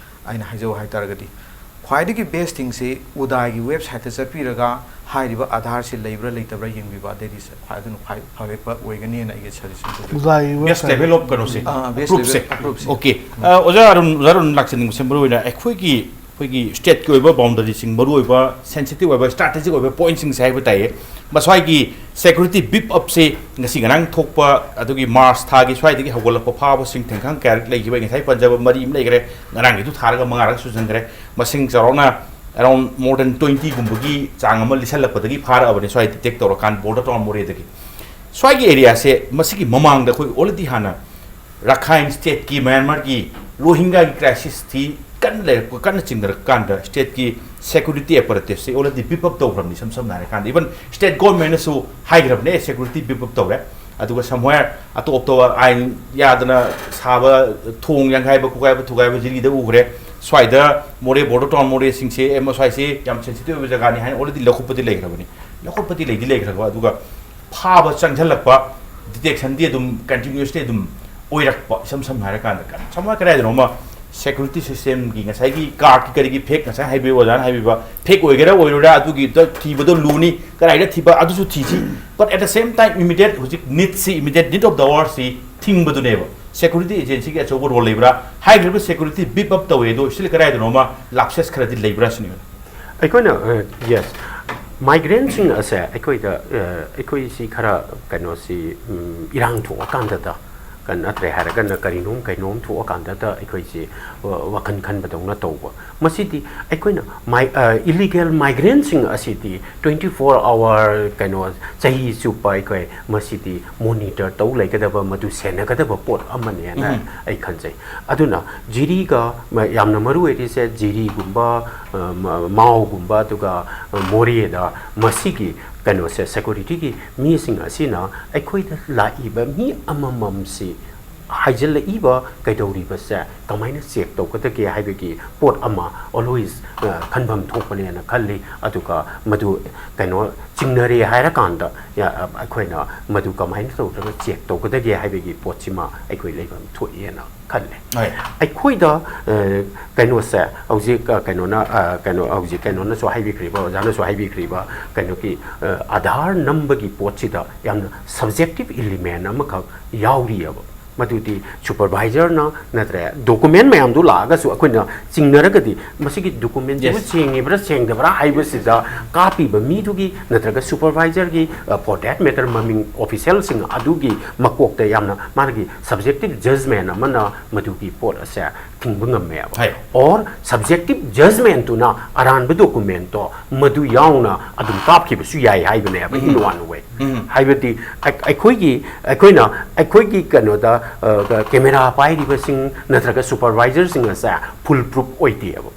ꯑꯩꯅ ꯍꯥꯏꯖꯧ ꯍꯥꯏꯇꯥꯔꯒꯗꯤ꯫ ꯈ꯭ꯋꯥꯏꯗꯒꯤ ꯕꯦꯁ ꯊꯤꯡꯁꯤ ꯎꯗꯥꯏꯒꯤ ꯋꯦꯕꯁꯥꯏꯠꯇ ꯆꯠꯄꯤꯔꯒ ꯍꯥꯏꯔꯤꯕ ꯑꯥꯙꯥꯔꯁꯤ ꯂꯩꯕ꯭ꯔꯥ ꯂꯩꯇꯕ꯭ꯔꯥ ꯌꯦꯡꯕꯤꯕ, ꯑꯗꯩꯗꯤ ꯈ꯭ꯋꯥꯏ ꯑꯗꯨꯅ ꯈ꯭ꯋꯥꯏ ꯐꯕ ꯑꯣꯏꯒꯅꯤꯅ ꯑꯩꯒꯤ ꯁꯖꯦꯁꯟ ꯇꯧꯖꯒꯦ꯫ ꯎꯗꯥꯏꯒꯤ best ꯋꯦꯕꯁꯥꯏꯠ꯫ Level of ꯀꯩꯅꯣꯁꯦ, ꯑꯥ, best ꯑꯦꯄ꯭ꯔꯨꯞꯁꯦ꯫ Level ꯑꯦꯄ꯭ꯔꯨꯞꯁꯦ꯫ ꯑꯣꯀꯦ꯫ ꯑ, ꯑꯣꯖꯥ ꯑꯔꯨꯟ, ꯑꯣꯖꯥ ꯑꯔꯨꯟ ꯂꯥꯛꯆꯅꯤꯡꯕꯁꯦ ꯃꯔꯨ ꯑꯣꯏꯅ ꯑꯩꯈꯣꯏꯒꯤ, ꯑꯩꯈꯣꯏꯒꯤ ꯁ꯭ꯇꯦꯠꯀꯤ ꯑꯣꯏꯕ ꯕꯥꯎꯟꯗꯔꯤꯁꯤꯡ, ꯃꯔꯨ ꯑꯣꯏꯕ ꯁꯦꯟꯁꯤꯇꯤꯚ ꯑꯣꯏꯕ ꯁ꯭ꯇ꯭ꯔꯥꯇꯦꯖꯤꯛ ꯑꯣꯏꯕ ꯄꯣꯏꯟꯠꯁꯤꯡꯁꯦ ꯍꯥꯏꯕ ꯇꯥꯏꯌꯦ꯫ ꯃꯁ꯭ꯋꯥꯏꯒꯤ ꯁꯦꯀ꯭ꯌꯨꯔꯤꯇꯤ ꯕꯤꯞ ꯑꯞꯁꯦ ꯉꯁꯤ ꯉꯔꯥꯡ ꯊꯣꯛꯄ, ꯑꯗꯨꯒꯤ ꯃꯥꯔꯆ ꯊꯥꯒꯤ ꯁ꯭ꯋꯥꯏꯗꯒꯤ ꯍꯧꯒꯠꯂꯛꯄ ꯐꯥꯕꯁꯤꯡ ꯊꯦꯡꯈꯥꯡ ꯀꯌꯥꯔꯛ ꯂꯩꯈꯤꯕ, ꯑꯩ ꯉꯁꯥꯏ ꯄꯟꯖꯕ ꯃꯔꯤ ꯑꯃ ꯂꯩꯈ꯭ꯔꯦ, ꯉꯔꯥꯡꯒꯤꯗꯨ ꯊꯥꯔꯒ ꯃꯉꯥꯔꯛ ꯁꯨꯖꯟꯈ꯭ꯔꯦ꯫ ꯃꯁꯤꯡ ꯆꯥꯎꯔꯥꯛꯅ around more than twenty ꯒꯨꯝꯕꯒꯤ ꯆꯥꯡ ꯑꯃ ꯂꯤꯁꯜꯂꯛꯄꯗꯒꯤ ꯐꯥꯔꯛꯑꯕꯅꯦ ꯁ꯭ꯋꯥꯏ ꯗꯤꯇꯦꯛ ꯇꯧꯔꯀꯥꯟ ꯕꯣꯔꯗꯔ ꯇꯥꯎꯟ ꯃꯣꯔꯦꯗꯒꯤ꯫ ꯁ꯭ꯋꯥꯏꯒꯤ ꯑꯦꯔꯤꯌꯥꯁꯦ ꯃꯁꯤꯒꯤ ꯃꯃꯥꯡꯗ ꯑꯩꯈꯣꯏ already ꯍꯥꯟꯅ ꯔꯥꯈꯥꯏꯟ ꯁ꯭ꯇꯦꯠꯀꯤ, ꯃ꯭ꯌꯥꯟꯃꯥꯔꯒꯤ ꯔꯣꯍꯤꯡꯒꯥꯒꯤ ꯀ꯭ꯔꯥꯏꯁꯤꯁꯇꯤ ꯀꯟꯅ ꯂꯩꯔꯛꯄ, ꯀꯟꯅ ꯆꯤꯡꯅꯔꯛꯄ ꯀꯥꯟꯗ ꯁ꯭ꯇꯦꯠꯀꯤ ꯁꯦꯀ꯭ꯌꯨꯔꯤꯇꯤ ꯑꯦꯄꯔꯦꯇꯤꯞꯁꯦ already ꯕꯤꯞ ꯑꯞ ꯇꯧꯈ꯭ꯔꯕꯅꯤ, ꯏꯁꯝ ꯁꯝꯅ ꯍꯥꯏꯔꯀꯥꯟꯗ꯫ ꯏꯚꯟ ꯁ꯭ꯇꯦꯠ ꯒꯣꯔꯃꯦꯟꯅꯁꯨ ꯍꯥꯏꯈ꯭ꯔꯕꯅꯦ, ꯁꯦꯀ꯭ꯌꯨꯔꯤꯇꯤ ꯕꯤꯞ ꯑꯞ ꯇꯧꯔꯦ꯫ ꯑꯗꯨꯒ ꯁꯝꯍ꯭ꯋꯦꯌꯔ ꯑꯇꯣꯞ ꯑꯇꯣꯞꯄ ꯑꯥꯏꯟ ꯌꯥꯗꯅ ꯁꯥꯕ ꯊꯣꯡ ꯌꯥꯡꯈꯥꯏꯕ ꯈꯣꯠꯈꯥꯏꯕ ꯊꯨꯒꯥꯏꯕ ꯖꯤꯔꯤꯗ ꯎꯈ꯭ꯔꯦ꯫ ꯁ꯭ꯋꯥꯏꯗ ꯃꯣꯔꯦ, ꯕꯣꯔꯗꯔ ꯇꯥꯎꯟ ꯃꯣꯔꯦꯁꯤꯡꯁꯦ, ꯑꯦ, ꯃꯁ꯭ꯋꯥꯏꯁꯦ ꯌꯥꯝ ꯁꯦꯟꯁꯤꯇꯤꯚ ꯑꯣꯏꯕ ꯖꯒꯥꯅꯤ ꯍꯥꯏꯅ already ꯂꯧꯈꯠꯄꯗꯤ ꯂꯩꯈ꯭ꯔꯕꯅꯤ꯫ ꯂꯧꯈꯠꯄꯗꯤ ꯂꯩꯗꯤ ꯂꯩꯈ꯭ꯔꯕ, ꯑꯗꯨꯒ ꯐꯥꯕ ꯆꯪꯁꯤꯜꯂꯛꯄ, ꯗꯤꯇꯦꯛꯁꯟꯗꯤ ꯑꯗꯨꯝ ꯀꯟꯇꯤꯅ꯭ꯌꯨꯁꯂꯤ ꯑꯗꯨꯝ ꯑꯣꯏꯔꯛꯄ, ꯏꯁꯝ ꯁꯝꯅ ꯍꯥꯏꯔꯀꯥꯟꯗ, ꯀ-, ꯁꯝꯅ ꯀꯗꯥꯏꯗꯅꯣꯃ ꯁꯦꯀ꯭ꯌꯨꯔꯤꯇꯤ ꯁꯤꯁꯇꯦꯝꯒꯤ ꯉꯁꯥꯏꯒꯤ ꯀꯥꯔꯠꯀꯤ ꯀꯔꯤꯒꯤ ꯐꯦꯛ, ꯉꯁꯥꯏ ꯍꯥꯏꯕꯤꯌꯨ, ꯑꯣꯖꯥꯅ ꯍꯥꯏꯕꯤꯕ, ꯐꯦꯛ ꯑꯣꯏꯒꯦꯔꯥ ꯑꯣꯏꯔꯣꯏꯔꯥ, ꯑꯗꯨꯒꯤꯗ ꯊꯤꯕꯗꯣ ꯂꯨꯅꯤ, ꯀꯗꯥꯏꯗ ꯊꯤꯕ, ꯑꯗꯨꯁꯨ ꯊꯤꯁꯤ꯫ But at the same time, immediate ꯍꯧꯖꯤꯛ ꯅꯤꯗꯁꯤ, immediate need of the hourꯁꯤ ꯊꯤꯡꯕꯗꯨꯅꯦꯕ꯫ ꯁꯦꯀ꯭ꯌꯨꯔꯤꯇꯤ ꯑꯦꯖꯦꯟꯁꯤꯒꯤ ꯑꯆꯧꯕ ꯔꯣꯜ ꯂꯩꯕ꯭ꯔꯥ? ꯍꯥꯏꯈ꯭ꯔꯤꯕ ꯁꯦꯀ꯭ꯌꯨꯔꯤꯇꯤ ꯕꯤꯞ ꯑꯞ ꯇꯧꯋꯦ, ꯑꯗꯣ still ꯀꯗꯥꯏꯗꯅꯣꯃ ꯂꯥꯞꯁꯦꯁ ꯈꯔꯗꯤ ꯂꯩꯕ꯭ꯔꯥ ꯁꯤꯅꯦꯕ꯫ ꯑꯩꯈꯣꯏꯅ, ꯑ, ꯌꯦꯁ, ꯃꯥꯏꯒ꯭ꯔꯦꯟꯁꯤꯡ ꯑꯁꯦ ꯑꯩꯈꯣꯏꯗ, ꯑ, ꯑꯩꯈꯣꯏꯁꯤ ꯈꯔ ꯀꯩꯅꯣꯁꯤ, ꯎꯝ, ꯏꯔꯥꯡ ꯊꯣꯛꯑꯀꯥꯟꯗꯗ ꯀ-, ꯅꯠꯇ꯭ꯔꯦ ꯍꯥꯏꯔꯒꯅ ꯀꯔꯤꯅꯣꯝ ꯀꯩꯅꯣꯝ ꯊꯣꯛꯑꯀꯥꯟꯗꯗ ꯑꯩꯈꯣꯏꯁꯤ ꯋꯥ-, ꯋꯥꯈꯜ ꯈꯟꯕꯗꯧꯅ ꯇꯧꯕ꯫ ꯃꯁꯤꯗꯤ ꯑꯩꯈꯣꯏꯅ ꯃꯥꯏ-, ꯑ, illegal migrantꯁꯤꯡ ꯑꯁꯤꯗꯤ twenty four hour, ꯀꯩꯅꯣ, ꯆꯍꯤ ꯆꯨꯞꯄ ꯑꯩꯈꯣꯏ ꯃꯁꯤꯗꯤ monitor ꯇꯧ ꯂꯩꯒꯗꯕ, ꯃꯗꯨ ꯁꯦꯟꯅꯒꯗꯕ ꯄꯣꯠ ꯑꯃꯅꯦꯅ ꯎꯝ꯫ ꯑꯩ ꯈꯟꯖꯩ꯫ ꯑꯗꯨꯅ ꯖꯤꯔꯤꯒ ꯃ-, ꯌꯥꯝꯅ ꯃꯔꯨ ꯑꯣꯏꯔꯤꯁꯦ ꯖꯤꯔꯤꯒꯨꯝꯕ, ꯑ, ꯃ-, ꯃꯥꯎꯒꯨꯝꯕ, ꯑꯗꯨꯒ, ꯑ, ꯃꯣꯔꯦꯗ ꯃꯁꯤꯒꯤ ꯀꯩꯅꯣꯁꯦ, securityꯒꯤ ꯃꯤꯁꯤꯡ ꯑꯁꯤꯅ ꯑꯩꯈꯣꯏꯗ ꯂꯥꯛꯏꯕ ꯃꯤ ꯑꯃꯃꯝꯁꯤ ꯍꯥꯏꯖꯤꯜꯂꯛꯏꯕ ꯀꯩꯗꯧꯔꯤꯕꯁꯦ ꯀꯃꯥꯏꯅ check ꯇꯧꯒꯗꯒꯦ ꯍꯥꯏꯕꯒꯤ ꯄꯣꯠ ꯑꯃ always, ꯑ, ꯈꯟꯐꯝ ꯊꯣꯛꯄꯅꯦꯅ ꯈꯜꯂꯤ꯫ ꯑꯗꯨꯒ ꯃꯗꯨ, ꯀꯩꯅꯣ, ꯆꯤꯡꯅꯔꯦ ꯍꯥꯏꯔꯀꯥꯟꯗ, ꯌꯥ-, ꯑꯩꯈꯣꯏꯅ ꯃꯗꯨ ꯀꯃꯥꯏꯅ ꯇꯧꯗ꯭ꯔꯒ check ꯇꯧꯒꯗꯒꯦ ꯍꯥꯏꯕꯒꯤ ꯄꯣꯠꯁꯤꯃ ꯑꯩꯈꯣꯏ ꯂꯩꯐꯝ ꯊꯣꯛꯑꯦꯅ ꯈꯜꯂꯦ꯫ ꯍꯣꯏ꯫ ꯑꯩꯈꯣꯏꯗ, ꯑ, ꯀꯩꯅꯣꯁꯦ ꯍꯧꯖꯤꯛ, ꯑ, ꯀꯩꯅꯣꯅ, ꯑ, ꯀꯩꯅꯣ, ꯍꯧꯖꯤꯛ ꯀꯩꯅꯣꯅꯁꯨ ꯍꯥꯏꯕꯤꯈ꯭ꯔꯤꯕ, ꯑꯣꯖꯥꯅꯁꯨ ꯍꯥꯏꯕꯤꯈ꯭ꯔꯤꯕ, ꯀꯩꯅꯣꯒꯤ, ꯑ, ꯑꯙꯥꯔ ꯅꯝꯕꯒꯤ ꯄꯣꯠꯁꯤꯗ ꯌꯥꯝꯅ subjective element ꯑꯃꯈꯛ ꯌꯥꯎꯔꯤꯑꯕ꯫ ꯃꯗꯨꯗꯤ supervisorꯅ, ꯅꯠꯇ꯭ꯔꯦ, document ꯃꯌꯥꯝꯗꯨ ꯂꯥꯛꯑꯒꯁꯨ ꯑꯩꯈꯣꯏꯅ ꯆꯤꯡꯅꯔꯒꯗꯤ ꯃꯁꯤꯒꯤ documentꯁꯤꯕꯨ Yes. ꯁꯦꯡꯉꯤꯕ꯭ꯔꯥ ꯁꯦꯡꯗꯕ꯭ꯔꯥ ꯍꯥꯏꯕꯁꯤꯗ ꯀꯥꯞꯄꯤꯕ ꯃꯤꯗꯨꯒꯤ ꯅꯠꯇ꯭ꯔꯒ supervisorꯒꯤ, ꯑ, for that matter ꯃꯃꯤꯡ officialꯁꯤꯡ ꯑꯗꯨꯒꯤ ꯃꯀꯣꯛꯇ ꯌꯥꯝꯅ ꯃꯥꯒꯤ subjective judgment ꯑꯃꯅ ꯃꯗꯨꯒꯤ ꯄꯣꯠ ꯑꯁꯦ ꯊꯤꯡꯕ ꯉꯝꯃꯦꯕ꯫ ꯍꯥꯏ꯫ Or subjective judgmentꯇꯨꯅ ꯑꯔꯥꯟꯕ documentꯇꯣ ꯃꯗꯨ ꯌꯥꯎꯅ ꯑꯗꯨꯝ ꯀꯥꯞꯈꯤꯕꯁꯨ ꯌꯥꯏ ꯍꯥꯏꯕꯅꯦꯕ, ꯎꯝ꯫ In one way꯫ ꯎꯝ꯫ ꯍꯥꯏꯕꯗꯤ ꯑꯩ-, ꯑꯩꯈꯣꯏꯒꯤ, ꯑꯩꯈꯣꯏꯅ, ꯑꯩꯈꯣꯏꯒꯤ ꯀꯩꯅꯣꯗ, ꯑ, camera ꯄꯥꯏꯔꯤꯕꯁꯤꯡ ꯅꯠꯇ꯭ꯔꯒ supervisorꯁꯤꯡ ꯑꯁꯦ full proof ꯑꯣꯏꯗꯦꯕ꯫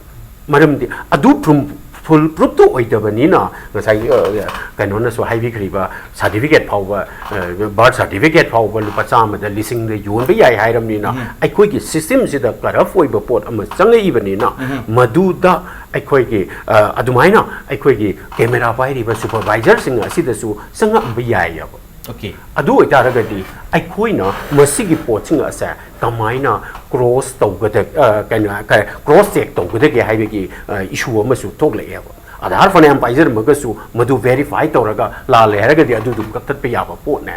ꯃꯔꯝꯗꯤ ꯑꯗꯨ ꯐꯨꯜ, full proofꯇꯨ ꯑꯣꯏꯗꯕꯅꯤꯅ ꯉꯁꯥꯏꯒꯤ, ꯑ, ꯀꯩꯅꯣꯅꯁꯨ ꯍꯥꯏꯕꯤꯈ꯭ꯔꯤꯕ certificate ꯐꯥꯎꯕ, ꯑ, birth certificate ꯐꯥꯎꯕ ꯂꯨꯄꯥ ꯆꯥꯝꯃꯗ, ꯂꯤꯁꯤꯡꯗ ꯌꯣꯟꯕ ꯌꯥꯏ ꯍꯥꯏꯔꯕꯅꯤꯅ ꯎꯝ꯫ ꯑꯩꯈꯣꯏꯒꯤ systemꯁꯤꯗ corrupt ꯑꯣꯏꯕ ꯄꯣꯠ ꯑꯃ ꯆꯪꯉꯛꯏꯕꯅꯤꯅ ꯎꯝ꯫ ꯃꯗꯨꯗ ꯑꯩꯈꯣꯏꯒꯤ, ꯑ, ꯑꯗꯨꯃꯥꯏꯅ ꯑꯩꯈꯣꯏꯒꯤ camera ꯄꯥꯏꯔꯤꯕ supervisorꯁꯤꯡ ꯑꯁꯤꯗꯁꯨ ꯆꯪꯉꯛꯑꯝꯕ ꯌꯥꯏꯑꯕ꯫ Okay꯫ ꯑꯗꯨ ꯑꯣꯏꯇꯥꯔꯒꯗꯤ ꯑꯩꯈꯣꯏꯅ ꯃꯁꯤꯒꯤ ꯄꯣꯠꯁꯤꯡ ꯑꯁꯦ ꯀꯃꯥꯏꯅ cross ꯇꯧꯒꯗ-, ꯑ, ꯀꯩꯅꯣ, ꯀ-, cross check ꯇꯧꯒꯗꯒꯦ ꯍꯥꯏꯕꯒꯤ, ꯑ, issue ꯑꯃꯁꯨ ꯊꯣꯛꯂꯛꯑꯦꯕ꯫ ꯑꯙꯥꯔ ꯐꯅꯌꯥꯝ ꯄꯥꯏꯖꯔꯝꯃꯒꯁꯨ ꯃꯗꯨ verify ꯇꯧꯔꯒ ꯂꯥꯜꯂꯦ ꯍꯥꯏꯔꯒꯗꯤ ꯑꯗꯨ ꯑꯗꯨꯝ ꯀꯛꯊꯠꯄ ꯌꯥꯕ ꯄꯣꯠꯅꯦ꯫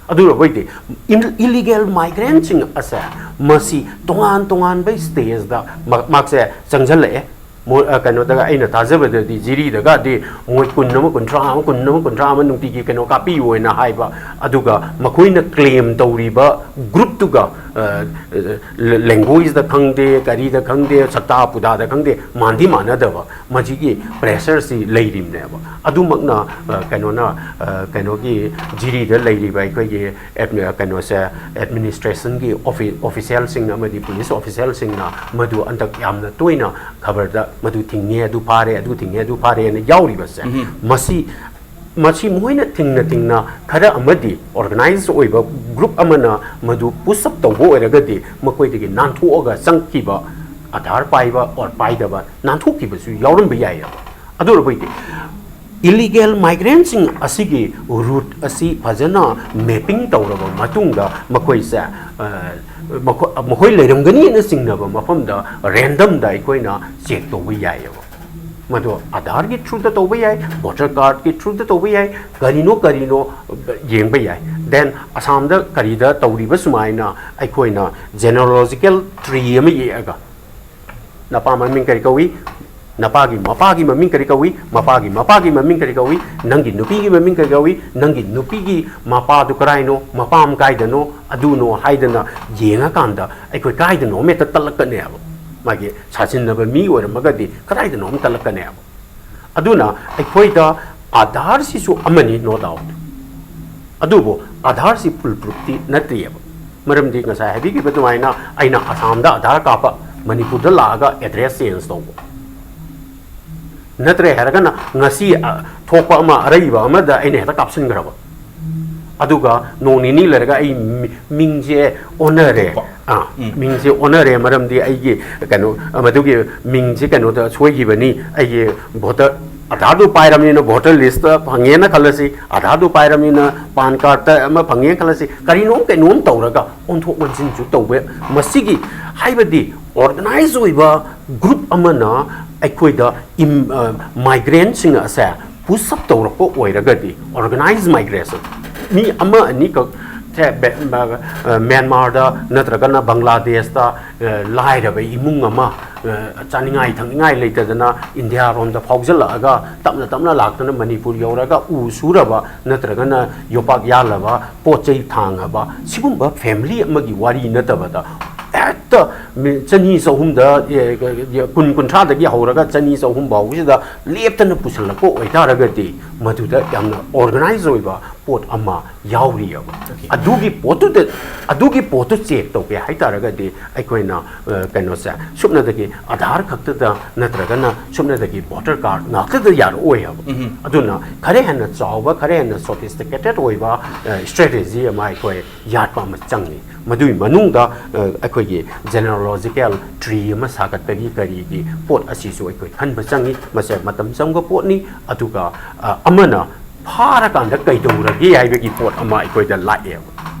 ꯑꯗꯨ ꯑꯣꯏꯔꯕꯣꯏꯗꯤ ꯏꯜ-, illegal migrantꯁꯤꯡ ꯑꯁꯦ ꯃꯁꯤ ꯇꯣꯉꯥꯟ ꯇꯣꯉꯥꯟꯕ stageꯇ ꯃ-, ꯃꯥꯛꯁꯦ ꯆꯪꯁꯤꯜꯂꯛꯑꯦ꯫ ꯃꯣꯏ, ꯑ, ꯀꯩꯅꯣꯗꯒ, ꯑꯩꯅ ꯇꯥꯖꯕꯗꯗꯤ ꯖꯤꯔꯤꯗꯒꯗꯤ ꯃꯣꯏ ꯀꯨꯟ ꯑꯃ, ꯀꯨꯟꯊ꯭ꯔꯥ ꯑꯃ, ꯀꯨꯟ ꯑꯃ, ꯀꯨꯟꯊ꯭ꯔꯥ ꯑꯃ ꯅꯨꯡꯇꯤꯒꯤ ꯀꯩꯅꯣ ꯀꯥꯞꯄꯤꯌꯨ ꯍꯥꯏꯅ ꯍꯥꯏꯕ, ꯑꯗꯨꯒ ꯃꯈꯣꯏꯅ ꯀ꯭ꯂꯦꯝ ꯇꯧꯔꯤꯕ ꯒ꯭ꯔꯨꯞꯇꯨꯒ, ꯑ, ꯂꯦꯡꯒ꯭ꯋꯦꯖꯇ ꯈꯪꯗꯦ, ꯀꯔꯤꯗ ꯈꯪꯗꯦ, ꯁꯠꯇꯥ ꯄꯨꯗꯥꯗ ꯈꯪꯗꯦ, ꯃꯥꯟꯗꯤ ꯃꯥꯟꯅꯗꯕ, ꯃꯁꯤꯒꯤ ꯄ꯭ꯔꯦꯁꯔꯁꯤ ꯂꯩꯔꯤꯕꯅꯦꯕ꯫ ꯑꯗꯨꯃꯛꯅ, ꯑ, ꯀꯩꯅꯣꯅ, ꯑ, ꯀꯩꯅꯣꯒꯤ ꯖꯤꯔꯤꯗ ꯂꯩꯔꯤꯕ ꯑꯩꯈꯣꯏꯒꯤ ꯑꯦꯗꯃꯤ-, ꯀꯩꯅꯣꯁꯦ, ꯑꯦꯗꯃꯤꯅꯤꯁꯇ꯭ꯔꯦꯁꯟꯒꯤ ꯑꯣꯐꯤ-, ꯑꯣꯐꯤꯁꯤꯌꯦꯜꯁꯤꯡꯅ ꯑꯃꯗꯤ ꯄꯨꯂꯤꯁ ꯑꯣꯐꯤꯁꯤꯌꯦꯜꯁꯤꯡꯅ ꯃꯗꯨ ꯍꯟꯗꯛ ꯌꯥꯝꯅ ꯇꯣꯏꯅ ꯈꯕꯔꯗ ꯃꯗꯨ ꯊꯤꯡꯉꯦ, ꯑꯗꯨ ꯐꯥꯔꯦ, ꯑꯗꯨ ꯊꯤꯡꯉꯦ, ꯑꯗꯨ ꯐꯥꯔꯦꯅ ꯌꯥꯎꯔꯤꯕꯁꯦ, ꯎꯝ꯫ ꯃꯁꯤ, ꯃꯁꯤ ꯃꯣꯏꯅ ꯊꯤꯡꯅ ꯊꯤꯡꯅ ꯈꯔ ꯑꯃꯗꯤ ꯑꯣꯔꯒꯅꯥꯏꯖ ꯑꯣꯏꯕ ꯒ꯭ꯔꯨꯞ ꯑꯃꯅ ꯃꯗꯨ ꯄꯨꯁ ꯑꯞ ꯇꯧꯕ ꯑꯣꯏꯔꯒꯗꯤ ꯃꯈꯣꯏꯗꯒꯤ ꯅꯥꯟꯊꯣꯛꯑꯒ ꯆꯪꯈꯤꯕ, ꯑꯙꯥꯔ ꯄꯥꯏꯕ ꯑꯣꯔ ꯄꯥꯏꯗꯕ ꯅꯥꯟꯊꯣꯛꯈꯤꯕꯁꯨ ꯌꯥꯎꯔꯝꯕ ꯌꯥꯏꯑꯕ꯫ ꯑꯗꯨ ꯑꯣꯏꯔꯕꯗꯤ ꯏꯂꯤꯒꯦꯜ ꯃꯥꯏꯒ꯭ꯔꯦꯟꯁꯤꯡ ꯑꯁꯤꯒꯤ ꯔꯨꯠ ꯑꯁꯤ ꯐꯖꯅ ꯃꯦꯄꯤꯡ ꯇꯧꯔꯕ ꯃꯇꯨꯡꯗ ꯃꯈꯣꯏꯁꯦ, ꯑ, ꯃꯈꯣ-, ꯃꯈꯣꯏ ꯂꯩꯔꯝꯒꯅꯤꯅ ꯆꯤꯡꯅꯕ ꯃꯐꯝꯗ ꯔꯦꯟꯗꯝꯗ ꯑꯩꯈꯣꯏꯅ ꯆꯦꯛ ꯇꯧꯕ ꯌꯥꯏꯑꯕ꯫ ꯃꯗꯣ ꯑꯙꯥꯔꯒꯤ ꯊ꯭ꯔꯨꯗ ꯇꯧꯕ ꯌꯥꯏ, ꯚꯣꯇꯔ ꯀꯥꯔꯗꯀꯤ ꯊ꯭ꯔꯨꯗ ꯇꯧꯕ ꯌꯥꯏ, ꯀꯔꯤꯅꯣ ꯀꯔꯤꯅꯣ ꯌꯦꯡꯕ ꯌꯥꯏ꯫ ꯗꯦꯟ ꯑꯁꯥꯝꯗ ꯀꯔꯤꯗ ꯇꯧꯔꯤꯕ ꯁꯨꯃꯥꯏꯅ ꯑꯩꯈꯣꯏꯅ ꯖꯦꯅꯦꯂꯣꯖꯤꯀꯦꯜ ꯇ꯭ꯔꯤ ꯑꯃ ꯌꯦꯛꯑꯒ, ꯅꯄꯥ ꯃꯃꯤꯡ ꯀꯔꯤ ꯀꯧꯏ? ꯅꯄꯥꯒꯤ ꯃꯄꯥꯒꯤ ꯃꯃꯤꯡ ꯀꯔꯤ ꯀꯧꯏ? ꯃꯄꯥꯒꯤ ꯃꯄꯥꯒꯤ ꯃꯃꯤꯡ ꯀꯔꯤ ꯀꯧꯏ? ꯅꯪꯒꯤ ꯅꯨꯄꯤꯒꯤ ꯃꯃꯤꯡ ꯀꯔꯤ ꯀꯧꯏ? ꯅꯪꯒꯤ ꯅꯨꯄꯤꯒꯤ ꯃꯄꯥꯗꯨ ꯀꯔꯥꯏꯅꯣ? ꯃꯄꯥꯝ ꯀꯥꯏꯗꯅꯣ? ꯑꯗꯨꯅꯣ ꯍꯥꯏꯗꯅ ꯌꯦꯡꯉꯀꯥꯟꯗ ꯑꯩꯈꯣꯏ ꯀꯥꯏꯗꯅꯣ ꯑꯃ ꯍꯦꯛꯇ ꯇꯠꯂꯛꯀꯅꯦꯕ꯫ ꯃꯥꯒꯤ ꯁꯥꯖꯤꯟꯅꯕ ꯃꯤ ꯑꯣꯏꯔꯝꯃꯒꯗꯤ ꯀꯗꯥꯏꯗꯅꯣ ꯑꯃ ꯇꯠꯂꯛꯀꯅꯦꯕ꯫ ꯑꯗꯨꯅ ꯑꯩꯈꯣꯏꯗ ꯑꯥꯙꯥꯔꯁꯤꯁꯨ ꯑꯃꯅꯤ, no doubt꯫ ꯑꯗꯨꯕꯨ ꯑꯥꯙꯥꯔꯁꯤ ꯐꯨꯜ ꯄ꯭ꯔꯨꯐꯇꯤ ꯅꯠꯇ꯭ꯔꯤꯑꯕ꯫ ꯃꯔꯝꯗꯤ ꯉꯁꯥꯏ ꯍꯥꯏꯕꯤꯈꯤꯕ ꯑꯗꯨꯃꯥꯏꯅ ꯑꯩꯅ ꯑꯁꯥꯝꯗ ꯑꯥꯙꯥꯔ ꯀꯥꯞꯄ, ꯃꯅꯤꯄꯨꯔꯗ ꯂꯥꯛꯑꯒ ꯑꯦꯗ꯭ꯔꯦꯁ ꯆꯦꯟꯖ ꯇꯧꯕ꯫ ꯅꯠꯇ꯭ꯔꯦ ꯍꯥꯏꯔꯒꯅ ꯉꯁꯤ, ꯑ, ꯊꯣꯛꯄ ꯑꯃ, ꯑꯔꯩꯕ ꯑꯃꯗ ꯑꯩꯅ ꯍꯦꯛꯇ ꯀꯥꯞꯁꯤꯟꯈ꯭ꯔꯕ꯫ ꯑꯗꯨꯒ ꯅꯣꯡ ꯅꯤꯅꯤ ꯂꯩꯔꯒ ꯑꯩ ꯃꯤ-, ꯃꯤꯡꯁꯦ ꯑꯣꯟꯅꯔꯦ꯫ ꯑꯥ, ꯎꯝ꯫ ꯃꯤꯡꯁꯦ ꯑꯣꯟꯅꯔꯦ, ꯃꯔꯝꯗꯤ ꯑꯩꯒꯤ ꯀꯩꯅꯣ, ꯃꯗꯨꯒꯤ ꯃꯤꯡꯁꯦ ꯀꯩꯅꯣꯗ ꯁꯣꯏꯈꯤꯕꯅꯤ, ꯑꯩꯒꯤ ꯚꯣꯇꯔ, ꯑꯥꯙꯥꯔꯗꯨ ꯄꯥꯏꯔꯕꯅꯤꯅ ꯚꯣꯇꯔ ꯂꯤꯁꯇ ꯐꯪꯉꯦꯅ ꯈꯜꯂꯁꯤ, ꯑꯥꯙꯥꯔꯗꯨ ꯄꯥꯏꯔꯕꯅꯤꯅ ꯄꯥꯟ ꯀꯥꯔꯗꯇ ꯑꯃ ꯐꯪꯉꯦꯅ ꯈꯜꯂꯁꯤ, ꯀꯔꯤꯅꯣꯝ ꯀꯩꯅꯣꯝ ꯇꯧꯔꯒ ꯑꯣꯟꯊꯣꯛ ꯑꯣꯟꯁꯤꯟꯁꯨ ꯇꯧꯕ, ꯃꯁꯤꯒꯤ, ꯍꯥꯏꯕꯗꯤ ꯑꯣꯔꯒꯅꯥꯏꯖ ꯑꯣꯏꯕ ꯒ꯭ꯔꯨꯞ ꯑꯃꯅ ꯑꯩꯈꯣꯏꯗ ꯏꯝ-, ꯑ, ꯃꯥꯏꯒ꯭ꯔꯦꯟꯁꯤꯡ ꯑꯁꯦ ꯄꯨꯁ ꯑꯞ ꯇꯧꯔꯛꯄ ꯑꯣꯏꯔꯒꯗꯤ, ꯑꯣꯔꯒꯅꯥꯏꯖ ꯃꯥꯏꯒ꯭ꯔꯦꯁꯟ, ꯃꯤ ꯑꯃ ꯑꯅꯤꯈꯛ ꯁꯦ ꯕꯦ-, ꯃ-, ꯑ, ꯃ꯭ꯌꯥꯟꯃꯥꯔꯗ ꯅꯠꯇ꯭ꯔꯒꯅ ꯕꯪꯒ꯭ꯂꯥꯗꯦꯁꯇ, ꯑ, ꯂꯥꯏꯔꯕ ꯏꯃꯨꯡ ꯑꯃ ꯆꯥꯅꯤꯡꯉꯥꯏ ꯊꯛꯅꯤꯡꯉꯥꯏ ꯂꯩꯇꯗꯅ ꯏꯟꯗꯤꯌꯥꯔꯣꯝꯗ ꯐꯥꯎꯖꯜꯂꯛꯑꯒ ꯇꯞꯅ ꯇꯞꯅ ꯂꯥꯛꯇꯨꯅ ꯃꯅꯤꯄꯨꯔ ꯌꯧꯔꯒ ꯎ ꯁꯨꯔꯕ ꯅꯠꯇ꯭ꯔꯒꯅ ꯌꯣꯄꯥꯛ ꯌꯥꯜꯂꯕ, ꯄꯣꯠ ꯆꯩ ꯊꯥꯡꯉꯕ, ꯁꯤꯒꯨꯝꯕ ꯐꯦꯃꯤꯂꯤ ꯑꯃꯒꯤ ꯋꯥꯔꯤ ꯅꯠꯇꯕꯗ, ꯍꯦꯛꯇ ꯆꯅꯤ ꯆꯍꯨꯝꯗ, ꯀꯨꯟ ꯀꯨꯟꯊ꯭ꯔꯥꯗꯒꯤ ꯍꯧꯔꯒ ꯆꯅꯤ ꯆꯍꯨꯝ ꯐꯥꯎꯕꯁꯤꯗ ꯂꯦꯞꯇꯅ ꯄꯨꯁꯤꯜꯂꯛꯄ ꯑꯣꯏꯇꯥꯔꯒꯗꯤ, ꯃꯗꯨꯗ ꯌꯥꯝꯅ ꯑꯣꯔꯒꯅꯥꯏꯖ ꯑꯣꯏꯕ ꯄꯣꯠ ꯑꯃ ꯌꯥꯎꯔꯤꯑꯕ꯫ ꯑꯗꯨꯒꯤ ꯄꯣꯠꯇꯨꯗ, ꯑꯗꯨꯒꯤ ꯄꯣꯠꯇꯨ ꯆꯦꯛ ꯇꯧꯒꯦ ꯍꯥꯏꯇꯥꯔꯒꯗꯤ, ꯑꯩꯈꯣꯏꯅ ꯀꯩꯅꯣꯁꯦ, ꯁꯨꯞꯅꯗꯒꯤ ꯑꯙꯥꯔ ꯈꯛꯇꯗ ꯅꯠꯇ꯭ꯔꯒꯅ ꯁꯨꯞꯅꯗꯒꯤ ꯚꯣꯇꯔ ꯀꯥꯔꯗ ꯉꯥꯛꯇꯗ ꯌꯥꯔꯛꯑꯣꯏ ꯍꯥꯏꯕ꯫ ꯑꯗꯨꯅ ꯈꯔ ꯍꯦꯟꯅ ꯆꯥꯎꯕ, ꯈꯔ ꯍꯦꯟꯅ ꯁꯣꯐꯤꯁꯇꯤꯀꯦꯇꯦꯠ ꯑꯣꯏꯕ ꯏꯁꯇ꯭ꯔꯦꯇꯦꯖꯤ ꯑꯃ ꯑꯩꯈꯣꯏ ꯌꯥꯠꯄ ꯑꯃ ꯆꯪꯉꯤ꯫ ꯃꯗꯨꯒꯤ ꯃꯅꯨꯡꯗ ꯑꯩꯈꯣꯏꯒꯤ ꯖꯦꯅꯦꯔꯣꯂꯣꯖꯤꯀꯦꯜ ꯇ꯭ꯔꯤ ꯑꯃ ꯁꯥꯒꯠꯄꯒꯤ ꯀꯔꯤꯒꯤ ꯄꯣꯠ ꯑꯁꯤꯁꯨ ꯑꯩꯈꯣꯏ ꯈꯟꯕ ꯆꯪꯉꯤ꯫ ꯃꯁꯦ ꯃꯇꯝ ꯆꯪꯕ ꯄꯣꯠꯅꯤ꯫ ꯑꯗꯨꯒ ꯑꯃꯅ ꯐꯥꯔꯀꯥꯟꯗ ꯀꯩꯗꯧꯔꯒꯦ ꯍꯥꯏꯕꯒꯤ ꯄꯣꯠ ꯑꯃ ꯑꯩꯈꯣꯏꯗ ꯂꯥꯛꯑꯦꯕ꯫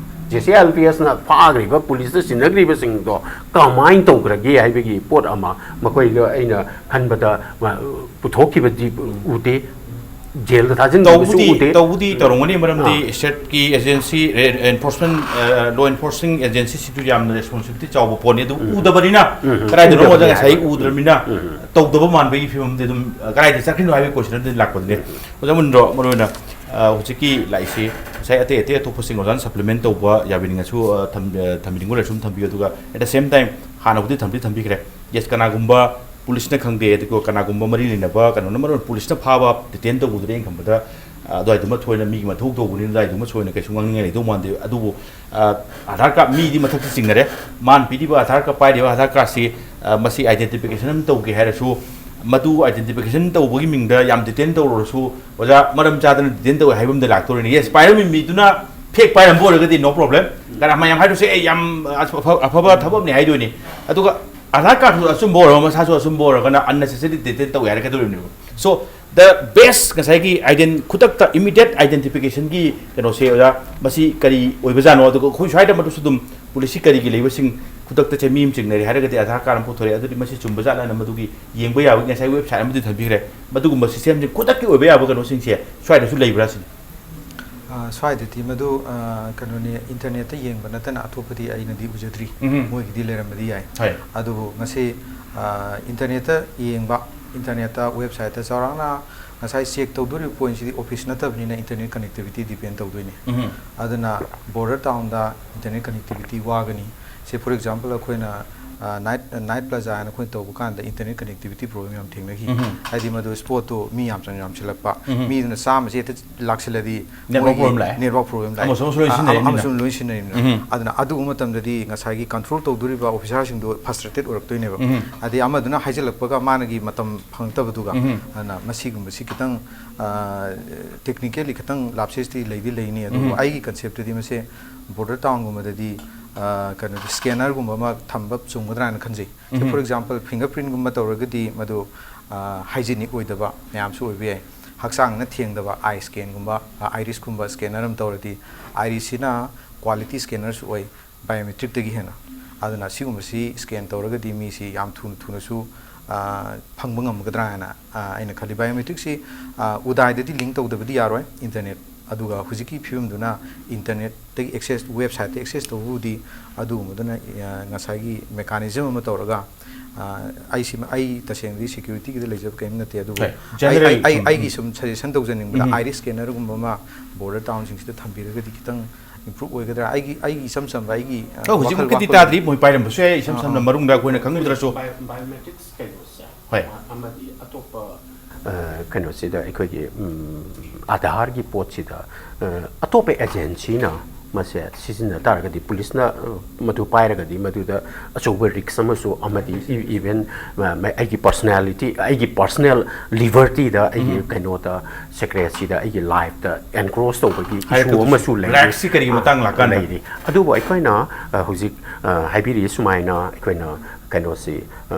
ꯖꯦ ꯁꯤ ꯑꯦꯜ ꯄꯤ ꯑꯦꯁꯅ ꯐꯥꯈ꯭ꯔꯤꯕ, ꯄꯨꯂꯤꯁꯇ ꯁꯤꯟꯅꯈ꯭ꯔꯤꯕꯁꯤꯡꯗꯣ ꯀꯃꯥꯏꯅ ꯇꯧꯈ꯭ꯔꯒꯦ ꯍꯥꯏꯕꯒꯤ ꯄꯣꯠ ꯑꯃ ꯃꯈꯣꯏꯗ ꯑꯩꯅ ꯈꯟꯕꯗ ꯄꯨꯊꯣꯛꯈꯤꯕꯗꯤ ꯎꯗꯦ꯫ ꯖꯦꯜꯗ ꯊꯥꯖꯤꯟꯈꯤꯕꯁꯨ ꯎꯗꯦ꯫ ꯇꯧꯕꯨꯗꯤ ꯇꯧꯔꯝꯒꯅꯤ, ꯃꯔꯝꯗꯤ ꯁ꯭ꯇꯦꯠꯀꯤ ꯑꯦꯖꯦꯟꯁꯤ, ꯑꯦꯟꯐꯣꯔꯁꯃꯦꯟ, ꯂꯣ ꯑꯦꯟꯐꯣꯔꯁꯤꯡ ꯑꯦꯖꯦꯟꯁꯤꯁꯤꯡꯗꯨ ꯌꯥꯝꯅ ꯔꯦꯁꯄꯣꯟꯁꯤꯕꯤꯂꯤꯇꯤ ꯆꯥꯎꯕ ꯄꯣꯠꯅꯤ꯫ ꯑꯗꯨ ꯎꯗꯕꯅꯤꯅ ꯀꯗꯥꯏꯗꯅꯣ ꯎꯗꯕꯅꯤ ꯉꯁꯥꯏ ꯍꯥꯏꯕ꯫ ꯎꯗ꯭ꯔꯕꯅꯤꯅ ꯇꯧꯗꯕ ꯃꯥꯟꯕꯒꯤ ꯐꯤꯕꯝꯗꯤ ꯑꯗꯨꯝ ꯀꯗꯥꯏꯗ ꯆꯠꯈ꯭ꯔꯤꯅꯣ ꯍꯥꯏꯕꯒꯤ ꯀꯣꯏꯁꯟ ꯑꯃꯗꯤ ꯂꯥꯛꯄꯗꯨꯅꯦ꯫ ꯑꯣꯖꯥ ꯃꯨꯟꯗ꯭ꯔꯣ, ꯃꯔꯨꯑꯣꯏꯅ ꯍꯧꯖꯤꯛꯀꯤ ꯂꯥꯛꯏꯁꯤ ꯉꯁꯥꯏ ꯑꯇꯩ ꯑꯇꯩ ꯑꯇꯣꯞꯄꯁꯤꯡ ꯑꯣꯖꯥꯅ ꯁꯄ꯭ꯂꯤꯃꯦꯟ ꯇꯧꯕ ꯌꯥꯕꯤꯅꯤꯡꯉꯁꯨ ꯊꯝꯕꯤꯅꯤꯡꯕ ꯂꯩꯔꯁꯨ ꯑꯗꯨꯝ ꯊꯝꯕꯤꯌꯨ꯫ ꯑꯗꯨꯒ at the same time ꯍꯥꯟꯅꯕꯨꯗꯤ ꯊꯝꯗꯤ ꯊꯝꯕꯤꯈ꯭ꯔꯦ꯫ ꯌꯦꯁ, ꯀꯅꯥꯒꯨꯝꯕ ꯄꯨꯂꯤꯁꯅ ꯈꯪꯗꯦ, ꯑꯗꯨꯒ ꯀꯅꯥꯒꯨꯝꯕ ꯃꯔꯤ ꯂꯩꯅꯕ ꯀꯩꯅꯣꯅ, ꯃꯔꯨ ꯑꯣꯏꯅ ꯄꯨꯂꯤꯁꯅ ꯐꯥꯕ, ꯗꯤꯇꯦꯟ ꯇꯧꯕꯗꯨꯗꯤ ꯑꯩꯅ ꯈꯟꯕꯗ ꯑꯗꯨꯋꯥꯏꯗꯨꯃ ꯊꯣꯏꯅ ꯃꯤꯒꯤ ꯃꯊꯧ ꯇꯧꯕꯅꯤꯅ ꯑꯗꯨꯋꯥꯏꯗꯨꯃ ꯊꯣꯏꯅ ꯀꯩꯁꯨ ꯉꯥꯡꯅꯤꯡꯉꯥꯏ ꯂꯩꯗꯧ ꯃꯥꯟꯗꯦ꯫ ꯑꯗꯨꯕꯨ ꯑꯙꯥꯔ ꯀꯥꯔꯗ ꯃꯤꯗꯤ ꯃꯊꯛꯇ ꯆꯤꯡꯅꯔꯦ꯫ ꯃꯥꯅ ꯄꯤꯔꯤꯕ ꯑꯙꯥꯔ ꯀꯥꯔꯗ, ꯄꯥꯏꯔꯤꯕ ꯑꯙꯥꯔ ꯀꯥꯔꯗꯁꯤ ꯃꯁꯤ ꯑꯥꯏꯗꯦꯟꯇꯤꯐꯤꯀꯦꯁꯟ ꯑꯃ ꯇꯧꯒꯦ ꯍꯥꯏꯔꯁꯨ, ꯃꯗꯨ ꯑꯥꯏꯗꯦꯟꯇꯤꯐꯤꯀꯦꯁꯟ ꯇꯧꯕꯒꯤ ꯃꯤꯡꯗ ꯌꯥꯝ ꯗꯤꯇꯦꯟ ꯇꯧꯔꯨꯔꯁꯨ, ꯑꯣꯖꯥ, ꯃꯔꯝ ꯆꯥꯗꯅ ꯗꯤꯇꯦꯟ ꯇꯧꯋꯦ ꯍꯥꯏꯕ ꯑꯃꯗ ꯂꯥꯛꯇꯧꯔꯤꯅꯤ꯫ ꯌꯦꯁ, ꯄꯥꯏꯔꯝꯃꯤ ꯃꯤꯗꯨꯅ ꯐꯦꯛ ꯄꯥꯏꯔꯝꯕ ꯑꯣꯏꯔꯒꯗꯤ no problem, ꯀꯅꯥ ꯃꯌꯥꯝ ꯍꯥꯏꯗꯣꯏꯁꯦ ꯑꯦ ꯌꯥꯝ ꯑꯐ-, ꯑꯐꯕ ꯊꯕꯛꯅꯤ ꯍꯥꯏꯗꯣꯏꯅꯤ꯫ ꯑꯗꯨꯒ ꯑꯙꯥꯔ ꯀꯥꯔꯗꯁꯨ ꯑꯆꯨꯝꯕ ꯑꯣꯏꯔꯒ, ꯃꯁꯥꯁꯨ ꯑꯆꯨꯝꯕ ꯑꯣꯏꯔꯒꯅ unnecessary detail ꯇꯧ ꯌꯥꯔꯦ ꯀꯩꯗꯧꯔꯤꯕꯅꯦꯕ? So the best, ꯉꯁꯥꯏꯒꯤ ꯈꯨꯗꯛꯇ immediate identificationꯒꯤ ꯀꯩꯅꯣꯁꯦ ꯑꯣꯖꯥ, ꯃꯁꯤ ꯀꯔꯤ ꯑꯣꯏꯕꯖꯥꯠꯅꯣ? ꯑꯗꯨꯒ ꯑꯩꯈꯣꯏ ꯁ꯭ꯋꯥꯏꯗ ꯃꯗꯨꯁꯨ ꯑꯗꯨꯝ ꯄꯨꯂꯤꯁꯀꯤ ꯀꯔꯤꯒꯤ ꯂꯩꯕꯁꯤꯡ ꯈꯨꯗꯛꯇ ꯆꯦ ꯃꯤ ꯑꯃ ꯆꯤꯡꯅꯔꯦ ꯍꯥꯏꯔꯒꯗꯤ ꯑꯙꯥꯔ ꯀꯥꯔꯗ ꯑꯃ ꯄꯨꯊꯣꯔꯛꯑꯦ, ꯑꯗꯨꯗꯤ ꯃꯁꯤ ꯆꯨꯝꯕꯖꯥꯠꯂꯅ ꯃꯗꯨꯒꯤ ꯌꯦꯡꯕ ꯌꯥꯕꯒꯤ ꯉꯁꯥꯏ ꯋꯦꯕꯁꯥꯏꯠ ꯑꯃꯗꯤ ꯊꯝꯕꯤꯈ꯭ꯔꯦ꯫ ꯃꯗꯨꯒꯨꯝꯕ ꯁꯤꯁꯇꯦꯝꯁꯤꯡ ꯈꯨꯗꯛꯀꯤ ꯑꯣꯏꯕ ꯌꯥꯕ ꯀꯩꯅꯣꯁꯤꯡꯁꯦ ꯁ꯭ꯋꯥꯏꯗꯁꯨ ꯂꯩꯕ꯭ꯔꯥ ꯁꯤꯅꯤ? ꯑ, ꯁ꯭ꯋꯥꯏꯗꯗꯤ ꯃꯗꯨ, ꯑ, ꯀꯩꯅꯣꯅꯤ, ꯏꯟꯇꯔꯅꯦꯠꯇ ꯌꯦꯡꯕ ꯅꯠꯇꯅ ꯑꯇꯣꯞꯄꯗꯤ ꯑꯩꯅꯗꯤ ꯎꯖꯗ꯭ꯔꯤ꯫ ꯎꯝ꯫ ꯃꯣꯏꯒꯤꯗꯤ ꯂꯩꯔꯝꯕꯗꯤ ꯌꯥꯏ꯫ ꯍꯣꯏ꯫ ꯑꯗꯨꯕꯨ ꯉꯁꯤ, ꯑ, ꯏꯟꯇꯔꯅꯦꯠꯇ ꯌꯦꯡꯕ, ꯏꯟꯇꯔꯅꯦꯠꯇ ꯋꯦꯕꯁꯥꯏꯠꯇ ꯆꯥꯎꯔꯥꯛꯅ ꯉꯁꯥꯏ ꯆꯦꯛ ꯇꯧꯗꯣꯔꯤꯕ ꯄꯣꯏꯟꯁꯤꯗꯤ ꯑꯣꯐꯤꯁ ꯅꯠꯇꯕꯅꯤꯅ ꯏꯟꯇꯔꯅꯦꯠ ꯀꯅꯦꯛꯇꯤꯚꯤꯇꯤ ꯗꯤꯄꯦꯟ ꯇꯧꯗꯣꯏꯅꯤ꯫ ꯎꯝ꯫ ꯑꯗꯨꯅ ꯕꯣꯔꯗꯔ ꯇꯥꯎꯟꯗ ꯏꯟꯇꯔꯅꯦꯠ ꯀꯅꯦꯛꯇꯤꯚꯤꯇꯤ ꯋꯥꯒꯅꯤ꯫ ꯁꯦ, ꯐꯣꯔ ꯑꯦꯛꯖꯥꯝꯄꯜ, ꯑꯩꯈꯣꯏꯅ, ꯑ, ꯅꯥꯏꯠ, ꯅꯥꯏꯠ ꯄ꯭ꯂꯥꯖꯥ ꯍꯥꯏꯅ ꯑꯩꯈꯣꯏꯅ ꯇꯧꯕ ꯀꯥꯟꯗ ꯏꯟꯇꯔꯅꯦꯠ ꯀꯅꯦꯛꯇꯤꯚꯤꯇꯤ ꯄ꯭ꯔꯣꯕ꯭ꯂꯦꯝ ꯌꯥꯝ ꯊꯦꯡꯅꯈꯤ꯫ ꯎꯝ꯫ ꯍꯥꯏꯗꯤ ꯃꯗꯨ ꯁ꯭ꯄꯣꯠꯇꯣ ꯃꯤ ꯌꯥꯝ ꯆꯪ-, ꯌꯥꯝꯁꯤꯜꯂꯛꯄ, ꯎꯝ꯫ ꯃꯤꯗꯨꯅ ꯆꯥꯝꯃꯁꯦ ꯍꯦꯛꯇ ꯂꯥꯛꯁꯤꯜꯂꯗꯤ Network problem ꯂꯥꯛꯑꯦ꯫ ꯅꯦꯠꯋꯥꯛ ꯄ꯭ꯔꯣꯕ꯭ꯂꯦꯝ ꯂꯥꯛꯑꯦ꯫ ꯑꯃꯁꯨ ꯑꯃꯁꯨ ꯂꯣꯏ ꯑ-, ꯁꯤꯖꯤꯟꯅꯔꯤꯕꯅꯤꯅ꯫ ꯑꯃꯁꯨ ꯂꯣꯏ ꯁꯤꯖꯤꯟꯅꯔꯤꯕꯅꯤꯅ꯫ ꯎꯝ꯫ ꯑꯗꯨꯅ ꯑꯗꯨꯒꯨꯝꯕ ꯃꯇꯝꯗꯗꯤ ꯉꯁꯥꯏꯒꯤ ꯀꯟꯇ꯭ꯔꯣꯜ ꯇꯧꯗꯣꯔꯤꯕ ꯑꯣꯐꯤꯁꯥꯔꯁꯤꯡꯗꯣ ꯐ꯭ꯔꯁꯇ꯭ꯔꯦꯇꯦꯠ ꯑꯣꯏꯔꯛꯇꯣꯏꯅꯦꯕ꯫ ꯎꯝ꯫ ꯍꯥꯏꯗꯤ ꯑꯃꯗꯨꯅ ꯍꯥꯏꯖꯤꯜꯂꯛꯄꯒ ꯃꯥꯅꯒꯤ ꯃꯇꯝ ꯐꯪꯉꯛꯇꯕꯗꯨꯒ꯫ ꯎꯝ꯫ ꯑꯗꯨꯅ ꯃꯁꯤꯒꯨꯝꯕꯁꯤ ꯈꯤꯇꯪ, ꯑ, ꯇꯦꯛꯅꯤꯀꯦꯜꯂꯤ ꯈꯤꯇꯪ ꯂꯥꯞꯁꯦꯁꯇꯤ ꯂꯩꯗꯤ ꯂꯩꯅꯤ, ꯑꯗꯨꯕꯨ ꯎꯝ꯫ ꯑꯩꯒꯤ ꯀꯟꯁꯦꯞꯇꯗꯤ ꯃꯁꯦ ꯕꯣꯔꯗꯔ ꯇꯥꯎꯟꯒꯨꯝꯕꯗꯗꯤ, ꯑ, ꯀꯩꯅꯣꯗꯤ, ꯁ꯭ꯀꯦꯅꯔꯒꯨꯝꯕ ꯑꯃ ꯊꯝꯕ ꯆꯨꯝꯒꯗ꯭ꯔꯥ ꯍꯥꯏꯅ ꯈꯟꯖꯩ꯫ ꯎꯝ꯫ ꯐꯣꯔ ꯑꯦꯛꯖꯥꯝꯄꯜ, ꯐꯤꯡꯒꯔ ꯄ꯭ꯔꯤꯟꯒꯨꯝꯕ ꯇꯧꯔꯒꯗꯤ ꯃꯗꯨ, ꯑ, ꯍꯥꯏꯖꯤꯅꯤꯛ ꯑꯣꯏꯗꯕ ꯃꯌꯥꯝꯁꯨ ꯑꯣꯏꯕ ꯌꯥꯏ꯫ ꯍꯛꯆꯥꯡꯅ ꯊꯦꯡꯗꯕ ꯑꯥꯏ ꯁ꯭ꯀꯦꯟꯒꯨꯝꯕ, ꯑ, ꯑꯥꯏꯔꯤꯁꯀꯨꯝꯕ ꯁ꯭ꯀꯦꯅꯔ ꯑꯃ ꯇꯧꯔꯗꯤ, ꯑꯥꯏꯔꯤꯁꯁꯤꯅ ꯀ꯭ꯋꯥꯂꯤꯇꯤ ꯁ꯭ꯀꯦꯅꯔꯁꯨ ꯑꯣꯏ, ꯕꯥꯏꯑꯣꯃꯦꯇ꯭ꯔꯤꯛꯇꯒꯤ ꯍꯦꯟꯅ꯫ ꯑꯗꯨꯅ ꯁꯤꯒꯨꯝꯕꯁꯤ ꯁ꯭ꯀꯦꯟ ꯇꯧꯔꯒꯗꯤ ꯃꯤꯁꯤ ꯌꯥꯝ ꯊꯨꯅ ꯊꯨꯅꯁꯨ, ꯑ, ꯐꯪꯕ ꯉꯝꯒꯗ꯭ꯔꯥ ꯍꯥꯏꯅ, ꯑ, ꯑꯩꯅ ꯈꯜꯂꯤ꯫ ꯕꯥꯏꯑꯣꯃꯦꯇ꯭ꯔꯤꯛꯁꯤ, ꯑ, ꯎꯗꯥꯏꯗꯗꯤ ꯂꯤꯡ ꯇꯧꯗꯕꯗꯤ ꯌꯥꯔꯣꯏ ꯏꯟꯇꯔꯅꯦꯠ꯫ ꯑꯗꯨꯒ ꯍꯧꯖꯤꯛꯀꯤ ꯐꯤꯕꯝꯗꯨꯅ ꯏꯟꯇꯔꯅꯦꯠꯇꯒꯤ ꯑꯦꯛꯁꯦꯁ, ꯋꯦꯕꯁꯥꯏꯠꯇ ꯑꯦꯛꯁꯦꯁ ꯇꯧꯕꯕꯨꯗꯤ ꯑꯗꯨꯒꯨꯝꯕꯗꯨꯅ, ꯑ, ꯉꯁꯥꯏꯒꯤ ꯃꯦꯀꯥꯅꯤꯖꯝ ꯑꯃ ꯇꯧꯔꯒ, ꯑ, ꯑꯩꯁꯤ, ꯑꯩ ꯇꯁꯦꯡꯅꯗꯤ ꯁꯦꯀ꯭ꯌꯨꯔꯤꯇꯤꯒꯤꯗ ꯂꯩꯖꯕ ꯀꯔꯤꯝ ꯅꯠꯇꯦ, ꯑꯗꯨꯕꯨ ꯍꯣꯏ, ꯑꯩ, ꯖꯦꯅꯔꯦꯜ ꯑꯩ, ꯑꯩ, ꯁꯨꯝ, ꯑꯩꯒꯤ ꯎꯝ꯫ ꯁꯨꯝ ꯁꯖꯦꯁꯟ ꯇꯧꯖꯅꯤꯡꯕꯗ ꯎꯝ꯫ ꯑꯥꯏꯔꯤꯁ ꯁ꯭ꯀꯦꯅꯔꯒꯨꯝꯕ ꯑꯃ ꯕꯣꯔꯗꯔ ꯇꯥꯎꯟꯁꯤꯡꯁꯤꯗ ꯊꯝꯕꯤꯔꯒꯗꯤ ꯈꯤꯇꯪ ꯏꯝꯄ꯭ꯔꯨꯞ ꯑꯣꯏꯒꯗ꯭ꯔꯥ? ꯑꯩꯒꯤ, ꯑꯩꯒꯤ ꯏꯆꯝ ꯆꯝꯕ ꯑꯩꯒꯤ, ꯑ, ꯑ, ꯍꯧꯖꯤꯛꯃꯛꯇꯗꯤ ꯋꯥꯈꯜ, ꯋꯥꯈꯜ ꯇꯥꯗ꯭ꯔꯤ, ꯃꯣꯏ ꯄꯥꯏꯔꯝꯕꯁꯨ ꯌꯥꯏ, ꯏꯁꯝ ꯑꯥ, ꯁꯝꯅ ꯑꯥ꯫ ꯃꯔꯨꯡꯗ ꯑꯩꯈꯣꯏꯅ ꯈꯪꯗ꯭ꯔꯁꯨ꯫ ꯕꯥꯏꯑꯣꯃꯦꯇ꯭ꯔꯤꯛꯁ ꯀꯩꯅꯣꯁꯦ, ꯍꯣꯏ꯫ ꯑ-, ꯑꯃꯗꯤ ꯑꯇꯣꯞꯄ, ꯑ, ꯀꯩꯅꯣꯁꯤꯗ ꯑꯩꯈꯣꯏꯒꯤ, ꯎꯝ, ꯑꯥꯙꯥꯔꯒꯤ ꯄꯣꯠꯁꯤꯗ, ꯑ, ꯑꯇꯣꯞꯄ ꯑꯦꯖꯦꯟꯁꯤꯅ ꯃꯁꯦ ꯁꯤꯖꯤꯟꯅ ꯇꯥꯔꯒꯗꯤ, ꯄꯨꯂꯤꯁꯅ, ꯑ, ꯃꯗꯨ ꯄꯥꯏꯔꯒꯗꯤ ꯃꯗꯨꯗ ꯑꯆꯧꯕ ꯔꯤꯛꯁ ꯑꯃꯁꯨ, ꯑꯃꯗꯤ ꯏ-, ꯏꯚꯦꯟ, ꯑ, ꯑꯩꯒꯤ ꯄꯔꯁꯅꯦꯂꯤꯇꯤ, ꯑꯩꯒꯤ ꯄꯔꯁꯅꯦꯜ ꯂꯤꯕꯔꯇꯤꯗ, ꯑꯩꯒꯤ ꯎꯝ꯫ ꯀꯩꯅꯣꯗ, ꯁꯦꯀ꯭ꯔꯦꯠꯁꯤꯗ, ꯑꯩꯒꯤ ꯂꯥꯏꯐꯇ ꯑꯦꯟꯀ꯭ꯔꯣꯁ ꯇꯧꯕꯒꯤ ꯏꯁꯨ ꯍꯥꯏꯔꯛꯀꯗꯣꯏꯁꯦ꯫ ꯑꯃꯁꯨ ꯂꯩꯔꯤ꯫ ꯔꯥꯏꯠꯁꯁꯤ ꯀꯔꯤꯒꯤ ꯃꯇꯥꯡ ꯂꯥꯛꯀꯥꯟꯗ? ꯂꯩꯔꯤ꯫ ꯑꯗꯨꯕꯨ ꯑꯩꯈꯣꯏꯅ, ꯑ, ꯍꯧꯖꯤꯛ, ꯑ, ꯍꯥꯏꯕꯤꯔꯤ ꯁꯨꯃꯥꯏꯅ, ꯑꯩꯈꯣꯏꯅ ꯀꯩꯅꯣꯁꯤ, ꯑ,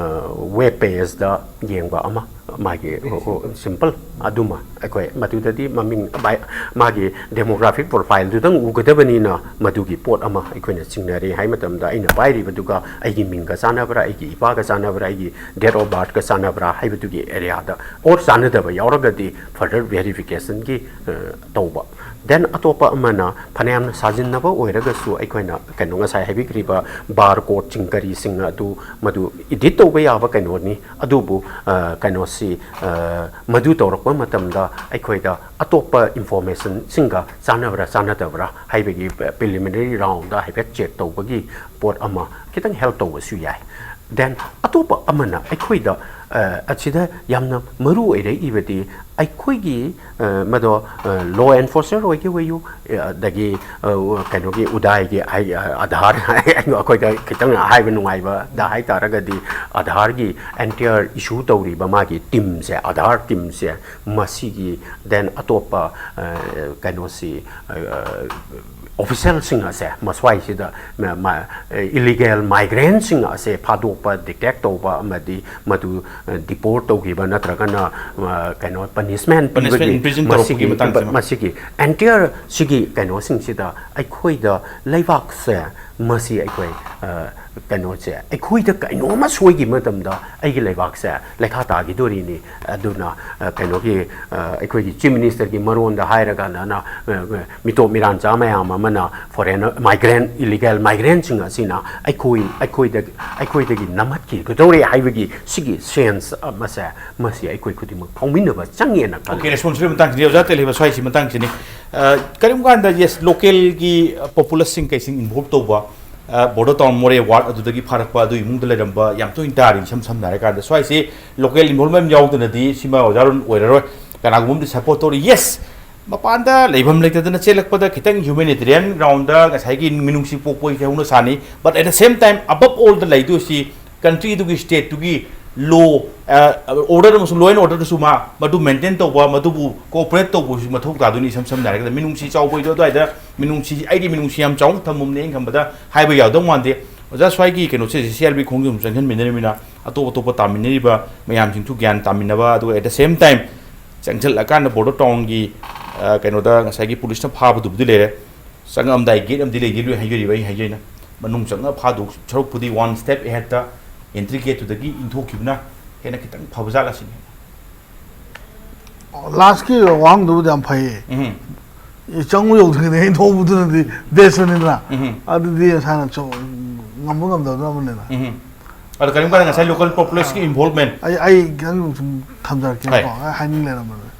ꯋꯦꯕ ꯄꯦꯖꯇ ꯌꯦꯡꯕ ꯑꯃ, ꯃꯥꯒꯤ, ꯑꯣ, ꯑꯣ, ꯁꯤꯝꯄꯜ ꯑꯗꯨꯃ ꯑꯩꯈꯣꯏ ꯃꯗꯨꯗꯗꯤ ꯃꯃꯤꯡ ꯕꯥꯏ-, ꯃꯥꯒꯤ ꯗꯦꯃꯣꯒ꯭ꯔꯥꯐꯤꯛ ꯄ꯭ꯔꯣꯐꯥꯏꯜꯗꯨꯗꯪ ꯎꯒꯗꯕꯅꯤꯅ, ꯃꯗꯨꯒꯤ ꯄꯣꯠ ꯑꯃ ꯑꯩꯈꯣꯏꯅ ꯆꯤꯡꯅꯔꯦ ꯍꯥꯏ ꯃꯇꯝꯗ, ꯑꯩꯅ ꯄꯥꯏꯔꯤꯕꯗꯨꯒ ꯑꯩꯒꯤ ꯃꯤꯡꯒ ꯆꯥꯟꯅꯕ꯭ꯔꯥ, ꯑꯩꯒꯤ ꯏꯄꯥꯒ ꯆꯥꯟꯅꯕ꯭ꯔꯥ, ꯑꯩꯒꯤ ꯗꯦꯠ ꯑꯣꯐ ꯕꯥꯔꯠꯀ ꯆꯥꯟꯅꯕ꯭ꯔꯥ ꯍꯥꯏꯕꯗꯨꯒꯤ ꯑꯦꯔꯤꯌꯥꯗ, ꯑꯣꯔ ꯆꯥꯟꯅꯗꯕ ꯌꯥꯎꯔꯒꯗꯤ ꯐꯔꯗꯔ ꯚꯦꯔꯤꯐꯤꯀꯦꯁꯟꯒꯤ, ꯑ, ꯇꯧꯕ꯫ Then ꯑꯇꯣꯞꯄ ꯑꯃꯅ ꯐꯅꯌꯥꯝꯅ ꯁꯥꯖꯤꯟꯅꯕ ꯑꯣꯏꯔꯒꯁꯨ ꯑꯩꯈꯣꯏꯅ ꯀꯩꯅꯣ ꯉꯁꯥꯏ ꯍꯥꯏꯕꯤꯈ꯭ꯔꯤꯕ ꯕꯥꯔ ꯀꯣꯗꯁꯤꯡ ꯀꯔꯤꯁꯤꯡ ꯑꯗꯨ ꯃꯗꯨ ꯏꯗꯤꯠ ꯇꯧꯕ ꯌꯥꯕ ꯀꯩꯅꯣꯅꯤ꯫ ꯑꯗꯨꯕꯨ ꯑ, ꯀꯩꯅꯣꯁꯤ ꯑ, ꯃꯗꯨ ꯇꯧꯔꯛꯄ ꯃꯇꯝꯗ ꯑꯩꯈꯣꯏꯗ ꯑꯇꯣꯞꯄ ꯏꯟꯐꯣꯔꯃꯦꯁꯟꯁꯤꯡꯒ ꯆꯥꯟꯅꯕ꯭ꯔꯥ ꯆꯥꯟꯅꯗꯕ꯭ꯔꯥ ꯍꯥꯏꯕꯒꯤ ꯄ꯭ꯔꯤꯂꯤꯃꯤꯅꯔꯤ ꯔꯥꯎꯟꯗ ꯍꯥꯏꯐꯦꯠ ꯆꯦꯛ ꯇꯧꯕꯒꯤ ꯄꯣꯠ ꯑꯃ ꯈꯤꯇꯪ ꯍꯦꯜꯞ ꯇꯧꯕꯁꯨ ꯌꯥꯏ꯫ ꯗꯦꯟ ꯑꯇꯣꯞꯄ ꯑꯃꯅ ꯑꯩꯈꯣꯏꯗ ꯑ, ꯑꯁꯤꯗ ꯌꯥꯝꯅ ꯃꯔꯨ ꯑꯣꯏꯔꯛꯏꯕꯗꯤ ꯑꯩꯈꯣꯏꯒꯤ ꯑ, ꯃꯗꯣ ꯂꯣ ꯑꯦꯟꯐꯣꯔꯁꯔ ꯑꯣꯏꯒꯦ ꯑꯣꯏꯌꯨ, ꯑ, ꯑꯗꯒꯤ ꯑ, ꯀꯩꯅꯣꯒꯤ ꯎꯗꯥꯏꯒꯤ ꯑꯥꯏ- ꯑ, ꯑꯥꯙꯥꯔ ꯑꯩꯈꯣꯏꯗ ꯈꯤꯇꯪ ꯍꯥꯏꯕ ꯅꯨꯡꯉꯥꯏꯕꯗ ꯍꯥꯏ ꯇꯥꯔꯒꯗꯤ ꯑꯥꯙꯥꯔꯒꯤ ꯑꯦꯟꯇꯤꯌꯔ ꯏꯁꯨ ꯇꯧꯔꯤꯕ ꯃꯥꯒꯤ ꯇꯤꯝꯁꯦ, ꯑꯥꯙꯥꯔ ꯇꯤꯝꯁꯦ, ꯃꯁꯤꯒꯤ ꯗꯦꯟ ꯑꯇꯣꯞꯄ ꯑ, ꯀꯩꯅꯣꯁꯤ ꯑ, ꯑꯣꯐꯤꯁꯦꯜꯁꯤꯡ ꯑꯁꯦ ꯃꯁ꯭ꯋꯥꯏꯁꯤꯗ ꯏꯂꯤꯒꯦꯜ ꯃꯥꯏꯒ꯭ꯔꯦꯟꯁꯤꯡ ꯑꯁꯦ ꯐꯥꯗꯣꯛꯄ, ꯗꯤꯇꯦꯛ ꯇꯧꯕ ꯑꯃꯗꯤ ꯃꯗꯨ ꯗꯤꯄꯣꯔꯠ ꯇꯧꯈꯤꯕ ꯅꯠꯇ꯭ꯔꯒꯅ ꯑ, ꯀꯩꯅꯣ ꯄꯅꯤꯁꯃꯦꯟ Punishment, ꯄꯤꯕꯒꯤ imprison ꯇꯧꯔꯛꯄꯒꯤ ꯃꯁꯤꯒꯤ ꯃꯇꯥꯡꯁꯤꯃ꯫ ꯃꯁꯤꯒꯤ ꯑꯦꯟꯇꯤꯌꯔ ꯁꯤꯒꯤ ꯀꯩꯅꯣꯁꯤꯡꯁꯤꯗ ꯑꯩꯈꯣꯏꯗ ꯂꯩꯕꯥꯛꯁꯦ ꯃꯁꯤ ꯑꯩꯈꯣꯏ ꯑ, ꯀꯩꯅꯣꯁꯦ ꯑꯩꯈꯣꯏꯗ ꯀꯩꯅꯣꯝꯃ ꯁꯣꯏꯈꯤꯕ ꯃꯇꯝꯗ ꯑꯩꯒꯤ ꯂꯩꯕꯥꯛꯁꯦ ꯂꯩꯈꯥ ꯇꯥꯈꯤꯗꯣꯔꯤꯅꯤ꯫ ꯑꯗꯨꯅ ꯑ, ꯀꯩꯅꯣꯒꯤ ꯑ, ꯑꯩꯈꯣꯏꯒꯤ ꯆꯤꯐ ꯃꯤꯅꯤꯁꯇꯔꯒꯤ ꯃꯔꯣꯟꯗ ꯍꯥꯏꯔꯒꯅ ꯑ, ꯃꯤꯇꯣꯞ ꯃꯤꯔꯥꯟꯆꯥ ꯃꯌꯥꯝ ꯑꯃꯅ ꯐꯣꯔꯦꯟ ꯃꯥꯏꯒ꯭ꯔꯦꯟ ꯏꯂꯤꯒꯦꯜ ꯃꯥꯏꯒ꯭ꯔꯦꯟꯁꯤꯡ ꯑꯁꯤꯅ ꯑꯩꯈꯣꯏ ꯑꯩꯈꯣꯏꯗ ꯑꯩꯈꯣꯏꯗꯒꯤ ꯅꯝꯍꯠꯈꯤꯒꯗꯧꯔꯦ ꯍꯥꯏꯕꯒꯤ ꯁꯤꯒꯤ ꯁꯦꯟꯁ ꯑꯃꯁꯦ ꯃꯁꯤ ꯑꯩꯈꯣꯏ ꯈꯨꯗꯤꯡꯃꯛ ꯐꯥꯎꯃꯤꯟꯅꯕ ꯆꯪꯉꯦꯅ ꯈꯜꯂꯤ꯫ ꯑꯣꯀꯦ, ꯔꯦꯁꯄꯣꯟꯁꯤꯕꯜ ꯃꯇꯥꯡꯁꯤꯗꯤ ꯑꯣꯖꯥ ꯇꯦꯜꯍꯩꯕ ꯁ꯭ꯋꯥꯏꯁꯤ ꯃꯇꯥꯡꯁꯤꯅꯤ꯫ ꯑ, ꯀꯔꯤꯒꯨꯝꯕ ꯀꯥꯟꯗ ꯌꯦꯁ ꯂꯣꯀꯦꯜꯒꯤ ꯄꯣꯄꯨꯂꯁꯁꯤꯡ ꯀꯩꯁꯤꯡ ꯏꯟꯚꯣꯜꯕ ꯇꯧꯕ ꯕꯣꯔꯗꯔ ꯇꯥꯎꯟ ꯃꯣꯔꯦ ꯋꯥꯔꯗ ꯑꯗꯨꯗꯒꯤ ꯐꯥꯔꯛꯄ ꯑꯗꯨ ꯏꯃꯨꯡꯗ ꯂꯩꯔꯝꯕ ꯌꯥꯝ ꯇꯣꯏꯅ ꯇꯥꯔꯤ꯫ ꯏꯁꯝ ꯁꯝꯅ ꯍꯥꯏꯔꯀꯥꯟꯗ ꯁ꯭ꯋꯥꯏꯁꯤ ꯂꯣꯀꯦꯜ ꯏꯟꯚꯣꯜꯕꯃꯦꯟ ꯌꯥꯎꯗꯅꯗꯤ ꯁꯤꯃ ꯑꯣꯖꯥ ꯑꯔꯨꯟ ꯑꯣꯏꯔꯔꯣꯏ꯫ ꯀꯅꯥꯒꯨꯝꯕ ꯑꯃꯗꯤ ꯁꯄꯣꯔꯠ ꯇꯧꯔꯤ꯫ ꯌꯦꯁ, ꯃꯄꯥꯟꯗ ꯂꯩꯐꯝ ꯂꯩꯇꯗꯅ ꯆꯦꯜꯂꯛꯄꯗ ꯈꯤꯇꯪ ꯍ꯭ꯌꯨꯃꯦꯅꯤꯇꯦꯔꯤꯌꯟ ꯒ꯭ꯔꯥꯎꯟꯗ ꯉꯁꯥꯏꯒꯤ ꯃꯤꯅꯨꯡꯁꯤ ꯄꯣꯛꯄ ꯍꯥꯏꯁꯦ ꯍꯧꯅ ꯁꯥꯅꯤ꯫ But at the same time, above all the ꯂꯩꯗꯣꯏꯁꯤ ꯀꯟꯇ꯭ꯔꯤꯗꯨꯒꯤ, ꯁ꯭ꯇꯦꯠꯇꯨꯒꯤ low order ꯑꯃꯁꯨꯡ ꯂꯣ ꯑꯦꯟ ꯑꯣꯔꯗꯔꯗꯁꯨ ꯃꯥ ꯃꯗꯨ ꯃꯦꯟꯇꯦꯟ ꯇꯧꯕ, ꯃꯗꯨꯕꯨ ꯀꯣꯑꯣꯄꯔꯦꯠ ꯇꯧꯕꯁꯨ ꯃꯊꯧ ꯇꯥꯗꯣꯏꯅꯤ꯫ ꯏꯁꯝ ꯁꯝꯅ ꯍꯥꯏꯔꯒꯗ ꯃꯤꯅꯨꯡꯁꯤ ꯆꯥꯎꯕꯩꯗꯣ ꯑꯗꯨꯋꯥꯏꯗ ꯃꯤꯅꯨꯡꯁꯤ, ꯑꯩꯗꯤ ꯃꯤꯅꯨꯡꯁꯤ ꯌꯥꯝ ꯆꯥꯎꯅ ꯊꯝꯃꯝꯅꯦ ꯑꯩꯅ ꯈꯟꯕꯗ ꯍꯥꯏꯕ ꯌꯥꯗꯧ ꯃꯥꯟꯗꯦ꯫ ꯑꯣꯖꯥ ꯁ꯭ꯋꯥꯏꯒꯤ ꯀꯩꯅꯣꯁꯦ ꯁꯤ ꯑꯥꯔ ꯕꯤ ꯈꯣꯡꯖꯣꯝ ꯆꯪꯁꯤꯟꯃꯤꯟꯅꯔꯤꯕꯅꯤꯅ ꯑꯇꯣꯞ ꯑꯇꯣꯞꯄ ꯇꯥꯃꯤꯟꯅꯔꯤꯕ ꯃꯌꯥꯝꯁꯤꯡꯁꯨ ꯒ꯭ꯌꯥꯟ ꯇꯥꯃꯤꯟꯅꯕ, ꯑꯗꯨꯒ at the same time ꯆꯪꯁꯤꯜꯂꯀꯥꯟꯗ ꯕꯣꯔꯗꯔ ꯇꯥꯎꯟꯒꯤ ꯑ, ꯀꯩꯅꯣꯗ ꯉꯁꯥꯏꯒꯤ ꯄꯨꯂꯤꯁꯅ ꯐꯥꯕꯗꯨꯕꯨꯗꯤ ꯂꯩꯔꯦ꯫ ꯆꯪꯉꯛꯑꯝꯗꯥꯏ ꯒꯦꯠ ꯑꯃꯗꯤ ꯂꯩꯗꯤ ꯂꯣꯏ ꯍꯥꯏꯖꯔꯤꯕ ꯑꯩ ꯍꯥꯏꯖꯩꯅ ꯃꯅꯨꯡ ꯆꯪꯉ ꯐꯥꯗꯧ ꯁꯔꯨꯛꯄꯨꯗꯤ ꯋꯥꯟ ꯁ꯭ꯇꯦꯞ ꯑꯦꯍꯦꯠꯇ ꯑꯦꯟꯇ꯭ꯔꯤ ꯒꯦꯠꯇꯨꯗꯒꯤ ꯏꯟꯊꯣꯛꯈꯤꯕꯅ ꯍꯦꯟꯅ ꯈꯤꯇꯪ ꯐꯕ ꯖꯥꯠꯂ ꯁꯤꯅꯤ꯫ ꯂꯥꯁꯀꯤ ꯋꯥꯍꯪꯗꯨꯕꯨꯗꯤ ꯌꯥꯝ ꯐꯩꯌꯦ꯫ ꯎꯝ꯫ ꯆꯪꯕ ꯌꯧꯗ꯭ꯔꯤꯉꯩꯗ ꯑꯩꯅ ꯊꯣꯛꯄꯗꯨꯅꯗꯤ ꯕꯦꯁꯅꯤꯗꯅ꯫ ꯎꯝ꯫ ꯑꯗꯨꯗꯤ ꯏꯁꯥꯅ ꯆꯧ-, ꯉꯝꯕ ꯉꯝꯗꯕꯗꯨꯅ ꯑꯃꯅꯤꯅ꯫ ꯎꯝ꯫ ꯑꯗꯣ ꯀꯔꯤꯒꯨꯝꯕ ꯀꯥꯟꯗ ꯉꯁꯥꯏ local populaceꯀꯤ involvement꯫ ꯑꯩ ꯑꯩ ꯈꯤꯇꯪ ꯁꯨꯝ ꯊꯝꯖꯔꯛꯀꯦꯕꯀꯣ꯫ ꯍꯣꯏ꯫ ꯑꯩ ꯍꯥꯏꯅꯤꯡ ꯂꯩꯔꯝꯕꯅꯦ꯫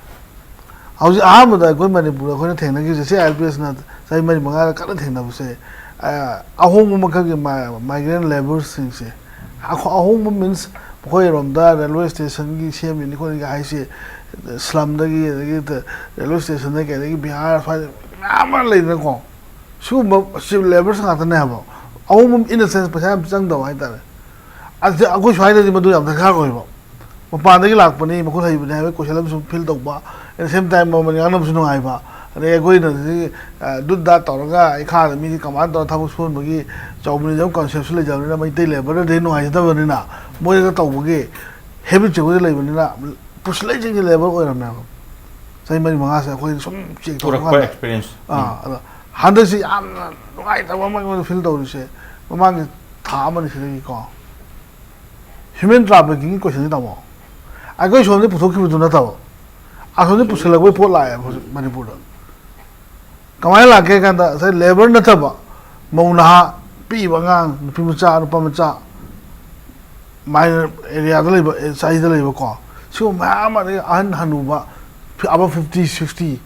ꯍꯧꯖꯤꯛ ꯑꯍꯥꯟꯕꯗ ꯑꯩꯈꯣꯏ ꯃꯅꯤꯄꯨꯔꯗ ꯑꯩꯈꯣꯏꯅ ꯊꯦꯡꯅꯈꯤꯕꯁꯦ, ꯁꯤ ILPSꯅ ꯆꯍꯤ ꯃꯔꯤ ꯃꯉꯥꯗ ꯀꯟꯅ ꯊꯦꯡꯅꯕꯁꯦ, ꯑ, ꯑꯍꯣꯡꯕ ꯃꯈꯜꯒꯤ ꯃꯥ-, migrant labourꯁꯤꯡꯁꯦ꯫ ꯑꯍꯣ-, ꯑꯍꯣꯡꯕ means ꯑꯩꯈꯣꯏꯔꯣꯝꯗ railway stationꯒꯤ ꯁꯦꯝꯃꯤꯅꯤ ꯈꯣꯠꯂꯤꯒ ꯍꯥꯏꯁꯦ, slumꯗꯒꯤ, ꯑꯗꯒꯤ ꯇ-, railway stationꯗꯒꯤ, ꯑꯗꯒꯤ ꯕꯤꯍꯥꯔ ꯁ꯭ꯋꯥꯏꯗ ꯃꯌꯥꯝ ꯑꯃ ꯂꯩꯗꯅꯀꯣ꯫ ꯁꯤꯒꯨꯝꯕ cheap labours ꯉꯥꯛꯇꯅꯦ ꯍꯥꯏꯕ꯫ ꯑꯍꯣꯡꯕ in the sense ꯄꯩꯁꯥ ꯌꯥꯝ ꯆꯪꯗꯕ ꯍꯥꯏꯇꯥꯔꯦ꯫ ꯑꯗꯨ ꯑꯩꯈꯣꯏ ꯁ꯭ꯋꯥꯏꯗꯗꯤ ꯃꯗꯨ ꯌꯥꯝ ꯗꯔꯀꯥꯔ ꯑꯣꯏꯕ꯫ ꯃꯄꯥꯟꯗꯒꯤ ꯂꯥꯛꯄꯅꯤ, ꯃꯈꯨꯠ ꯍꯩꯕꯅꯤ ꯍꯥꯏꯕꯒꯤ question ꯑꯃꯁꯨ feel ꯇꯧꯕ, at the same time ꯃꯃꯜ ꯉꯥꯡꯅꯕꯁꯨ ꯅꯨꯡꯉꯥꯏꯕ꯫ ꯑꯗꯩ ꯑꯩꯈꯣꯏꯅ ꯍꯧꯖꯤꯛ, ꯑ, ꯗꯨꯠ ꯗꯥꯠ ꯇꯧꯔꯒ ꯏꯈꯥꯗ ꯃꯤꯗꯤ ꯀꯃꯥꯏꯅ ꯇꯧꯔꯒ ꯊꯕꯛ ꯁꯨꯍꯟꯕꯒꯤ chauvinism conceptꯁꯨ ꯂꯩꯖꯕꯅꯤꯅ, ꯃꯩꯇꯩ labourꯗꯗꯤ ꯅꯨꯡꯉꯥꯏꯖꯗꯕꯅꯤꯅ, ꯃꯣꯏꯗꯒ ꯇꯧꯕꯒꯤ habitꯁꯦ ꯑꯩꯈꯣꯏꯗ ꯂꯩꯕꯅꯤꯅ, ꯄꯨꯁꯤꯜꯂꯛꯏꯁꯤꯡꯁꯦ labour ꯑꯣꯏꯔꯝꯃꯦꯕ꯫ ꯆꯍꯤ ꯃꯔꯤ ꯃꯉꯥꯁꯦ ꯑꯩꯈꯣꯏ ꯁꯨꯝ check ꯇꯧꯕ ꯄꯨꯔꯛꯄ ꯀꯥꯟꯗ꯫ experience꯫ ꯑꯥ, ꯑꯗꯣ ꯍꯟꯗꯛꯁꯤ ꯌꯥꯝꯅ ꯅꯨꯡꯉꯥꯏꯇꯕ ꯑꯃ ꯑꯩꯉꯣꯟꯗ feel ꯇꯧꯔꯤꯁꯦ, ꯃꯃꯥꯡꯒꯤ ꯊꯥ ꯑꯃꯅꯤ ꯁꯤꯗꯒꯤꯀꯣ, human traffickingꯒꯤ questionꯁꯦ ꯇꯥꯃꯣ꯫ ꯑꯩꯈꯣꯏ ꯁꯣꯝꯗ ꯄꯨꯊꯣꯛꯈꯤꯕꯗꯨ ꯅꯠꯇꯕ, ꯑꯁꯣꯝꯗ ꯄꯨꯁꯤꯜꯂꯛꯄꯒꯤ ꯄꯣꯠ ꯂꯥꯛꯑꯦꯕ ꯍꯧꯖꯤꯛ ꯃꯅꯤꯄꯨꯔꯗ꯫ ꯀꯃꯥꯏꯅ ꯂꯥꯛꯀꯦ ꯍꯥꯏ ꯀꯥꯟꯗ, ꯉꯁꯥꯏ labour ꯅꯠꯇꯕ, ꯃꯧ ꯅꯍꯥ, ꯄꯤꯛꯏꯕ ꯑꯉꯥꯡ, ꯅꯨꯄꯤ ꯃꯆꯥ, ꯅꯨꯄꯥ ꯃꯆꯥ, minor areaꯗ ꯂꯩꯕ, ꯑꯦ, ꯆꯍꯤꯗ ꯂꯩꯕꯀꯣ, ꯁꯤꯒꯨꯝꯕ ꯃꯌꯥꯝ ꯑꯃ, ꯑꯗꯒꯤ ꯑꯍꯟ ꯍꯅꯨꯕ, ꯐꯤ-, above fifty, sixty,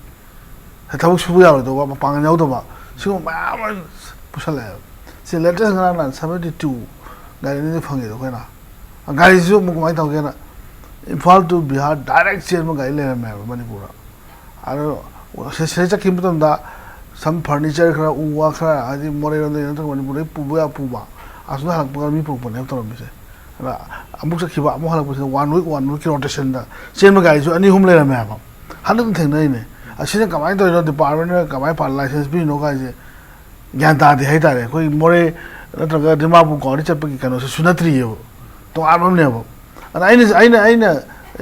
ꯊꯕꯛ ꯁꯨꯕ ꯌꯥꯔꯣꯏꯗꯧꯕ, ꯃꯄꯥꯡꯒꯜ ꯌꯥꯎꯗꯕ, ꯁꯤꯒꯨꯝꯕ ꯃꯌꯥꯝ ꯑꯃ ꯄꯨꯁꯜꯂꯛꯑꯦꯕ꯫ ꯁꯤ latest ꯉꯔꯥꯡ ꯅꯍꯥꯟ seventy two ꯒꯥꯔꯤꯅꯤ ꯐꯪꯉꯤꯗꯣ ꯑꯩꯈꯣꯏꯅ꯫ ꯒꯥꯔꯤꯁꯤꯁꯨ ꯑꯃꯨꯛ ꯀꯃꯥꯏꯅ ꯇꯧꯒꯦꯅ, ꯏꯝꯐꯥꯜ to ꯕꯤꯍꯥꯔ direct ꯆꯦꯟꯕ ꯒꯥꯔꯤ ꯂꯩꯔꯝꯃꯦꯕ ꯃꯅꯤꯄꯨꯔꯗ꯫ ꯑꯗꯣ ꯁꯤ-, ꯁꯤꯗ ꯆꯠꯈꯤꯕ ꯃꯇꯝꯗ some furniture ꯈꯔ, ꯎ ꯋꯥ ꯈꯔ, ꯍꯥꯏꯗꯤ ꯃꯣꯔꯦꯔꯣꯝꯗꯒꯤ ꯅꯠꯇ꯭ꯔꯒ ꯃꯅꯤꯄꯨꯔꯗꯒꯤ ꯄꯨꯕ ꯌꯥ ꯄꯨꯕ, ꯑꯁꯣꯝꯗ ꯍꯜꯂꯛꯄꯒ ꯃꯤ ꯄꯨꯔꯛꯄꯅꯦꯕ ꯇꯧꯔꯝꯃꯤꯁꯦ꯫ ꯑꯗ ꯑꯃꯨꯛ ꯆꯠꯈꯤꯕ, ꯑꯃꯨꯛ ꯍꯜꯂꯛꯄꯁꯤꯗ one week, one weekꯀꯤ rotationꯗ ꯆꯦꯟꯕ ꯒꯥꯔꯤꯁꯨ ꯑꯅꯤ ꯑꯍꯨꯝ ꯂꯩꯔꯝꯃꯦ ꯍꯥꯏꯕ꯫ ꯍꯟꯗꯛꯇ ꯊꯦꯡꯅꯔꯤꯅꯦ꯫ ꯑꯁꯤꯅ ꯀꯃꯥꯏꯅ ꯇꯧꯔꯤꯅꯣ? Departmentꯅ ꯀꯃꯥꯏꯅ ꯄꯥ-, licence ꯄꯤꯔꯤꯅꯣ ꯀꯥꯏꯁꯦ ꯒ꯭ꯌꯥꯟ ꯇꯥꯗꯦ ꯍꯥꯏꯇꯥꯔꯦ꯫ ꯑꯩꯈꯣꯏ ꯃꯣꯔꯦ ꯅꯠꯇ꯭ꯔꯒ ꯗꯤꯃꯥꯄꯨꯔ ꯒꯥꯔꯤ ꯆꯠꯄꯒꯤ ꯀꯩꯅꯣꯁꯦ ꯁꯨꯅꯠꯇ꯭ꯔꯤꯑꯕ, ꯇꯣꯉꯥꯟꯕ ꯑꯃꯅꯦꯕ꯫ ꯑꯗ ꯑꯩꯅ, ꯑꯩꯅ, ꯑꯩꯅ,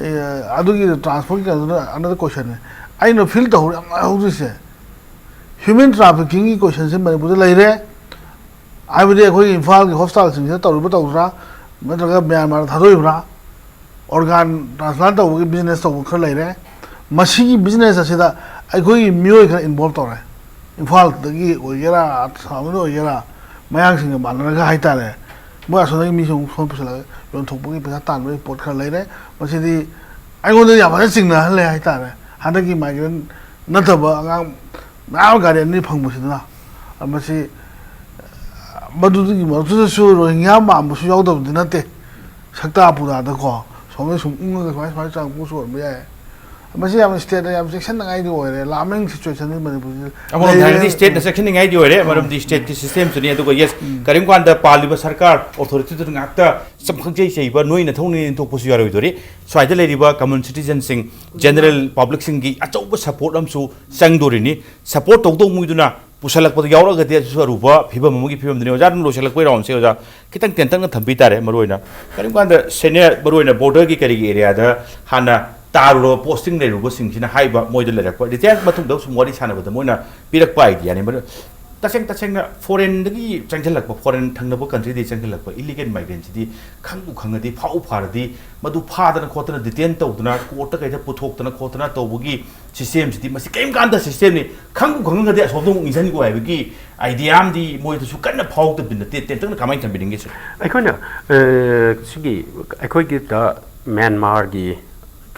ꯑꯦ, ꯑꯗꯨꯒꯤ transportꯀꯤ ꯀꯩꯅꯣꯗꯨꯅ another questionꯅꯦ꯫ ꯑꯩꯅ feel ꯇꯧꯍꯧꯔꯦ, ꯌꯥꯝ ꯅꯨꯡꯉꯥꯏꯍꯧꯗ꯭ꯔꯤꯁꯦ, human traffickingꯒꯤ questionꯁꯦ ꯃꯅꯤꯄꯨꯔꯗ ꯂꯩꯔꯦ꯫ ꯍꯥꯏꯕꯗꯤ ꯑꯩꯈꯣꯏꯒꯤ ꯏꯝꯐꯥꯜꯒꯤ hospitalꯁꯤꯡꯁꯤꯗ ꯇꯧꯔꯤꯕ ꯇꯧꯗ꯭ꯔꯥ, ꯅꯠꯇ꯭ꯔꯒ ꯃ꯭ꯌꯥꯟꯃꯥꯔꯗ ꯊꯥꯗꯣꯛꯏꯕ꯭ꯔꯥ, organ transplant ꯇꯧꯕꯒꯤ business ꯇꯧꯕ ꯈꯔ ꯂꯩꯔꯦ꯫ ꯃꯁꯤꯒꯤ business ꯑꯁꯤꯗ ꯑꯩꯈꯣꯏꯒꯤ ꯃꯤꯑꯣꯏ ꯈꯔ ꯏꯟꯚꯣꯜꯕ ꯇꯧꯔꯦ꯫ ꯏꯝꯐꯥꯜꯗꯒꯤ ꯑꯣꯏꯒꯦꯔꯥ, ꯑꯁꯥꯝꯗ ꯑꯣꯏꯒꯦꯔꯥ, ꯃꯌꯥꯡꯁꯤꯡꯒ ꯃꯥꯟꯅꯔꯒ ꯍꯥꯏꯇꯥꯔꯦ, ꯃꯣꯏ ꯑꯁꯣꯝꯗꯒꯤ ꯃꯤꯁꯨ ꯑꯃꯨꯛ ꯁꯣꯝ ꯄꯨꯁꯤꯜꯂꯒ ꯌꯣꯟꯊꯣꯛꯄꯒꯤ ꯄꯩꯁꯥ ꯇꯥꯟꯕꯒꯤ ꯄꯣꯠ ꯈꯔ ꯂꯩꯔꯦ꯫ ꯃꯁꯤꯗꯤ ꯑꯩꯉꯣꯟꯗ ꯌꯥꯝ ꯐꯖꯅ ꯆꯤꯡꯅꯍꯜꯂꯦ ꯍꯥꯏꯇꯥꯔꯦ꯫ ꯍꯟꯗꯛꯀꯤ ꯃꯥꯏꯒ꯭ꯔꯦꯟ ꯅꯠꯇꯕ ꯑꯉꯥꯡ ꯃꯌꯥꯝ ꯒꯥꯔꯤ ꯑꯅꯤ ꯐꯪꯕꯁꯤꯗꯅ, ꯃꯁꯤ, ꯃꯗꯨꯗꯒꯤ ꯃꯔꯛꯇꯨꯗꯁꯨ ꯔꯣꯍꯤꯡꯒ꯭ꯌꯥ ꯃꯥꯟꯕꯁꯨ ꯌꯥꯎꯗꯕꯗꯤ ꯅꯠꯇꯦ꯫ ꯁꯛꯇꯥ ꯄꯨꯗꯥꯗꯀꯣ, ꯁꯣꯝꯗ ꯁꯨꯝ ꯎꯪꯉꯒ ꯁꯨꯃꯥꯏ ꯁꯨꯃꯥꯏꯅ ꯆꯪꯉꯛꯄꯁꯨ ꯑꯣꯏꯔꯝꯕ ꯌꯥꯏ꯫ ꯃꯁꯤ ꯌꯥꯝ ꯁ꯭ꯇꯦꯠꯅ ꯌꯥꯝ ꯆꯦꯛꯁꯤꯟꯅꯉꯥꯏꯗꯤ ꯑꯣꯏꯔꯦ꯫ ꯂꯥꯃꯦꯡ ꯁꯤꯆꯨꯋꯦꯁꯟꯁꯤ ꯃꯅꯤꯄꯨꯔꯁꯤꯗ ꯑꯃꯔꯣꯝꯗ ꯂꯩꯔꯦ꯫ ꯍꯥꯏꯔꯒꯗꯤ ꯁ꯭ꯇꯦꯠꯅ ꯆꯦꯛꯁꯤꯟꯅꯤꯡꯉꯥꯏꯗꯤ ꯑꯣꯏꯔꯦ, ꯃꯔꯝꯗꯤ ꯁ꯭ꯇꯦꯠꯀꯤ ꯁꯤꯁꯇꯦꯝꯁꯨꯅꯤ꯫ ꯑꯗꯨꯒ ꯌꯦꯁ, ꯀꯔꯤꯒꯨꯝꯕ ꯀꯥꯟꯗ ꯄꯥꯜꯂꯤꯕ ꯁꯔꯀꯥꯔ ꯑꯣꯊꯣꯔꯤꯇꯤꯗꯨꯅ ꯉꯥꯛꯇ ꯆꯝꯈꯪ ꯆꯩ ꯆꯩꯕ, ꯅꯣꯏꯅ ꯊꯧꯅ ꯊꯣꯛꯄꯁꯨ ꯌꯥꯔꯣꯏꯗꯣꯔꯤ꯫ ꯁ꯭ꯋꯥꯏꯗ ꯂꯩꯔꯤꯕ ꯀꯃꯟ ꯁꯤꯇꯤꯖꯟꯁꯤꯡ, ꯖꯦꯅꯔꯦꯜ ꯄꯕ꯭ꯂꯤꯛꯁꯤꯡꯒꯤ ꯑꯆꯧꯕ ꯁꯄꯣꯔꯠ ꯑꯃꯁꯨ ꯆꯪꯗꯣꯔꯤꯅꯤ꯫ ꯁꯄꯣꯔꯠ ꯇꯧꯗꯧ ꯃꯣꯏꯗꯨꯅ ꯄꯨꯁꯜꯂꯛꯄꯗ ꯌꯥꯎꯔꯛꯑꯒꯗꯤ ꯑꯗꯨꯁꯨ ꯑꯔꯨꯕ ꯐꯤꯕꯝ ꯑꯃꯒꯤ ꯐꯤꯕꯝꯗꯨꯅꯤ꯫ ꯑꯣꯖꯥ, ꯑꯗꯨꯝ ꯂꯣꯏꯁꯤꯜꯂꯛꯄ ꯔꯥꯎꯟꯁꯦ ꯑꯣꯖꯥ, ꯈꯤꯇꯪ ꯇꯦꯟꯇꯛꯅ ꯊꯝꯕꯤ ꯇꯥꯔꯦ꯫ ꯃꯔꯨꯑꯣꯏꯅ ꯀꯔꯤꯒꯨꯝꯕ ꯀꯥꯟꯗ ꯁꯦꯅꯤꯌꯔ, ꯃꯔꯨꯑꯣꯏꯅ ꯕꯣꯔꯗꯔꯒꯤ ꯀꯔꯤꯒꯤ ꯑꯦꯔꯤꯌꯥꯗ ꯍꯥꯟꯅ ꯇꯥꯔꯨꯔꯕ ꯄꯣꯁꯇꯤꯡ ꯂꯩꯔꯨꯕꯁꯤꯡꯁꯤꯅ ꯍꯥꯏꯕ, ꯃꯣꯏꯗ ꯂꯩꯔꯛꯄ ꯔꯤꯇꯥꯌꯔ ꯃꯇꯨꯡꯗ ꯁꯨꯝ ꯋꯥꯔꯤ ꯁꯥꯟꯅꯕꯗ ꯃꯣꯏꯅ ꯄꯤꯔꯛꯄ ꯑꯥꯏꯗꯤꯌꯥꯅꯤ꯫ ꯃꯗꯨ ꯇꯁꯦꯡ ꯇꯁꯦꯡꯅ ꯐꯣꯔꯦꯟꯗꯒꯤ ꯆꯪꯁꯤꯜꯂꯛꯄ, ꯐꯣꯔꯦꯟ ꯊꯪꯅꯕ ꯀꯟꯇ꯭ꯔꯤꯗꯒꯤ ꯆꯪꯁꯤꯜꯂꯛꯄ ꯏꯂꯤꯒꯦꯜ ꯃꯥꯏꯒ꯭ꯔꯦꯟꯁꯤꯗꯤ ꯈꯪꯕꯨ ꯈꯪꯉꯗꯤ, ꯐꯥꯎ ꯐꯥꯔꯗꯤ, ꯃꯗꯨ ꯐꯥꯗꯅ ꯈꯣꯠꯇꯅ, ꯗꯤꯇꯦꯟ ꯇꯧꯗꯅ, ꯀꯣꯔꯠꯇ ꯀꯩꯗ ꯄꯨꯊꯣꯛꯇꯅ ꯈꯣꯠꯇꯅ ꯇꯧꯕꯒꯤ ꯁꯤꯁꯇꯦꯝꯁꯤꯗꯤ, ꯃꯁꯤ ꯀꯔꯤꯝ ꯀꯥꯟꯗ ꯁꯤꯁꯇꯦꯝꯅꯤ꯫ ꯈꯪꯕꯨ ꯈꯪꯉꯒꯗꯤ ꯑꯁꯣꯝꯗ ꯑꯃꯨꯛ ꯏꯟꯁꯤꯟꯈꯣ ꯍꯥꯏꯕꯒꯤ ꯑꯥꯏꯗꯤꯌꯥ ꯑꯃꯗꯤ ꯃꯣꯏꯗꯁꯨ ꯀꯟꯅ ꯐꯥꯎꯗꯕꯗꯤ ꯅꯠꯇꯦ꯫ ꯇꯦꯟꯇꯛꯅ ꯀꯃꯥꯏꯅ ꯊꯝꯕꯤꯅꯤꯡꯒꯦ, ꯁꯤꯔ? ꯑꯩꯈꯣꯏꯅ, ꯑ, ꯁꯤꯒꯤ ꯑꯩꯈꯣꯏꯒꯤꯗ ꯃ꯭ꯌꯥꯟꯃꯥꯔꯒꯤ,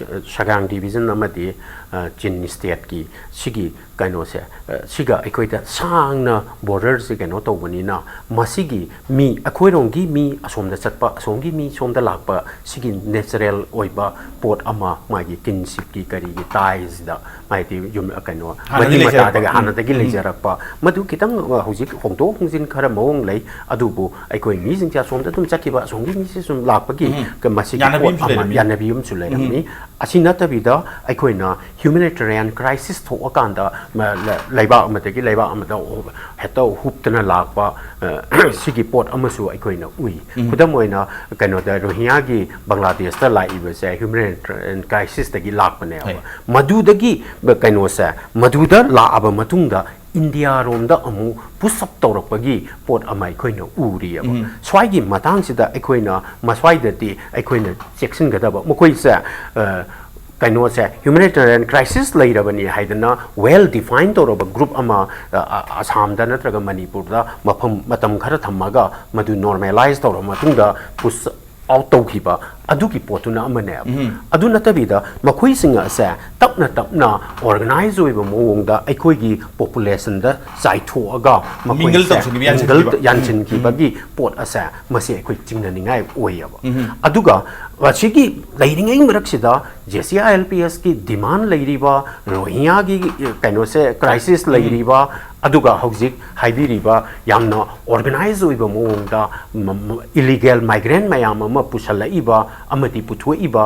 ꯑ, ꯁꯒꯥꯡ ꯗꯤꯕꯤꯖꯟ ꯑꯃꯗꯤ, ꯑ, ꯆꯤꯟ ꯁ꯭ꯇꯦꯠꯀꯤ ꯁꯤꯒꯤ ꯀꯩꯅꯣꯁꯦ, ꯑ, ꯁꯤꯒ ꯑꯩꯈꯣꯏꯗ ꯁꯥꯡꯅ ꯕꯣꯔꯗꯔꯁꯦ ꯀꯩꯅꯣ ꯇꯧꯕꯅꯤꯅ, ꯃꯁꯤꯒꯤ ꯃꯤ, ꯑꯩꯈꯣꯏꯔꯣꯝꯒꯤ ꯃꯤ ꯑꯁꯣꯝꯗ ꯆꯠꯄ, ꯑꯁꯣꯝꯒꯤ ꯃꯤ ꯁꯣꯝꯗ ꯂꯥꯛꯄ, ꯁꯤꯒꯤ ꯅꯦꯆꯔꯦꯜ ꯑꯣꯏꯕ ꯄꯣꯠ ꯑꯃ, ꯃꯥꯒꯤ ꯀꯤꯟꯁꯤꯞꯀꯤ ꯀꯔꯤꯒꯤ ꯇꯥꯏꯁꯤꯗ, ꯍꯥꯏꯗꯤ ꯌꯨꯝ, ꯀꯩꯅꯣ, ꯍꯥꯟꯅꯗꯤ ꯃꯔꯤ ꯂꯩꯖꯔꯛꯄ꯫ ꯃꯇꯥꯗꯒꯤ ꯎꯝ, ꯍꯥꯟꯅꯗꯒꯤ ꯎꯝ꯫ ꯂꯩꯖꯔꯛꯄ, ꯃꯗꯨ ꯈꯤꯇꯪ, ꯑ, ꯍꯧꯖꯤꯛ ꯍꯣꯡꯗꯣꯛ ꯍꯣꯡꯖꯤꯟ ꯈꯔ ꯃꯑꯣꯡ ꯂꯩ, ꯑꯗꯨꯕꯨ ꯑꯩꯈꯣꯏ ꯃꯤꯁꯤꯡꯁꯦ ꯑꯁꯣꯝꯗ ꯑꯗꯨꯝ ꯆꯠꯈꯤꯕ, ꯑꯁꯣꯝꯒꯤ ꯃꯤꯁꯦ ꯁꯨꯝ ꯂꯥꯛꯄꯒꯤ, ꯎꯝ꯫ ꯀ-, ꯃꯁꯤꯒꯤ ꯌꯥꯅꯕꯤ ꯄꯣꯠ ꯑꯃꯁꯨ ꯑꯃ, ꯂꯩꯔꯝꯃꯤ꯫ ꯌꯥꯅꯕꯤ ꯑꯃꯁꯨ ꯂꯩꯔꯝꯃꯤ꯫ ꯑꯁꯤ ꯅꯠꯇꯕꯤꯗ ꯑꯩꯈꯣꯏꯅ ꯍ꯭ꯌꯨꯃꯦꯅꯤꯇꯦꯔꯤꯌꯥꯟ ꯀ꯭ꯔꯥꯏꯁꯤꯁ ꯊꯣꯛꯑꯀꯥꯟꯗ, ꯃ-, ꯂ-, ꯂꯩꯕꯥꯛ ꯑꯃꯗꯒꯤ ꯂꯩꯕꯥꯛ ꯑꯃꯗ ꯍꯦꯛꯇ ꯍꯨꯞꯇꯅ ꯂꯥꯛꯄ, ꯑ, ꯁꯤꯒꯤ ꯄꯣꯠ ꯑꯃꯁꯨ ꯑꯩꯈꯣꯏꯅ ꯎꯏ꯫ ꯈꯨꯗꯝ ꯑꯣꯏꯅ, ꯀꯩꯅꯣꯗ, ꯔꯣꯍꯤꯡꯌꯥꯒꯤ ꯕꯪꯒ꯭ꯂꯥꯗꯦꯁꯇ ꯂꯥꯛꯏꯕꯁꯦ ꯍ꯭ꯌꯨꯃꯦꯅꯤꯇꯦꯔꯤꯌꯟ ꯀ꯭ꯔꯥꯏꯁꯤꯁꯇꯒꯤ ꯂꯥꯛꯄꯅꯦꯕ꯫ ꯍꯣꯏ꯫ ꯃꯗꯨꯗꯒꯤ, ꯀꯩꯅꯣꯁꯦ, ꯃꯗꯨꯗ ꯂꯥꯛꯑꯕ ꯃꯇꯨꯡꯗ ꯏꯟꯗꯤꯌꯥꯔꯣꯝꯗ ꯑꯃꯨꯛ ꯄꯨꯁ ꯑꯞ ꯇꯧꯔꯛꯄꯒꯤ ꯄꯣꯠ ꯑꯃ ꯑꯩꯈꯣꯏꯅ ꯎꯔꯤꯑꯕ꯫ ꯎꯝ꯫ ꯁ꯭ꯋꯥꯏꯒꯤ ꯃꯇꯥꯡꯁꯤꯗ ꯑꯩꯈꯣꯏꯅ, ꯃꯁ꯭ꯋꯥꯏꯗꯗꯤ ꯑꯩꯈꯣꯏꯅ ꯆꯦꯛꯁꯤꯟꯒꯗꯕ, ꯃꯈꯣꯏꯁꯦ, ꯑ, ꯀꯩꯅꯣꯁꯦ humanitarian crisis ꯂꯩꯔꯕꯅꯤ ꯍꯥꯏꯗꯅ well define ꯇꯧꯔꯕ group ꯑꯃ ꯑ, ꯑ, ꯑꯁꯥꯝꯗ ꯅꯠꯇ꯭ꯔꯒ ꯃꯅꯤꯄꯨꯔꯗ ꯃꯐꯝ ꯃꯇꯝ ꯈꯔ ꯊꯝꯃꯒ ꯃꯗꯨ normalize ꯇꯧꯔꯕ ꯃꯇꯨꯡꯗ push out ꯇꯧꯈꯤꯕ ꯑꯗꯨꯒꯤ ꯄꯣꯠꯇꯨꯅ ꯑꯃꯅꯦꯕ꯫ ꯑꯗꯨ ꯅꯠꯇꯕꯤꯗ ꯃꯈꯣꯏꯁꯤꯡ ꯑꯁꯦ ꯇꯞꯅ ꯇꯞꯅ organize ꯑꯣꯏꯕ ꯃꯑꯣꯡꯗ ꯑꯩꯈꯣꯏꯒꯤ populationꯗ ꯆꯥꯏꯊꯣꯛꯑꯒ ꯃꯈꯣꯏꯁꯦ mingle ꯇꯧꯁꯤꯟꯈꯤꯕ, ꯌꯥꯟꯁꯤꯟꯈꯤꯕ꯫ ꯌꯥꯟꯁꯤꯟꯈꯤꯕꯒꯤ ꯄꯣꯠ ꯑꯁꯦ ꯃꯁꯤ ꯑꯩꯈꯣꯏ ꯆꯤꯡꯅꯅꯤꯡꯉꯥꯏ ꯑꯣꯏꯌꯦꯕ꯫ ꯑꯗꯨꯒ ꯑꯁꯤꯒꯤ ꯂꯩꯔꯤꯉꯩ ꯃꯔꯛꯁꯤꯗ JCILPSꯀꯤ demand ꯂꯩꯔꯤꯕ, ꯔꯣꯍꯤꯡꯌꯥꯒꯤ ꯀꯩꯅꯣꯁꯦ crisis ꯂꯩꯔꯤꯕ, ꯑꯗꯨꯒ ꯍꯧꯖꯤꯛ ꯍꯥꯏꯕꯤꯔꯤꯕ ꯌꯥꯝꯅ organize ꯑꯣꯏꯕ ꯃꯑꯣꯡꯗ illegal migrant ꯃꯌꯥꯝ ꯑꯃ ꯄꯨꯁꯜꯂꯛꯏꯕ ꯑꯃꯗꯤ ꯄꯨꯊꯣꯛꯏꯕ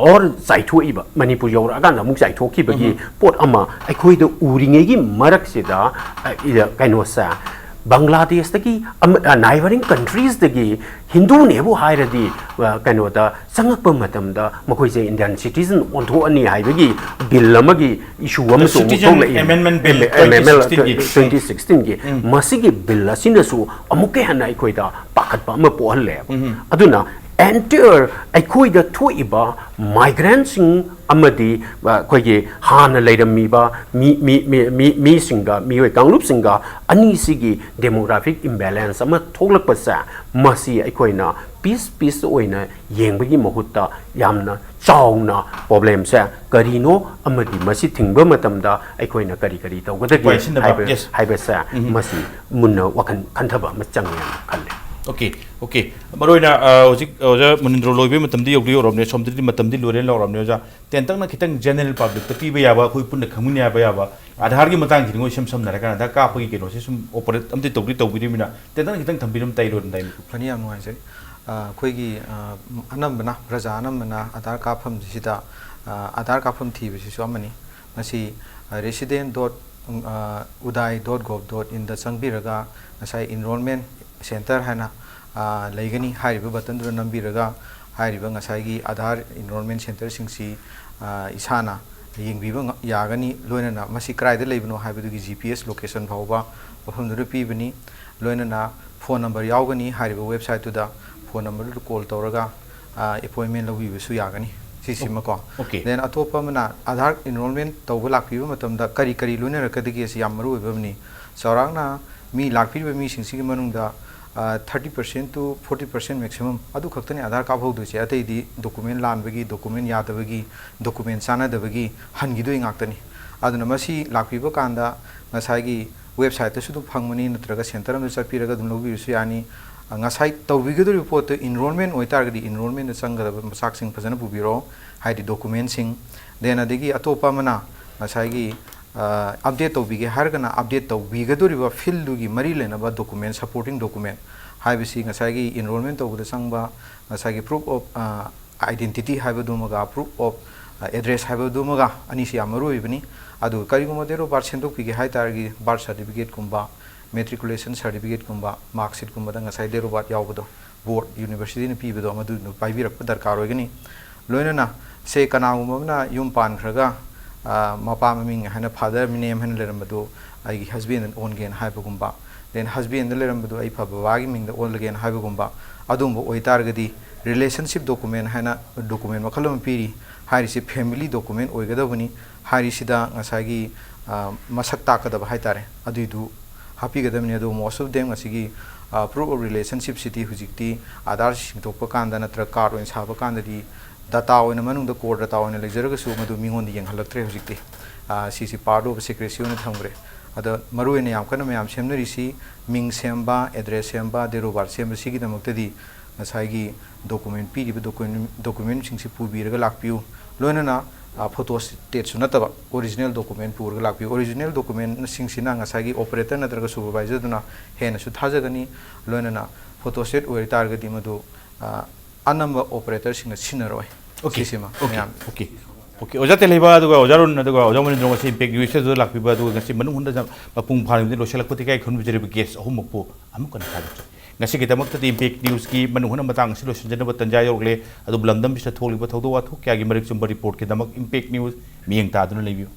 or ꯆꯥꯏꯊꯣꯛꯏꯕ, ꯃꯅꯤꯄꯨꯔ ꯌꯧꯔꯛꯑꯀꯥꯟꯗ ꯑꯃꯨꯛ ꯆꯥꯏꯊꯣꯛꯈꯤꯕꯒꯤ ꯄꯣꯠ ꯑꯃ ꯑꯩꯈꯣꯏꯗ ꯎꯔꯤꯉꯩꯒꯤ ꯃꯔꯛꯁꯤꯗ ꯑ, ꯏ- ꯀꯩꯅꯣꯁꯦ ꯕꯪꯒ꯭ꯂꯥꯗꯦꯁꯇꯒꯤ ꯑꯃ- ꯑ, neighbouring countries ꯇꯒꯤ ꯍꯤꯟꯗꯨꯅꯦꯕꯨ ꯍꯥꯏꯔꯗꯤ ꯑ, ꯀꯩꯅꯣꯗ ꯆꯪꯉꯛꯄ ꯃꯇꯝꯗ ꯃꯈꯣꯏꯁꯦ Indian citizen ꯑꯣꯟꯊꯣꯛꯑꯅꯤ ꯍꯥꯏꯕꯒꯤ bill ꯑꯃꯒꯤ issue ꯑꯃꯁꯨ ꯑꯃꯨꯛ Citizen ꯊꯣꯛꯂꯛꯏ꯫ Amendment Bill M- M L twenty sixteen ꯒꯤ꯫ Twenty sixteen ꯒꯤ꯫ ꯃꯁꯤꯒꯤ bill ꯑꯁꯤꯅꯁꯨ ꯑꯃꯨꯛꯀ ꯍꯦꯟꯅ ꯑꯩꯈꯣꯏꯗ ꯄꯥꯈꯠꯄ ꯑꯃ ꯄꯣꯛꯍꯜꯂꯦꯕ꯫ ꯑꯗꯨꯅ entire ꯑꯩꯈꯣꯏꯗ ꯊꯣꯛꯏꯕ migrantꯁꯤꯡ ꯑꯃꯗꯤ ꯑ, ꯑꯩꯈꯣꯏꯒꯤ ꯍꯥꯟꯅ ꯂꯩꯔꯝꯃꯤꯕ ꯃꯤ ꯃꯤ ꯃꯤ ꯃꯤ ꯃꯤꯁꯤꯡꯒ, ꯃꯤꯑꯣꯏ ꯀꯥꯡꯂꯨꯞꯁꯤꯡꯒ ꯑꯅꯤꯁꯤꯒꯤ demographic imbalance ꯑꯃ ꯊꯣꯛꯂꯛꯄꯁꯦ, ꯃꯁꯤ ꯑꯩꯈꯣꯏꯅ piece piece ꯑꯣꯏꯅ ꯌꯦꯡꯕꯒꯤ ꯃꯍꯨꯠꯇ ꯌꯥꯝꯅ ꯆꯥꯎꯅ problemꯁꯦ ꯀꯔꯤꯅꯣ ꯑꯃꯗꯤ ꯃꯁꯤ ꯊꯤꯡꯕ ꯃꯇꯝꯗ ꯑꯩꯈꯣꯏꯅ ꯀꯔꯤ ꯀꯔꯤ ꯇꯧꯒꯗꯒꯦ ꯎꯄꯥꯏ ꯁꯤꯟꯅꯕ, ꯍꯥꯏꯕ yes꯫ ꯍꯥꯏꯕꯁꯦ ꯃꯁꯤ ꯃꯨꯟꯅ ꯋꯥꯈꯜ ꯈꯟꯊꯕ ꯑꯃ ꯆꯪꯉꯦꯅ ꯈꯜꯂꯦ꯫ Okay, okay꯫ ꯃꯔꯨ ꯑꯣꯏꯅ, ꯑ, ꯍꯧꯖꯤꯛ ꯑꯣꯖꯥ ꯃꯅꯤꯟꯗ꯭ꯔꯣ ꯂꯣꯏꯕꯒꯤ ꯃꯇꯝꯗꯤ ꯌꯧꯗꯤ ꯌꯧꯔꯕꯅꯦ, ꯁꯣꯝꯗꯗꯤ ꯃꯇꯝꯗꯤ ꯂꯣꯏꯔꯦꯅ ꯂꯥꯎꯔꯕꯅꯦ ꯑꯣꯖꯥ꯫ ꯇꯦꯟꯇꯛꯅ ꯈꯤꯇꯪ general publicꯇ ꯄꯤꯕ ꯌꯥꯕ, ꯑꯩꯈꯣꯏ ꯄꯨꯟꯅ ꯈꯪꯃꯤꯟꯅ ꯌꯥꯕ ꯌꯥꯕ꯫ ꯑꯥꯙꯥꯔꯒꯤ ꯃꯇꯥꯡꯁꯤꯗꯤ ꯃꯣꯏ ꯏꯁꯝ ꯁꯝꯅ ꯍꯥꯏꯔꯀꯥꯟꯗ ꯑꯥꯙꯥꯔ ꯀꯥꯞꯄꯒꯤ ꯀꯩꯅꯣꯁꯦ ꯁꯨꯝ operate ꯑꯝꯇ ꯇꯧꯗꯤ ꯇꯧꯕꯤꯔꯤꯕꯅꯤꯅ ꯇꯦꯟꯇꯛꯅ ꯈꯤꯇꯪ ꯊꯝꯕꯤꯔꯝ ꯇꯩꯔꯣ ꯗꯥꯏ꯫ ꯐꯅꯤ, ꯌꯥꯝ ꯅꯨꯡꯉꯥꯏꯖꯔꯤ꯫ ꯑ, ꯑꯩꯈꯣꯏꯒꯤ, ꯑ, ꯑꯅꯝꯕꯅ ꯄ꯭ꯔꯖꯥ ꯑꯅꯝꯕꯅ ꯑꯥꯙꯥꯔ ꯀꯥꯞꯐꯝꯁꯤꯗ, ꯑ, ꯑꯥꯙꯥꯔ ꯀꯥꯞꯐꯝ ꯊꯤꯕꯁꯤꯁꯨ ꯑꯃꯅꯤ꯫ ꯃꯁꯤ, ꯑ, resident dot, ꯎꯝ, ꯑ, uday dot gov dot inꯗ ꯆꯪꯕꯤꯔꯒ ꯉꯁꯥꯏ enrollment centre ꯍꯥꯏꯅ, ꯑ, ꯂꯩꯒꯅꯤ꯫ ꯍꯥꯏꯔꯤꯕ buttonꯗꯨꯗ ꯅꯝꯕꯤꯔꯒ ꯍꯥꯏꯔꯤꯕ ꯉꯁꯥꯏꯒꯤ ꯑꯥꯙꯥꯔ enrollment centreꯁꯤꯡꯁꯤ, ꯑ, ꯏꯁꯥꯅ ꯌꯦꯡꯕꯤꯕ ꯉ-, ꯌꯥꯒꯅꯤ꯫ ꯂꯣꯏꯅꯅ ꯃꯁꯤ ꯀꯗꯥꯏꯗ ꯂꯩꯕꯅꯣ ꯍꯥꯏꯕꯗꯨꯒꯤ GPS location ꯐꯥꯎꯕ ꯃꯐꯝꯗꯨꯗ ꯄꯤꯕꯅꯤ꯫ ꯂꯣꯏꯅꯅ phone number ꯌꯥꯎꯒꯅꯤ꯫ ꯍꯥꯏꯔꯤꯕ websiteꯇꯨꯗ phone numberꯗꯨꯗ call ꯇꯧꯔꯒ, ꯑ, appointment ꯂꯧꯕꯤꯕꯁꯨ ꯌꯥꯒꯅꯤ꯫ ꯁꯤꯁꯤꯃꯀꯣ꯫ Okay. Then ꯑꯇꯣꯞꯄ ꯑꯃꯅ ꯑꯙꯥꯔ enrollment ꯇꯧꯕ ꯂꯥꯛꯄꯤꯕ ꯃꯇꯝꯗ ꯀꯔꯤ ꯀꯔꯤ ꯂꯣꯏꯅꯔꯛꯀꯗꯒꯦ ꯑꯁꯤ ꯌꯥꯝ ꯃꯔꯨ ꯑꯣꯏꯕ ꯑꯃꯅꯤ꯫ ꯆꯥꯎꯔꯥꯛꯅ ꯃꯤ ꯂꯥꯛꯄꯤꯔꯤꯕ ꯃꯤꯁꯤꯡꯁꯤꯒꯤ ꯃꯅꯨꯡꯗ thirty percent to forty percent maximum ꯑꯗꯨ ꯈꯛꯇꯅꯤ ꯑꯙꯥꯔ ꯀꯥꯞꯍꯧꯗꯣꯏꯁꯦ꯫ ꯑꯇꯩꯗꯤ document ꯂꯥꯟꯕꯒꯤ, document ꯌꯥꯗꯕꯒꯤ, document ꯆꯥꯟꯅꯗꯕꯒꯤ ꯍꯟꯈꯤꯗꯣꯏ ꯉꯥꯛꯇꯅꯤ꯫ ꯑꯗꯨꯅ ꯃꯁꯤ ꯂꯥꯛꯄꯤꯕ ꯀꯥꯟꯗ ꯉꯁꯥꯏꯒꯤ websiteꯇꯁꯨ ꯑꯗꯨꯝ ꯐꯪꯕꯅꯤ, ꯅꯠꯇ꯭ꯔꯒ centre ꯑꯃꯗ ꯆꯠꯄꯤꯔꯒ ꯑꯗꯨꯝ ꯂꯧꯕꯤꯕꯁꯨ ꯌꯥꯅꯤ꯫ ꯑ, ꯉꯁꯥꯏ ꯇꯧꯕꯤꯒꯗꯧꯔꯤꯕ ꯄꯣꯠꯇꯨ enrollment ꯑꯣꯏꯇꯥꯔꯒꯗꯤ enrollmentꯇ ꯆꯪꯒꯗꯕ ꯃꯆꯥꯛꯁꯤꯡ ꯐꯖꯅ ꯄꯨꯕꯤꯔꯣ, ꯍꯥꯏꯗꯤ documentꯁꯤꯡ꯫ Then ꯑꯗꯒꯤ ꯑꯇꯣꯞꯄ ꯑꯃꯅ ꯉꯁꯥꯏꯒꯤ, ꯑ, update ꯇꯧꯕꯤꯒꯦ ꯍꯥꯏꯔꯒꯅ update ꯇꯧꯕꯤꯒꯗꯧꯔꯤꯕ fieldꯗꯨꯒꯤ ꯃꯔꯤ ꯂꯩꯅꯕ document, supporting document ꯍꯥꯏꯕꯁꯤ ꯉꯁꯥꯏꯒꯤ enrollment ꯇꯧꯕꯗ ꯆꯪꯕ ꯉꯁꯥꯏꯒꯤ proof of, ꯑ, identity ꯍꯥꯏꯕꯗꯨꯃꯒ proof of, ꯑ, address ꯍꯥꯏꯕꯗꯨꯃꯒ, ꯑꯅꯤꯁꯤ ꯌꯥꯝ ꯃꯔꯨ ꯑꯣꯏꯕꯅꯤ꯫ ꯑꯗꯨꯒ ꯀꯔꯤꯒꯨꯝꯕ date of birth ꯁꯦꯝꯗꯣꯛꯄꯤꯒꯦ ꯍꯥꯏ ꯇꯥꯔꯒꯗꯤ birth certificateꯀꯨꯝꯕ, matriculation certificateꯀꯨꯝꯕ, marksheetꯀꯨꯝꯕꯗ ꯉꯁꯥꯏ date of birth ꯌꯥꯎꯕꯗꯣ, board, universityꯅ ꯄꯤꯕꯗꯣ, ꯃꯗꯨ ꯄꯥꯏꯕꯤꯔꯛꯄ ꯗꯔꯀꯥꯔ ꯑꯣꯏꯒꯅꯤ꯫ ꯂꯣꯏꯅꯅ ꯁꯦ ꯀꯅꯥꯒꯨꯝꯕ ꯑꯃꯅ ꯌꯨꯝ ꯄꯥꯟꯈ꯭ꯔꯒ, ꯑ, ꯃꯄꯥ ꯃꯃꯤꯡ ꯍꯥꯏꯅ father name ꯍꯥꯏꯅ ꯂꯩꯔꯝꯕꯗꯣ ꯑꯩꯒꯤ husbandꯅ ꯑꯣꯟꯒꯦꯅ ꯍꯥꯏꯕꯒꯨꯝꯕ, then husbandꯗ ꯂꯩꯔꯝꯕꯗꯣ ꯑꯩ ꯐ-, ꯕꯕꯥꯒꯤ ꯃꯤꯡꯗ ꯑꯣꯜꯂꯒꯦꯅ ꯍꯥꯏꯕꯒꯨꯝꯕ, ꯑꯗꯨꯒꯨꯝꯕ ꯑꯣꯏꯇꯥꯔꯒꯗꯤ relationship document ꯍꯥꯏꯅ document ꯃꯈꯜ ꯑꯃ ꯄꯤꯔꯤ꯫ ꯍꯥꯏꯔꯤꯁꯤ family document ꯑꯣꯏꯒꯗꯕꯅꯤ꯫ ꯍꯥꯏꯔꯤꯁꯤꯗ ꯉꯁꯥꯏꯒꯤ, ꯑ, ꯃꯁꯛ ꯇꯥꯛꯀꯗꯕ ꯍꯥꯏꯇꯥꯔꯦ, ꯑꯗꯨꯏꯗꯨ ꯍꯥꯞꯄꯤꯒꯗꯕꯅꯤ꯫ ꯑꯗꯨ most of them ꯑꯁꯤꯒꯤ, ꯑ, proof of relationshipꯁꯤꯗꯤ ꯍꯧꯖꯤꯛꯇꯤ ꯑꯥꯙꯥꯔ ꯁꯤꯡꯗꯣꯛꯄ ꯀꯥꯟꯗ ꯅꯠꯇ꯭ꯔꯒ card ꯑꯣꯏꯅ ꯁꯥꯕ ꯀꯥꯟꯗꯗꯤ data ꯑꯣꯏꯅ ꯃꯅꯨꯡꯗ core data ꯑꯣꯏꯅ ꯂꯩꯖꯔꯒꯁꯨ ꯃꯗꯨ ꯃꯤꯉꯣꯟꯗ ꯌꯦꯡꯍꯜꯂꯛꯇ꯭ꯔꯦ ꯍꯧꯖꯤꯛꯇꯤ꯫ ꯑ, ꯁꯤꯁꯤ part of secrecy ꯑꯣꯏꯅ ꯊꯝꯈ꯭ꯔꯦ꯫ ꯑꯗ ꯃꯔꯨꯑꯣꯏꯅ ꯌꯥꯝ ꯀꯟꯅ ꯃꯌꯥꯝ ꯁꯦꯝꯅꯔꯤꯁꯤ ꯃꯤꯡ ꯁꯦꯝꯕ, address ꯁꯦꯝꯕ, date of birth ꯁꯦꯝꯕ, ꯁꯤꯒꯤꯗꯃꯛꯇꯗꯤ ꯉꯁꯥꯏꯒꯤ document ꯄꯤꯔꯤꯕ document, documentꯁꯤꯡꯁꯤ ꯄꯨꯕꯤꯔꯒ ꯂꯥꯛꯄꯤꯌꯨ꯫ ꯂꯣꯏꯅꯅ, ꯑ, photo stateꯁꯨ ꯅꯠꯇꯕ original document ꯄꯨꯔꯒ ꯂꯥꯛꯄꯤꯌꯨ꯫ Original documentꯁꯤꯡꯁꯤꯅ ꯉꯁꯥꯏꯒꯤ operator ꯅꯠꯇ꯭ꯔꯒ supervisorꯗꯨꯅ ꯍꯦꯟꯅꯁꯨ ꯊꯥꯖꯒꯅꯤ꯫ ꯂꯣꯏꯅꯅ photo state ꯑꯣꯏꯇꯥꯔꯒꯗꯤ ꯃꯗꯨ, ꯑ, ꯑꯅꯝꯕ operatorꯁꯤꯡꯅ ꯁꯤꯖꯤꯟꯅꯔꯣꯏ꯫ Okay, ꯁꯤꯁꯤꯃ okay, ꯃꯌꯥꯝ꯫ Okay, okay. ꯑꯣꯖꯥ ꯇꯦꯂꯩꯕ ꯑꯗꯨꯒ ꯑꯣꯖꯥ ꯔꯨꯟ ꯑꯗꯨꯒ ꯑꯣꯖꯥ ꯃꯅꯤꯟꯗ꯭ꯔꯣ ꯉꯁꯤ Impact Newsꯇꯁꯨ ꯂꯥꯛꯄꯤꯕ, ꯑꯗꯨꯒ ꯉꯁꯤ ꯃꯅꯨꯡ ꯍꯟꯗ ꯃꯄꯨꯡ ꯐꯥꯅ ꯂꯣꯏꯁꯤꯜꯂꯛꯄꯗ ꯏꯀꯥꯏ ꯈꯨꯝꯅꯖꯔꯤꯕ guest ꯑꯍꯨꯝꯃꯛꯄꯨ ꯑꯃꯨꯛ ꯍꯟꯅ ꯊꯥꯒꯠꯆꯔꯤ꯫ ꯉꯁꯤꯒꯤꯗꯃꯛꯇꯗꯤ Impact Newsꯀꯤ ꯃꯅꯨꯡ ꯍꯟꯅ ꯃꯇꯥꯡ ꯑꯁꯤ ꯂꯣꯏꯁꯤꯟꯖꯅꯕ ꯇꯟꯖꯥ ꯌꯧꯔꯛꯂꯦ꯫ ꯑꯗꯨꯕꯨ ꯂꯝꯗꯝꯁꯤꯗ ꯊꯣꯛꯂꯤꯕ ꯊꯧꯗꯣꯛ ꯋꯥꯊꯣꯛ ꯀꯌꯥꯒꯤ ꯃꯔꯤꯛ ꯆꯨꯝꯕ reportꯀꯤꯗꯃꯛ Impact News ꯃꯤꯠꯌꯦꯡ ꯇꯥꯗꯨꯅ ꯂꯩꯕꯤꯌꯨ꯫